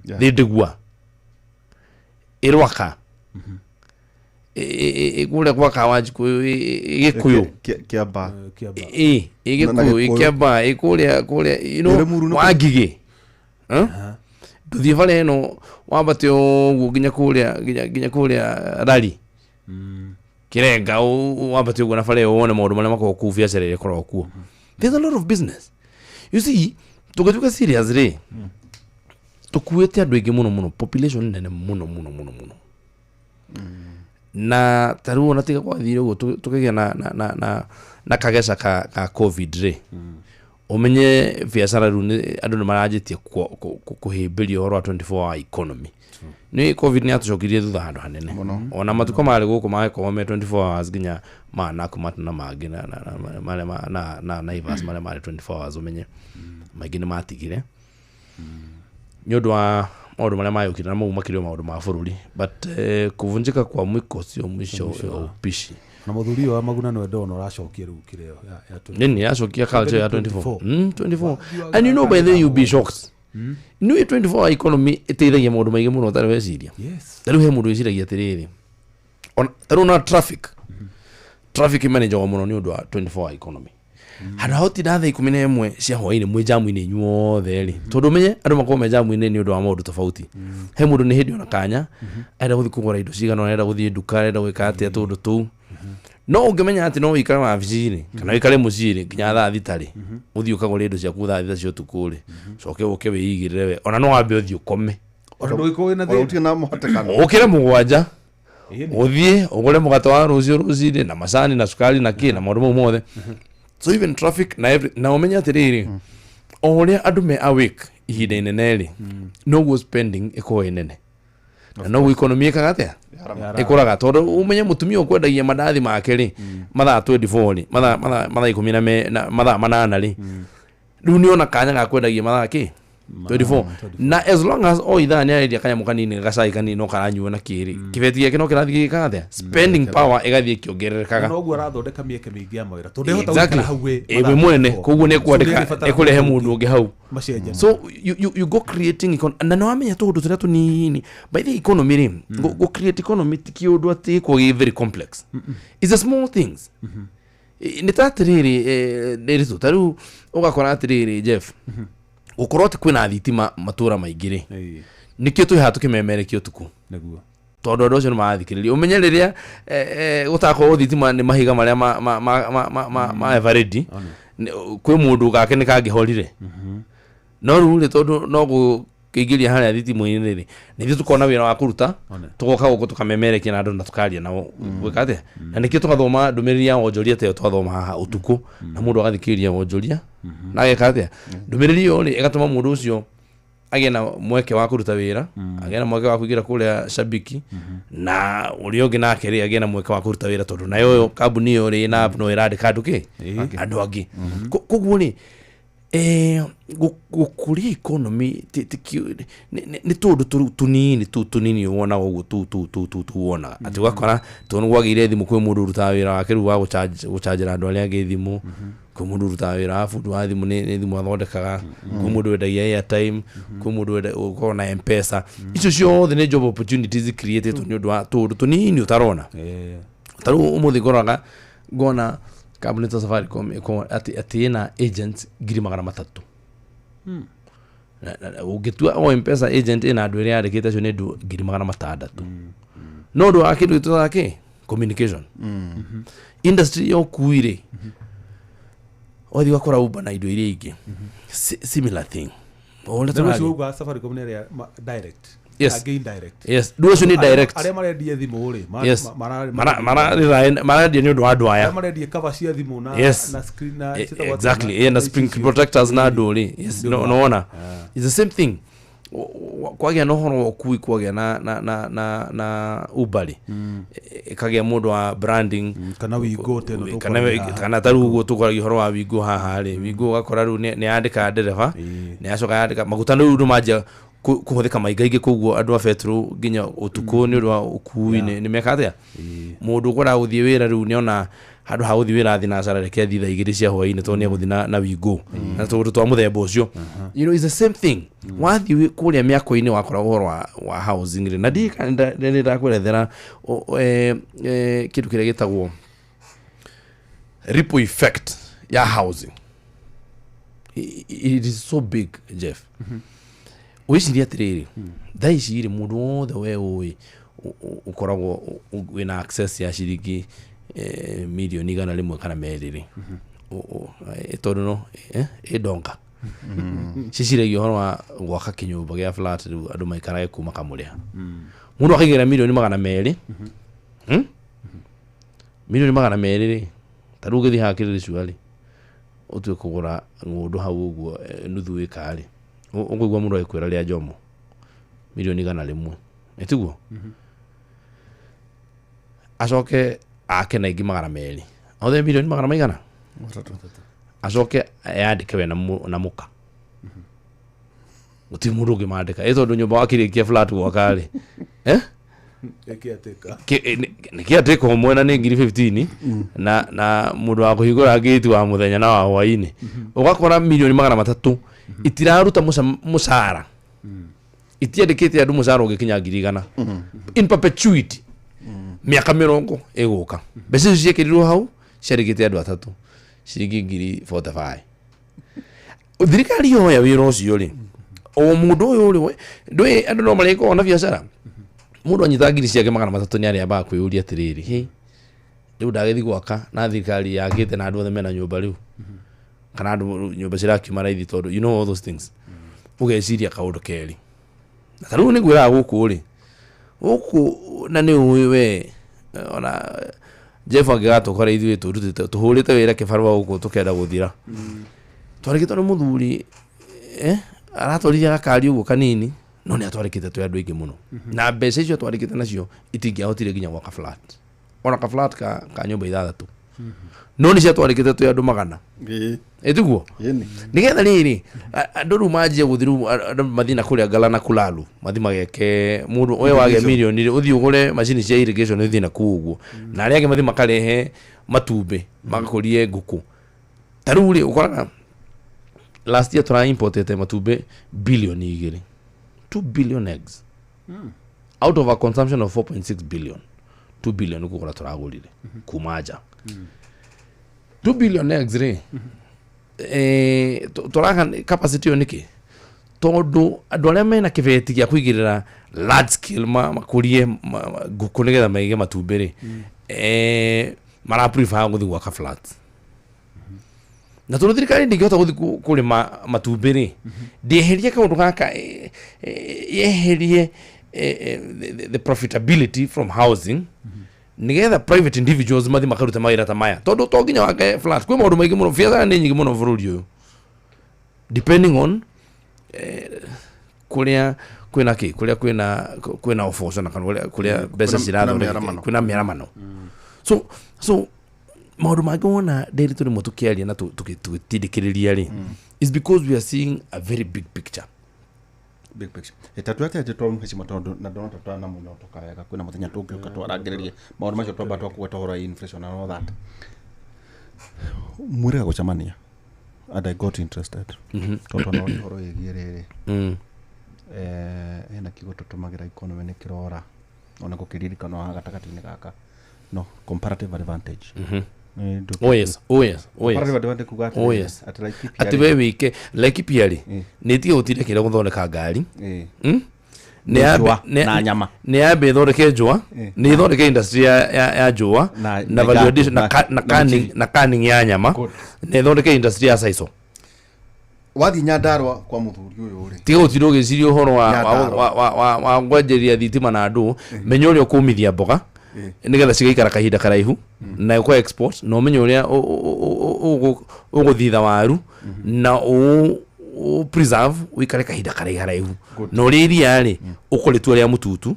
Thĩndĩgua, ĩ Rwaka, ĩ kũrĩa gwa Kawanjikũ, ĩ Gĩkũyũ. Kĩamba. Kiamba. Ĩ ĩ Na Gĩkũyũ, ĩ Gĩkũyũ. Kĩamba, ĩ kũrĩa Ĩ Rĩmuru nĩ wa Ngigĩ. Ndũthiĩ bara ĩno wambate ũguo nginya kũrĩa nginya kũrĩa rari Kĩrenga, wambate ũguo na bara ĩyo wone maũndũ marĩa makoragwo kũu, biacara ĩrĩa ĩkoragwo kuo. There's a lot of business, you see. Tũngĩtuĩka serious rĩ, tũkuĩte andũ aingĩ mũno mũno, population nene mũno mũno mũno mũno, na ta rĩu ona tiga gwathire ũguo tũkĩgĩa na kageca ka COVID rĩ, ũmenye biacara rĩu andũ nĩ maranjĩtie kũhĩmbĩria ũhoro wa 24 hour economy. Nĩ COVID nĩ yatũcokirie thutha handũ hanene. Ona matuko marĩ gũkũ magĩkorwo me 24 hours nginya ma Nakumatt na mangĩ na marĩa na Naivas marĩa marĩ 24 hours, ũmenye maingĩ nĩ matigire nĩ ũndũ wa maũndũ marĩa mayũkire na mau makĩria maũndũ ma bũrũri, but kuvunjika kwa mwiko sio mwisho wa upishi. Na mũthuri ũyũ wa Maguna nĩwe ndona ũracokia rĩu kĩrĩa ya 24. Nini yacokia culture ya 24. 24. 24, and you know, by the way, you'll be shocked. Nĩ 24 hour economy ĩteithagia maũndũ maingĩ mũno ũtarĩ weciria. Ta rĩu he mũndũ wĩciragia atĩrĩrĩ, ta rĩu na traffic ĩmanĩjagwo mũno nĩ ũndũ wa 24 hour economy. Handũ ha ũtinda thaa 11 cia hwaĩ-inĩ mwĩ jamu-inĩ inyuothe rĩ, tondũ ũmenye andũ makoragwo me jamu-inĩ nĩ ũndũ wa maũndũ tofauti. He mũndũ nĩ hĩndĩ ona kanya arenda gũthiĩ kũgũra indo cigana ũna, arenda gũthiĩ nduka, arenda gwĩka atĩa, tũndũ tũu. No ũngĩmenya atĩ no ũikare wabici-rĩ kana ũikare mũciĩ-rĩ nginya thaa 6 rĩ, ũthiĩ ũkagũre indo ciaku thaa 6 cia ũtukũ rĩ, coke ũke wĩigĩrĩre we, ona no wambe ũthiĩ ũkome. Ona ndũgĩkorwo wĩna Ona thĩna. gũtirĩ na mũhatĩkano. Ũkĩre 7, Ĩni. ũthiĩ ũgũre mũgate wa rũciũ rũcinĩ na macani na cukari na kĩ na maũndũ mau mothe. So even traffic na every, na ũmenye atĩrĩrĩ, o ũrĩa andũ me awake ihinda inene rĩ, noguo spending ĩkoragwo ĩ nene na noguo economy ĩkaga atĩa? Yara. Ĩkũraga, tondũ ũmenye mũtumia ũkwendagia mandathi make rĩ mathaa 24 rĩ, mathaa ikũmi na mathaa 8 rĩ, rĩu nĩ ona kanya ga kwendagia mathaa kĩ 24, na as long as o ithaa nĩ arendia kanyamũ kanini, gacai kanini no karanyuo na kĩrĩ kĩbeti gĩake no kĩrathiĩ gĩkaga atĩa, spending power ĩgathiĩ ĩkĩongererekaga. Na ũguo arathondeka mĩeke mĩingĩ ya mawĩra tondũ ndehota Exactly. gũikara hau wĩ Ĩ, mathaa we mwene 24. koguo nĩ So kwandĩka nĩarabatara ĩkũrehe mũndũ mũndũ ũngĩ hau. macenjania. So you go creating na nĩwamenya tũũndũ tũrĩa tũnini. By the economy rĩ, go create economy ti kĩũndũ atĩ ĩkoragwo gĩ very complex. It's the small things. Nĩ ta atĩrĩrĩ, Nderitu, ta rĩu ũgakora atĩrĩrĩ, Jeff, gũkorwo atĩ kwĩna thitima matũra maingĩ rĩ, nĩkĩo twĩ haha tũkĩmemerekia ũtukũ, Nĩguo. Tondũ andũ acio nĩ marathikĩrĩria. Ũmenye rĩrĩa gũtakorwo thitima nĩ mahiga marĩa ma Eveready, kwĩ mũndũ gake nĩ kangĩhorire, no rĩu rĩ, tondũ no gũkĩingĩria harĩa thitima-inĩ rĩ, nĩ ithuĩ tũkona wĩra wa kũruta. One. Tũgoka gũkũ tũkamemerekia na andũ na tũkaria nao gwĩka atĩa, na nĩkĩo tũgathoma ndũmĩrĩri ya wonjoria ta ĩyo twathoma haha ũtukũ, na mũndũ agathikĩrĩria wonjoria na ageka atĩa, ndũmĩrĩri ĩyo rĩ ĩgatũma mũndũ ũcio agĩe na mweke wa kũruta wĩra, agĩe na mweke wa kũingĩra kũrĩa shabiki, na ũrĩa ũngĩ nake rĩ agĩe na mweke wa kũruta wĩra, tondũ nayo ĩyo kambuni ĩyo rĩ na app no ĩrandĩka andũ kĩ andũ angĩ. Koguo rĩ Gũkũria economy nĩ tũndũ tũrĩu tũnini tũu tũnini wonaga ũguo tũu tũu tũu tũu tũu wonaga atĩ ũgakora tondũ nĩ gwagĩire thimũ, kwĩ mũndũ ũrutaga wĩra wake rĩu wa gũchanjĩra andũ arĩa angĩ thimũ, kwĩ mũndũ ũrutaga wĩra wa bundi wa thimũ, nĩ thimũ athondekaga, kwĩ mũndũ wendagia airtime, kwĩ mũndũ ũkoragwo na M-Pesa. Icio ciothe nĩ job opportunities created nĩ ũndũ wa tũndũ tũnini ũtarona. Ta rĩu ũmũthĩ ngoraga ngona kambuni ta Safaricom ĩkorwo atĩ ĩna agents 300,000. Ũngĩtua o M-Pesa agent ĩna andũ ĩrĩa yandĩkĩte, acio nĩ andũ 600,000. No ũndũ wa kĩndũ gĩtũtaga kĩ communication industry ya ũkui rĩ, wathiĩ ũgakora Uber na indo iria ingĩ. Similar thing o ũrĩa Rĩu tũrathiĩ. ũcio uga Safaricom nĩ arĩa direct. Yes. Angĩ indirect. Yes, rĩu ũcio nĩ direct. Arĩa marendia thimũ rĩ, Marendia nĩ ũndũ wa andũ aya arĩa marendia cover cia thimũ na Yes. na screen na ciĩtagwo atĩa? Exactly, na screen protectors na andũ rĩ, yes. Nĩ no ũndũ wa- nona it's the same thing. Kwagĩa na ũhoro wa ũkui, kwagĩa na Uber rĩ, ĩkagĩa mũndũ wa branding. Kana Wingo teno. Kana ta rĩu ũguo tũkoragia ũhoro wa Wingo haha rĩ, Wingo ũgakora rĩu nĩ yandĩka ndereba, nĩ yacoka yandĩka maguta, rĩu nĩ manjia kũhũthĩka maingaingĩ, koguo andũ a betro nginya ũtukũ nĩ ũndũ wa ũkui nĩ meka atĩa. Mũndũ ũkwendaga gũthiĩ wĩra rĩu nĩona handũ ha gũthiĩ wĩra thinacara, reke athiĩ thaa 2 cia hwaĩ-inĩ tondũ nĩ egũthiĩ na Wingo na tũndũ twa mũthemba ũcio. It's the same thing. Wathiĩ kũrĩa mĩako-inĩ wakora ũhoro wa housing rĩ, na ndiũĩ kana nĩ ndakwerethera kĩndũ kĩrĩa gĩtagwo ripple effect ya housing. It is so big, Jeff. Wĩcirie atĩrĩrĩ, thaa ici rĩ, mũndũ wothe we ũĩ ũkoragwo wĩna access ya ciringi mirioni 100 kana 2 rĩ, tondũ no ĩndonga ciciragia ũhoro wa gwaka kĩnyũmba gĩa flat rĩu andũ maikarage kuu makamũrĩha. Mũndũ akaigĩra mirioni 200? Mirioni 200 rĩ, ta rĩu ũgĩthiĩ haha Kĩrĩrĩcua rĩ, ũtue kũgũra ng'ũndũ hau ũguo, nuthu ĩka rĩ, ũkũigua mũndũ agĩkwĩra rĩa njomo mirioni 100, ĩtiguo? Acoke ake na ingĩ 200, othe mirioni magana maigana, acoke yandĩke we na mũka, gũtirĩ mũndũ ũngĩ mandĩka ĩ tondũ nyũmba wakĩrĩkia flat gwaka rĩ, eh? Ĩkĩatĩka. Nĩ kĩatĩka ũmwe na nĩ ngiri 15 na mũndũ wa kũhingũra ngĩti wa mũthenya na wa hwainĩ, ũgakora mirioni 300 itiraruta mũcara, itiandĩkĩte andũ mũcara ũngĩkinya 100,000 in perpetuity mĩaka 80 ĩgũka. Mbeca icio ciĩkĩrirwo hau ciandĩkĩte andũ atatũ ciringi ngiri 45. Thirikari yoya wĩra ũcio rĩ, o mũndũ ũyũ rĩ, ndũĩ andũ no marĩkoragwo na biacara. Mũndũ anyita ngiri ciake 300 nĩ arĩambaga kwĩyũria atĩrĩrĩ, hĩ, rĩu ndagĩthiĩ gwaka na thirikari yakĩte na andũ othe mena nyũmba rĩu, kana andũ nyũmba cirakiuma raithi, tondũ you know all those things, ũgeciria kaũndũ kerĩ. Na ta rĩu nĩ ngwĩraga gũkũ rĩ, gũkũ na nĩ ũĩ we ona Jeff angĩgatũkora ithuĩ tũrutĩte tũhũrĩte wĩra kĩbarũa gũkũ tũkenda gũthira, twarĩkĩtwo nĩ mũthuri, aratwarithia gakari ũguo kanini, no nĩ atwarĩkĩte twĩ andũ aingĩ mũno, na mbeca icio atwarĩkĩte nacio itingĩahotire nginya gwaka flat, ona ka flat ka nyũmba ithathatũ, no nĩ ciatwarĩkĩte twĩ andũ 100. Ĩtiguo? Ĩni. Nĩgetha rĩrĩ andũ rĩu manjie gũthiĩ rĩu andũ mathiĩ na kũrĩa ngala na kulalu, mathiĩ mageke mũndũ we wagĩa mirioni rĩ, ũthiĩ ũgũre macini cia irrigation, ũthiĩ na kũu ũguo, na arĩa angĩ mathiĩ makarehe matumbĩ magakũrie ngũkũ. Ta rĩu rĩ, ũkoraga last year tũra importete matumbĩ bilioni 2, 2 billion eggs out of a consumption of 4.6 billion. 2 billion nĩ kũgũra tũragũrire kuma nja 2 billion eggs rĩ. Tũraga capacity ĩyo nĩkĩ? Tondũ andũ arĩa mena kĩbeti gĩa kũigĩrĩra large scale makũrie ngũkũ nĩgetha maige matumbĩ rĩ, mara prefer gũthiĩ gwaka flats. Na tondũ thirikari ndĩngĩhota gũthiĩ kũrĩma matumbĩ rĩ, ndĩeherie kaũndũ gaka, yeherie the profitability from housing nigetha private individuals mathi makarute mawĩra ta maya, tondũ to nginya wake flat, kwĩ maũndũ maingĩ mũno, biacara nĩ nyingĩ mũno bũrũri ũyũ, depending on kũrĩa kwĩna kĩ, kũrĩa kwĩna ũboco na kana kũrĩa mbeca kwĩna cirathondeka. mĩaramano. Kwĩna mĩaramano. So maũndũ mangĩ wona ndĩrĩ tũrĩmwe tũkĩaria na tũgĩtindĩkĩrĩria rĩ. Is because we are seeing a very big picture. Big picture. Ĩtatũ atĩa njĩtwo heshima tondũ na ndona ta na mũno toka wega kwĩna mũthenya tũngĩũka twarangĩrĩrie maũndũ macio twamba twakũgweta ũhoro wa inflation and all that. Mwĩrĩga gũcemania and I got interested tondũ no ũhoro wĩgiĩ rĩrĩ. Hena kiugo tũtũmagĩra economy nĩ kĩrora ona gũkĩririkanwo haha gatagatĩ-inĩ gaka, no comparative advantage. Oh yes, oh yes, oh yes. Comparative advantage kuga Oh, atĩrĩrĩ, yes. atĩ Laikipia Atĩ rĩ, we wike Laikipia rĩ, nĩ ĩtige gũtinda kĩrĩa gũthondeka ngari. Nĩ Njũa na nyama. Nĩ yambe ĩthondeke njũa, nĩ ĩthondeke industry ya njũa Na- na na value igatũ, addition na na na canning, mchiri. na canning ya nyama, Good. nĩ ĩthondeke industry ya saico. Wathiĩ Nyandarũa kwa mũthuri ũyũ rĩ, Tiga gũtinda ũgĩciria ũhoro wa Nyandarũa. wa kwanjĩrĩria thitima na andũ, menya ũrĩa ũkũmithia mboga nĩgetha cigaikara kahinda karaihu na ũkũ export, na ũmenye ũrĩa ũgũthitha waru na ũ preserve ũikare kahinda karaiharaihu, na ũrĩa iria rĩ ũkũrĩtua rĩa mũtutu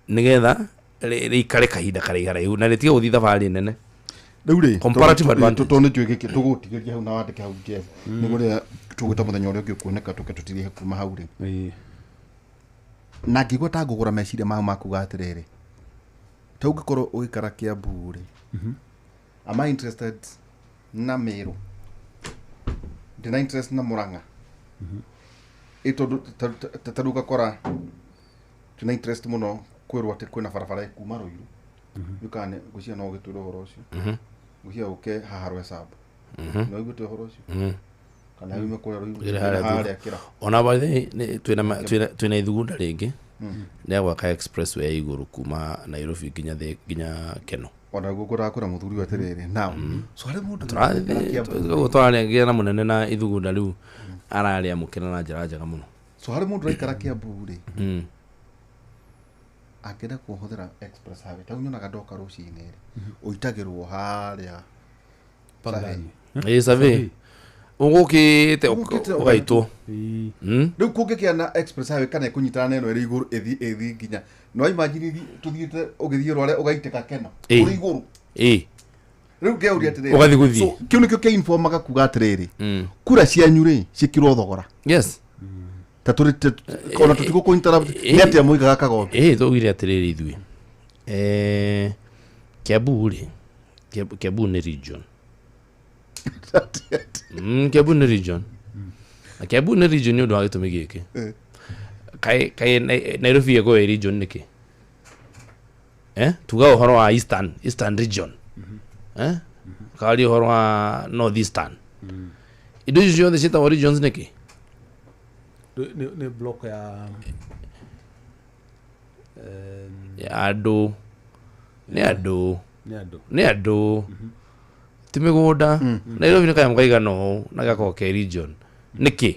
nĩgetha rĩikare kahinda karaiharaihu na rĩtige gũthiĩ thabarĩ nene. Rĩu rĩ, Comparative advantage. tondũ nĩ njũĩ gĩkĩ tũgũtigĩria hau na wandĩke hau Jeff, nĩguo rĩrĩa tũgwĩta mũthenya ũrĩa ũngĩ ũkuoneka tũke tũtirihe kuma hau rĩ, na ngĩigua ta ngũgũra meciria mao makuga atĩrĩrĩ, ta ũngĩkorwo ũgĩikara Kiambu rĩ, am I interested na Meru, ndĩna interest na Murang'a, ĩ tondũ ta rĩu ũgakora twĩna interest mũno kwĩrwo atĩ kwĩna barabara ĩkuma Ruiru. Ngwĩciria ngwĩciria no ũgĩtwĩre ũhoro ũcio, ngwĩciria ũke haha Rwesambu, no ũiguĩte ũhoro ũcio kana yume kũrĩa Ruiru Ĩrĩ harĩa thutha. harĩa kĩra Ona by the way, twĩna ithugunda rĩngĩ rĩa gwaka expressway ya igũrũ kuma Nairobi nginya nginya Keno. Ona guo ngũraga kwĩra mũthuri ũyũ atĩrĩrĩ, now so harĩ mũndũ ũraikara Kiambu. Tũraria na mũnene na ithugunda rĩu ararĩamũkĩra na njĩra njega mũno. So harĩ mũndũ ũraikara Kiambu rĩ, angĩenda kũhũthĩra express highway, ta rĩu nyonaga ndoka rũcinĩ rĩ, ũitagĩrwo harĩa Pangani. Ĩ survey ũgũkĩte Ũgũkĩte ũgaitwo. Rĩu kũngĩkĩa na express highway kana ĩkũnyitana na ĩno ĩrĩ igũrũ ĩthiĩ nginya no imagine tũthiĩte ũgĩthiĩ rware ũgaitĩka Keno ũrĩ igũrũ. Rĩu ngeũria atĩrĩrĩ, Ũgathiĩ gũthiĩ. so kĩu nĩkĩo kĩinformaga kuga atĩrĩrĩ, kura cianyu rĩ ciĩkĩrwo thogora ta tũrĩ ona tũtigũkũ interrupt. Nĩ atĩa mũigaga Kagombe? Ĩ twaugire atĩrĩrĩ ithuĩ, Kiambu rĩ, Kiambu nĩ region. Kiambu nĩ region, na Kiambu nĩ region nĩ ũndũ wa gĩtũmi gĩkĩ. Kaĩ Nairobi ĩkorwo ĩ region nĩkĩ? Tuga ũhoro wa eastern region, karia ũhoro wa north eastern, indo icio ciothe ciĩtagwo regions nĩkĩ? Nĩ block ya Ya andũ, nĩ andũ. Nĩ andũ. Nĩ andũ, ti mĩgũnda. Nairobi nĩ kanyamũ kaigana ũũ na gakorwo ke region nĩkĩ?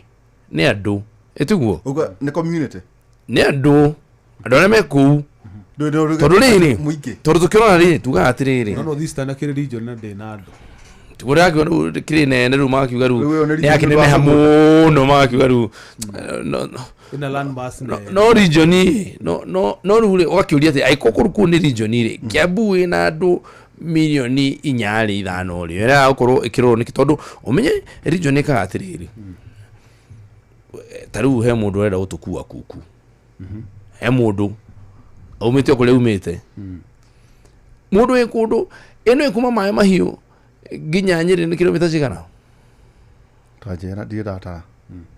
Nĩ andũ, ĩtiguo? Ũguo nĩ community. Nĩ andũ, andũ arĩa me kũu. Tondũ rĩrĩ, Mũingĩ. tondũ tũkĩrora rĩrĩ tugaga atĩrĩrĩ, No North Eastern akĩrĩ region na ndĩ na andũ. Kũrĩa akiuga rĩu kĩrĩ nene, rĩu magakiuga rĩu Rĩu ĩyo nĩ nĩ region yakĩneneha mũno, magakiuga rĩu Ĩna land mass nene. No region ĩ, no rĩu rĩ ũgakĩũria atĩ angĩkorwo kũu kũu nĩ region rĩ, Kiambu ĩna andũ mirioni 4 rĩ, 5 rĩ, ĩrĩa gũkorwo ĩkĩrorwo nĩkĩ? Tondũ ũmenye region ĩkaga atĩrĩrĩ, ta rĩu he mũndũ ũrenda gũtũkua kuku, he mũndũ aumĩte o kũrĩa aumĩte, mũndũ wĩ kũndũ ĩno ĩkuma maĩ mahiũ nginya Nyĩrĩ nĩ kilomita cigana? Ta njĩra, ndirĩ ndatara,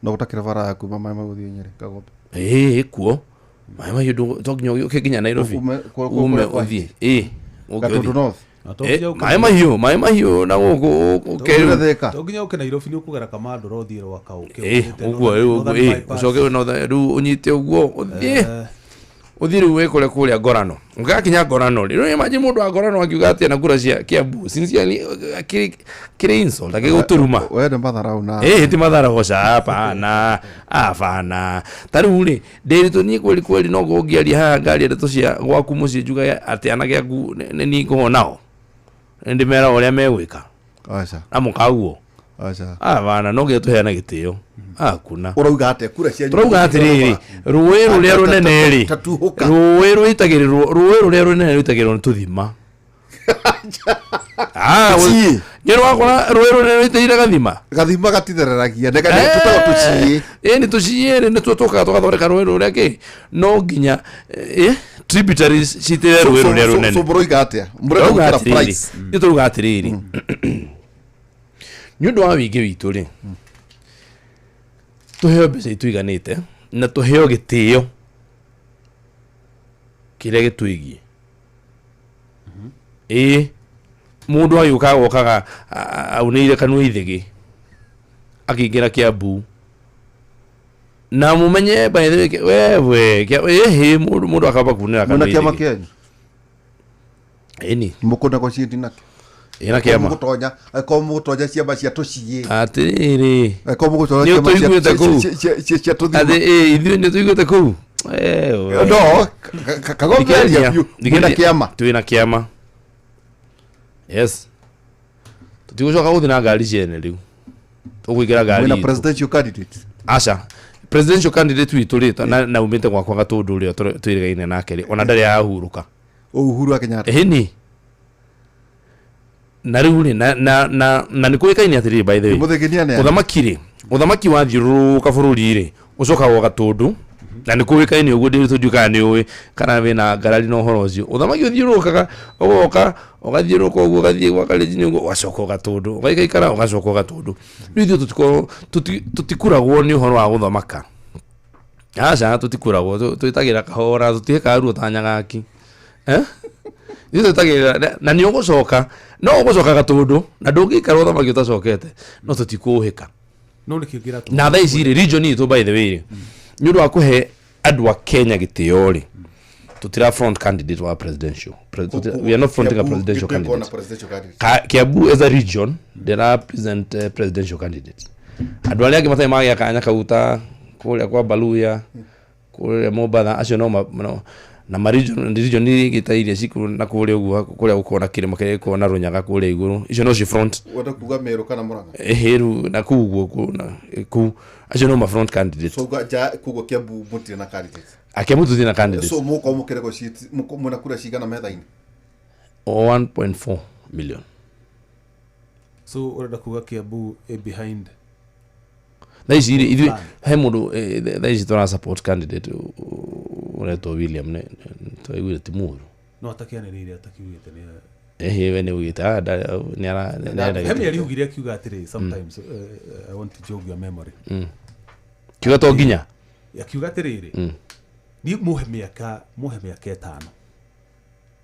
no gũtakĩra bara ya kuma maĩ mau gũthiĩ Nyĩrĩ, Kagombe. Ĩĩ, kuo maĩ mahiũ to nginya ũke nginya Nairobi. Ume ume kũrĩa kwa ũthiĩ ĩĩ ũke Gatundu ũthiĩ. North. Na to nginya ũke Maĩ mahiũ na gũkũ ũke Ũkĩre rĩu. Thĩka. To nginya ũke Nairobi, nĩ ũkũgera Kamandũra ũthiĩ Rwaka ũke ũkĩte Ũguo rĩu ũguo Northern Bypass. ũcoke rĩu ũnyite ũguo ũthiĩ ũthiĩ rĩu wĩkore kũrĩa Ngorano. Ũgakinya Ngorano rĩ, rĩu imagine mũndũ wa Ngorano akiuga atĩa na kura cia Kiambu? Sincerely, kĩrĩ insult akĩgũtũruma. We nĩ matharau na Ĩ ti matharau ca, hapana, hapana. Ta rĩu rĩ ndĩritũ niĩ kweli kweli, no ngũngĩaria haha ngaria ndeto cia gwaku mũciĩ njuge atĩ anake aku nĩ niĩ ngũhona nao nĩ ndĩmera ũrĩa megwĩka. Aca. Na mũkaguo. Aca. Hapana, no nginya tũheane gĩtĩo, hakuna. Ũrauga atĩa kura cianyu? Tũrauga atĩrĩrĩ, rũĩ rũrĩa rũnene rĩ, Tatuhũka. rũĩ rũitagĩrĩrwo, rũĩ rũrĩa rũnene rũitagĩrĩrwo nĩ tũthima. Ah, Tũciĩ. nĩ wakora rũĩ rũrĩa rũitĩire gathima. Gathima gatithereragia tũtagwo tũciĩ. Ĩ nĩ tũciĩ rĩ, nĩtuo tũkaga tũgathondeka rũĩ rũrĩa kĩ no nginya tributaries citĩre rũĩ rũrĩa rũnene. So mũroiga atĩa? Mũrenda Tũrauga gwĩkĩra atĩrĩrĩ, price? ithuĩ tũrauga atĩrĩrĩ, nĩ ũndũ wa wĩingĩ witũ rĩ, tũheo mbeca ituiganĩte na tũheo gĩtĩo kĩrĩa gĩtwĩgiĩ. Ĩĩ, mũndũ agĩũka agokaga aunĩire kanua ithĩgĩ akĩingĩra Kĩambu na mũmenye, by the way, wewe ĩhĩ mũndũ akamba kunĩra Mwĩna kanua kĩama ithĩgĩ. kĩanyu? Ĩni. Mũkũnegotiate nakĩo? Ĩna kĩama. Mũgũtonya, angĩkorwo mũgũtonya ciama cia tũciĩ, Atĩrĩrĩ, angĩkorwo mũgũtonya Nĩ ciama cia- ũtũiguĩte kũu? cia tũthima. Atĩ ĩ, ithuĩ nĩ tũiguĩte kũu. Ewe. No kagomeria biũ, mwĩna kĩama. Twĩna kĩama, yes. Tũtigũcoka gũthiĩ na ngari ciene rĩu, tũkũingĩra ngari Mwĩna itũ. presidential candidate? Aca, presidential candidate witũ rĩ, na umĩte gwakwa Gatũndũ ũrĩa twĩrĩgaine nake rĩ, ona ndarĩ ahurũka. Uhuru wa Kenyatta? Ĩni. Na rĩu rĩ, na nĩ kũĩkaine atĩrĩrĩ, by the way, Mũthĩgĩnia nĩ ũthamaki rĩ, ũthamaki wathiũrũrũka bũrũri rĩ, ũcokaga Gatũndũ, na nĩ kũĩkaine ũguo. Ndĩ tũndiũ kana nĩ ũĩ kana wĩna ngarari na ũhoro ũcio. Ũthamaki ũthiũrũrũkaga, ũgoka ũgathiũrũrũka ũguo, ũgathiĩ gwa Kalenjin ũguo, ũgacoka Gatũndũ, ũgaikaikara, ũgacoka Gatũndũ. Rĩu ithuĩ tũtikuragwo nĩ ũhoro wa gũthamaka. Aca, tũtikuragwo. Twĩtagĩra kahora, tũtihĩkaga ruo ta nyagaki. Eh? Ithuĩ twĩtagĩrĩra na nĩ ũgũcoka, no ũgũcoka Gatũndũ na ndũngĩikara ũthamaki ũtacokete, no tũtikũhĩka. No nĩkĩ kĩratũma? Na thaa ici rĩ, region itũ, by the way rĩ, nĩ ũndũ wa kũhe andũ a Kenya gĩtĩo rĩ, tũtira front candidate wa presidential. We are not fronting a presidential candidate. Presidential candidate. Kiambu as a region ndĩra present presidential candidate. Andũ arĩa angĩ matarĩ magĩa kanya kau, ta kũrĩa kwa Baluya, kũrĩa Mombatha, acio no, no na ma region, region ingĩ ta iria ciku na kũrĩa ũguo, kũrĩa gũkorwo na kĩrĩma kĩrĩa gĩkoragwo na Rũnyaga kũrĩa igũrũ, icio no ci front. Wenda kuga Meru kana Murang'a? Ĩhĩru na kũu ũguo, kũu acio no ma front candidate. So ja koguo Kiambu mũtirĩ na candidate? Akiambu tũtirĩ na candidate. So mũgũkorwo mũkĩnegotiate mwĩna kura cigana metha-inĩ? O 1.4 million. So ũrenda kuga Kiambu ĩ behind? Thaa ici rĩ, ithuĩ Plan. he mũndũ thaa ici tũra support candidate ũretwo William, twaiguire ti mũũru. No atakĩanĩrĩire, atakiugĩte nĩ Ĩhĩ, we nĩ ugĩte nĩ arenda he gĩtĩ. mĩario ugire akiuga atĩrĩ, sometimes I want to jog your memory. Kiuga to nginya. Akiuga atĩrĩrĩ, niĩ mũhe mĩaka 5,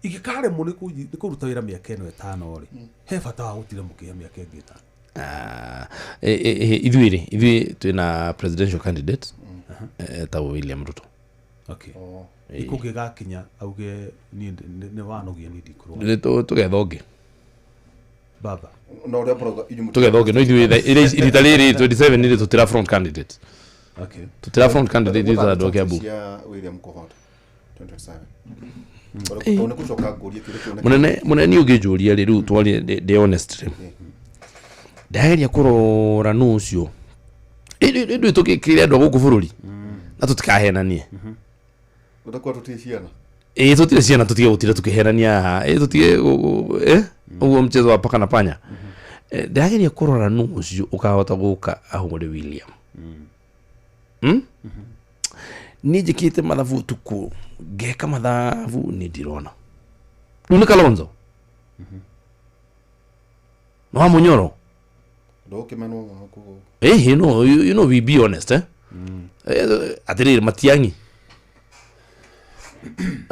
ingĩkaremwo nĩ kũruta wĩra mĩaka ĩno 5 rĩ, he bata wa gũtinda mũkĩhe mĩaka ĩngĩ 5? Ah, ithuĩ rĩ, ithuĩ twĩna presidential candidate etagwo William Ruto. Okay, ikũngĩgakinya auge niĩ nĩ wanogia, niĩ ndikũrũa? Nĩ tũgetha ũngĩ. Baba. Na ũrĩa mũrauga inyuĩ Tũgetha ũngĩ, no ithuĩ rita rĩrĩ 27 rĩ, tũtira front candidate. Tũtira front candidate ithuĩ ta andũ a Kiambu. Cia William kũhota 2027? Tondũ nĩ gũcoka ngũrie kĩũria kĩu. Mũnene, mũnene, niĩ ũngĩnjũria rĩ, rĩu twarie ndĩ honest rĩ, ndageria kũrora nũ ũcio ndũĩ tũkĩkĩre andũ a gũkũ bũrũri na tũtikahenanie. Ũtakuwa tũtirĩ ciana. Ĩ, tũtirĩ ciana, tũtige gũtinda tũkĩhenania haha. Ĩ, tũtige ũguo mchezo wa paka na panya. Ndageria kũrora nũ ũcio ũkahota gũka ahũre William. Niĩ njĩkĩte mathabu ũtukũ, ngeka mathabu, nĩ ndirona. Rĩu nĩ Kalonzo no wa Munyoro. Ndũkĩmenwo mũno koguo. Eh, no, you know we be honest, eh. Atĩrĩrĩ, Matiang'i,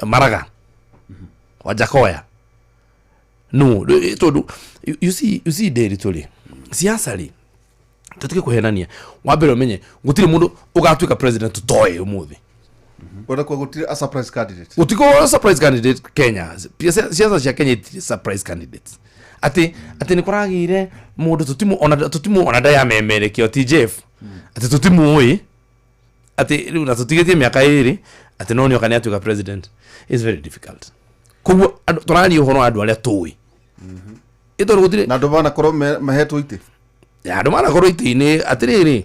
Maraga, Wajakoya, no tondũ you see ndĩrĩ tũrĩ siasa rĩ, tũtige kũhenania. Wa mbere ũmenye gũtirĩ mũndũ ũgatuĩka president tũtoĩ ũmũthĩ. Ũrenda kuga gũtirĩ a surprise candidate? Gũtikorwo surprise candidate Kenya. Siasa cia Kenya itirĩ surprise candidates, atĩ nĩ kũragĩire mũndũ tũtimũ ona tũtimũ ona ndayamemerekio ti Jeff, atĩ tũtimũĩ, atĩ rĩu na tũtigĩtie mĩaka 2, atĩ no nĩoka nĩ atuĩka president, is very difficult. Koguo tũraria ũhoro wa andũ arĩa tũĩ, ĩ tondũ gũtirĩ. Na andũ manakorwo mahetwo itĩ. Andũ manakorwo itĩ-inĩ, atĩrĩrĩ.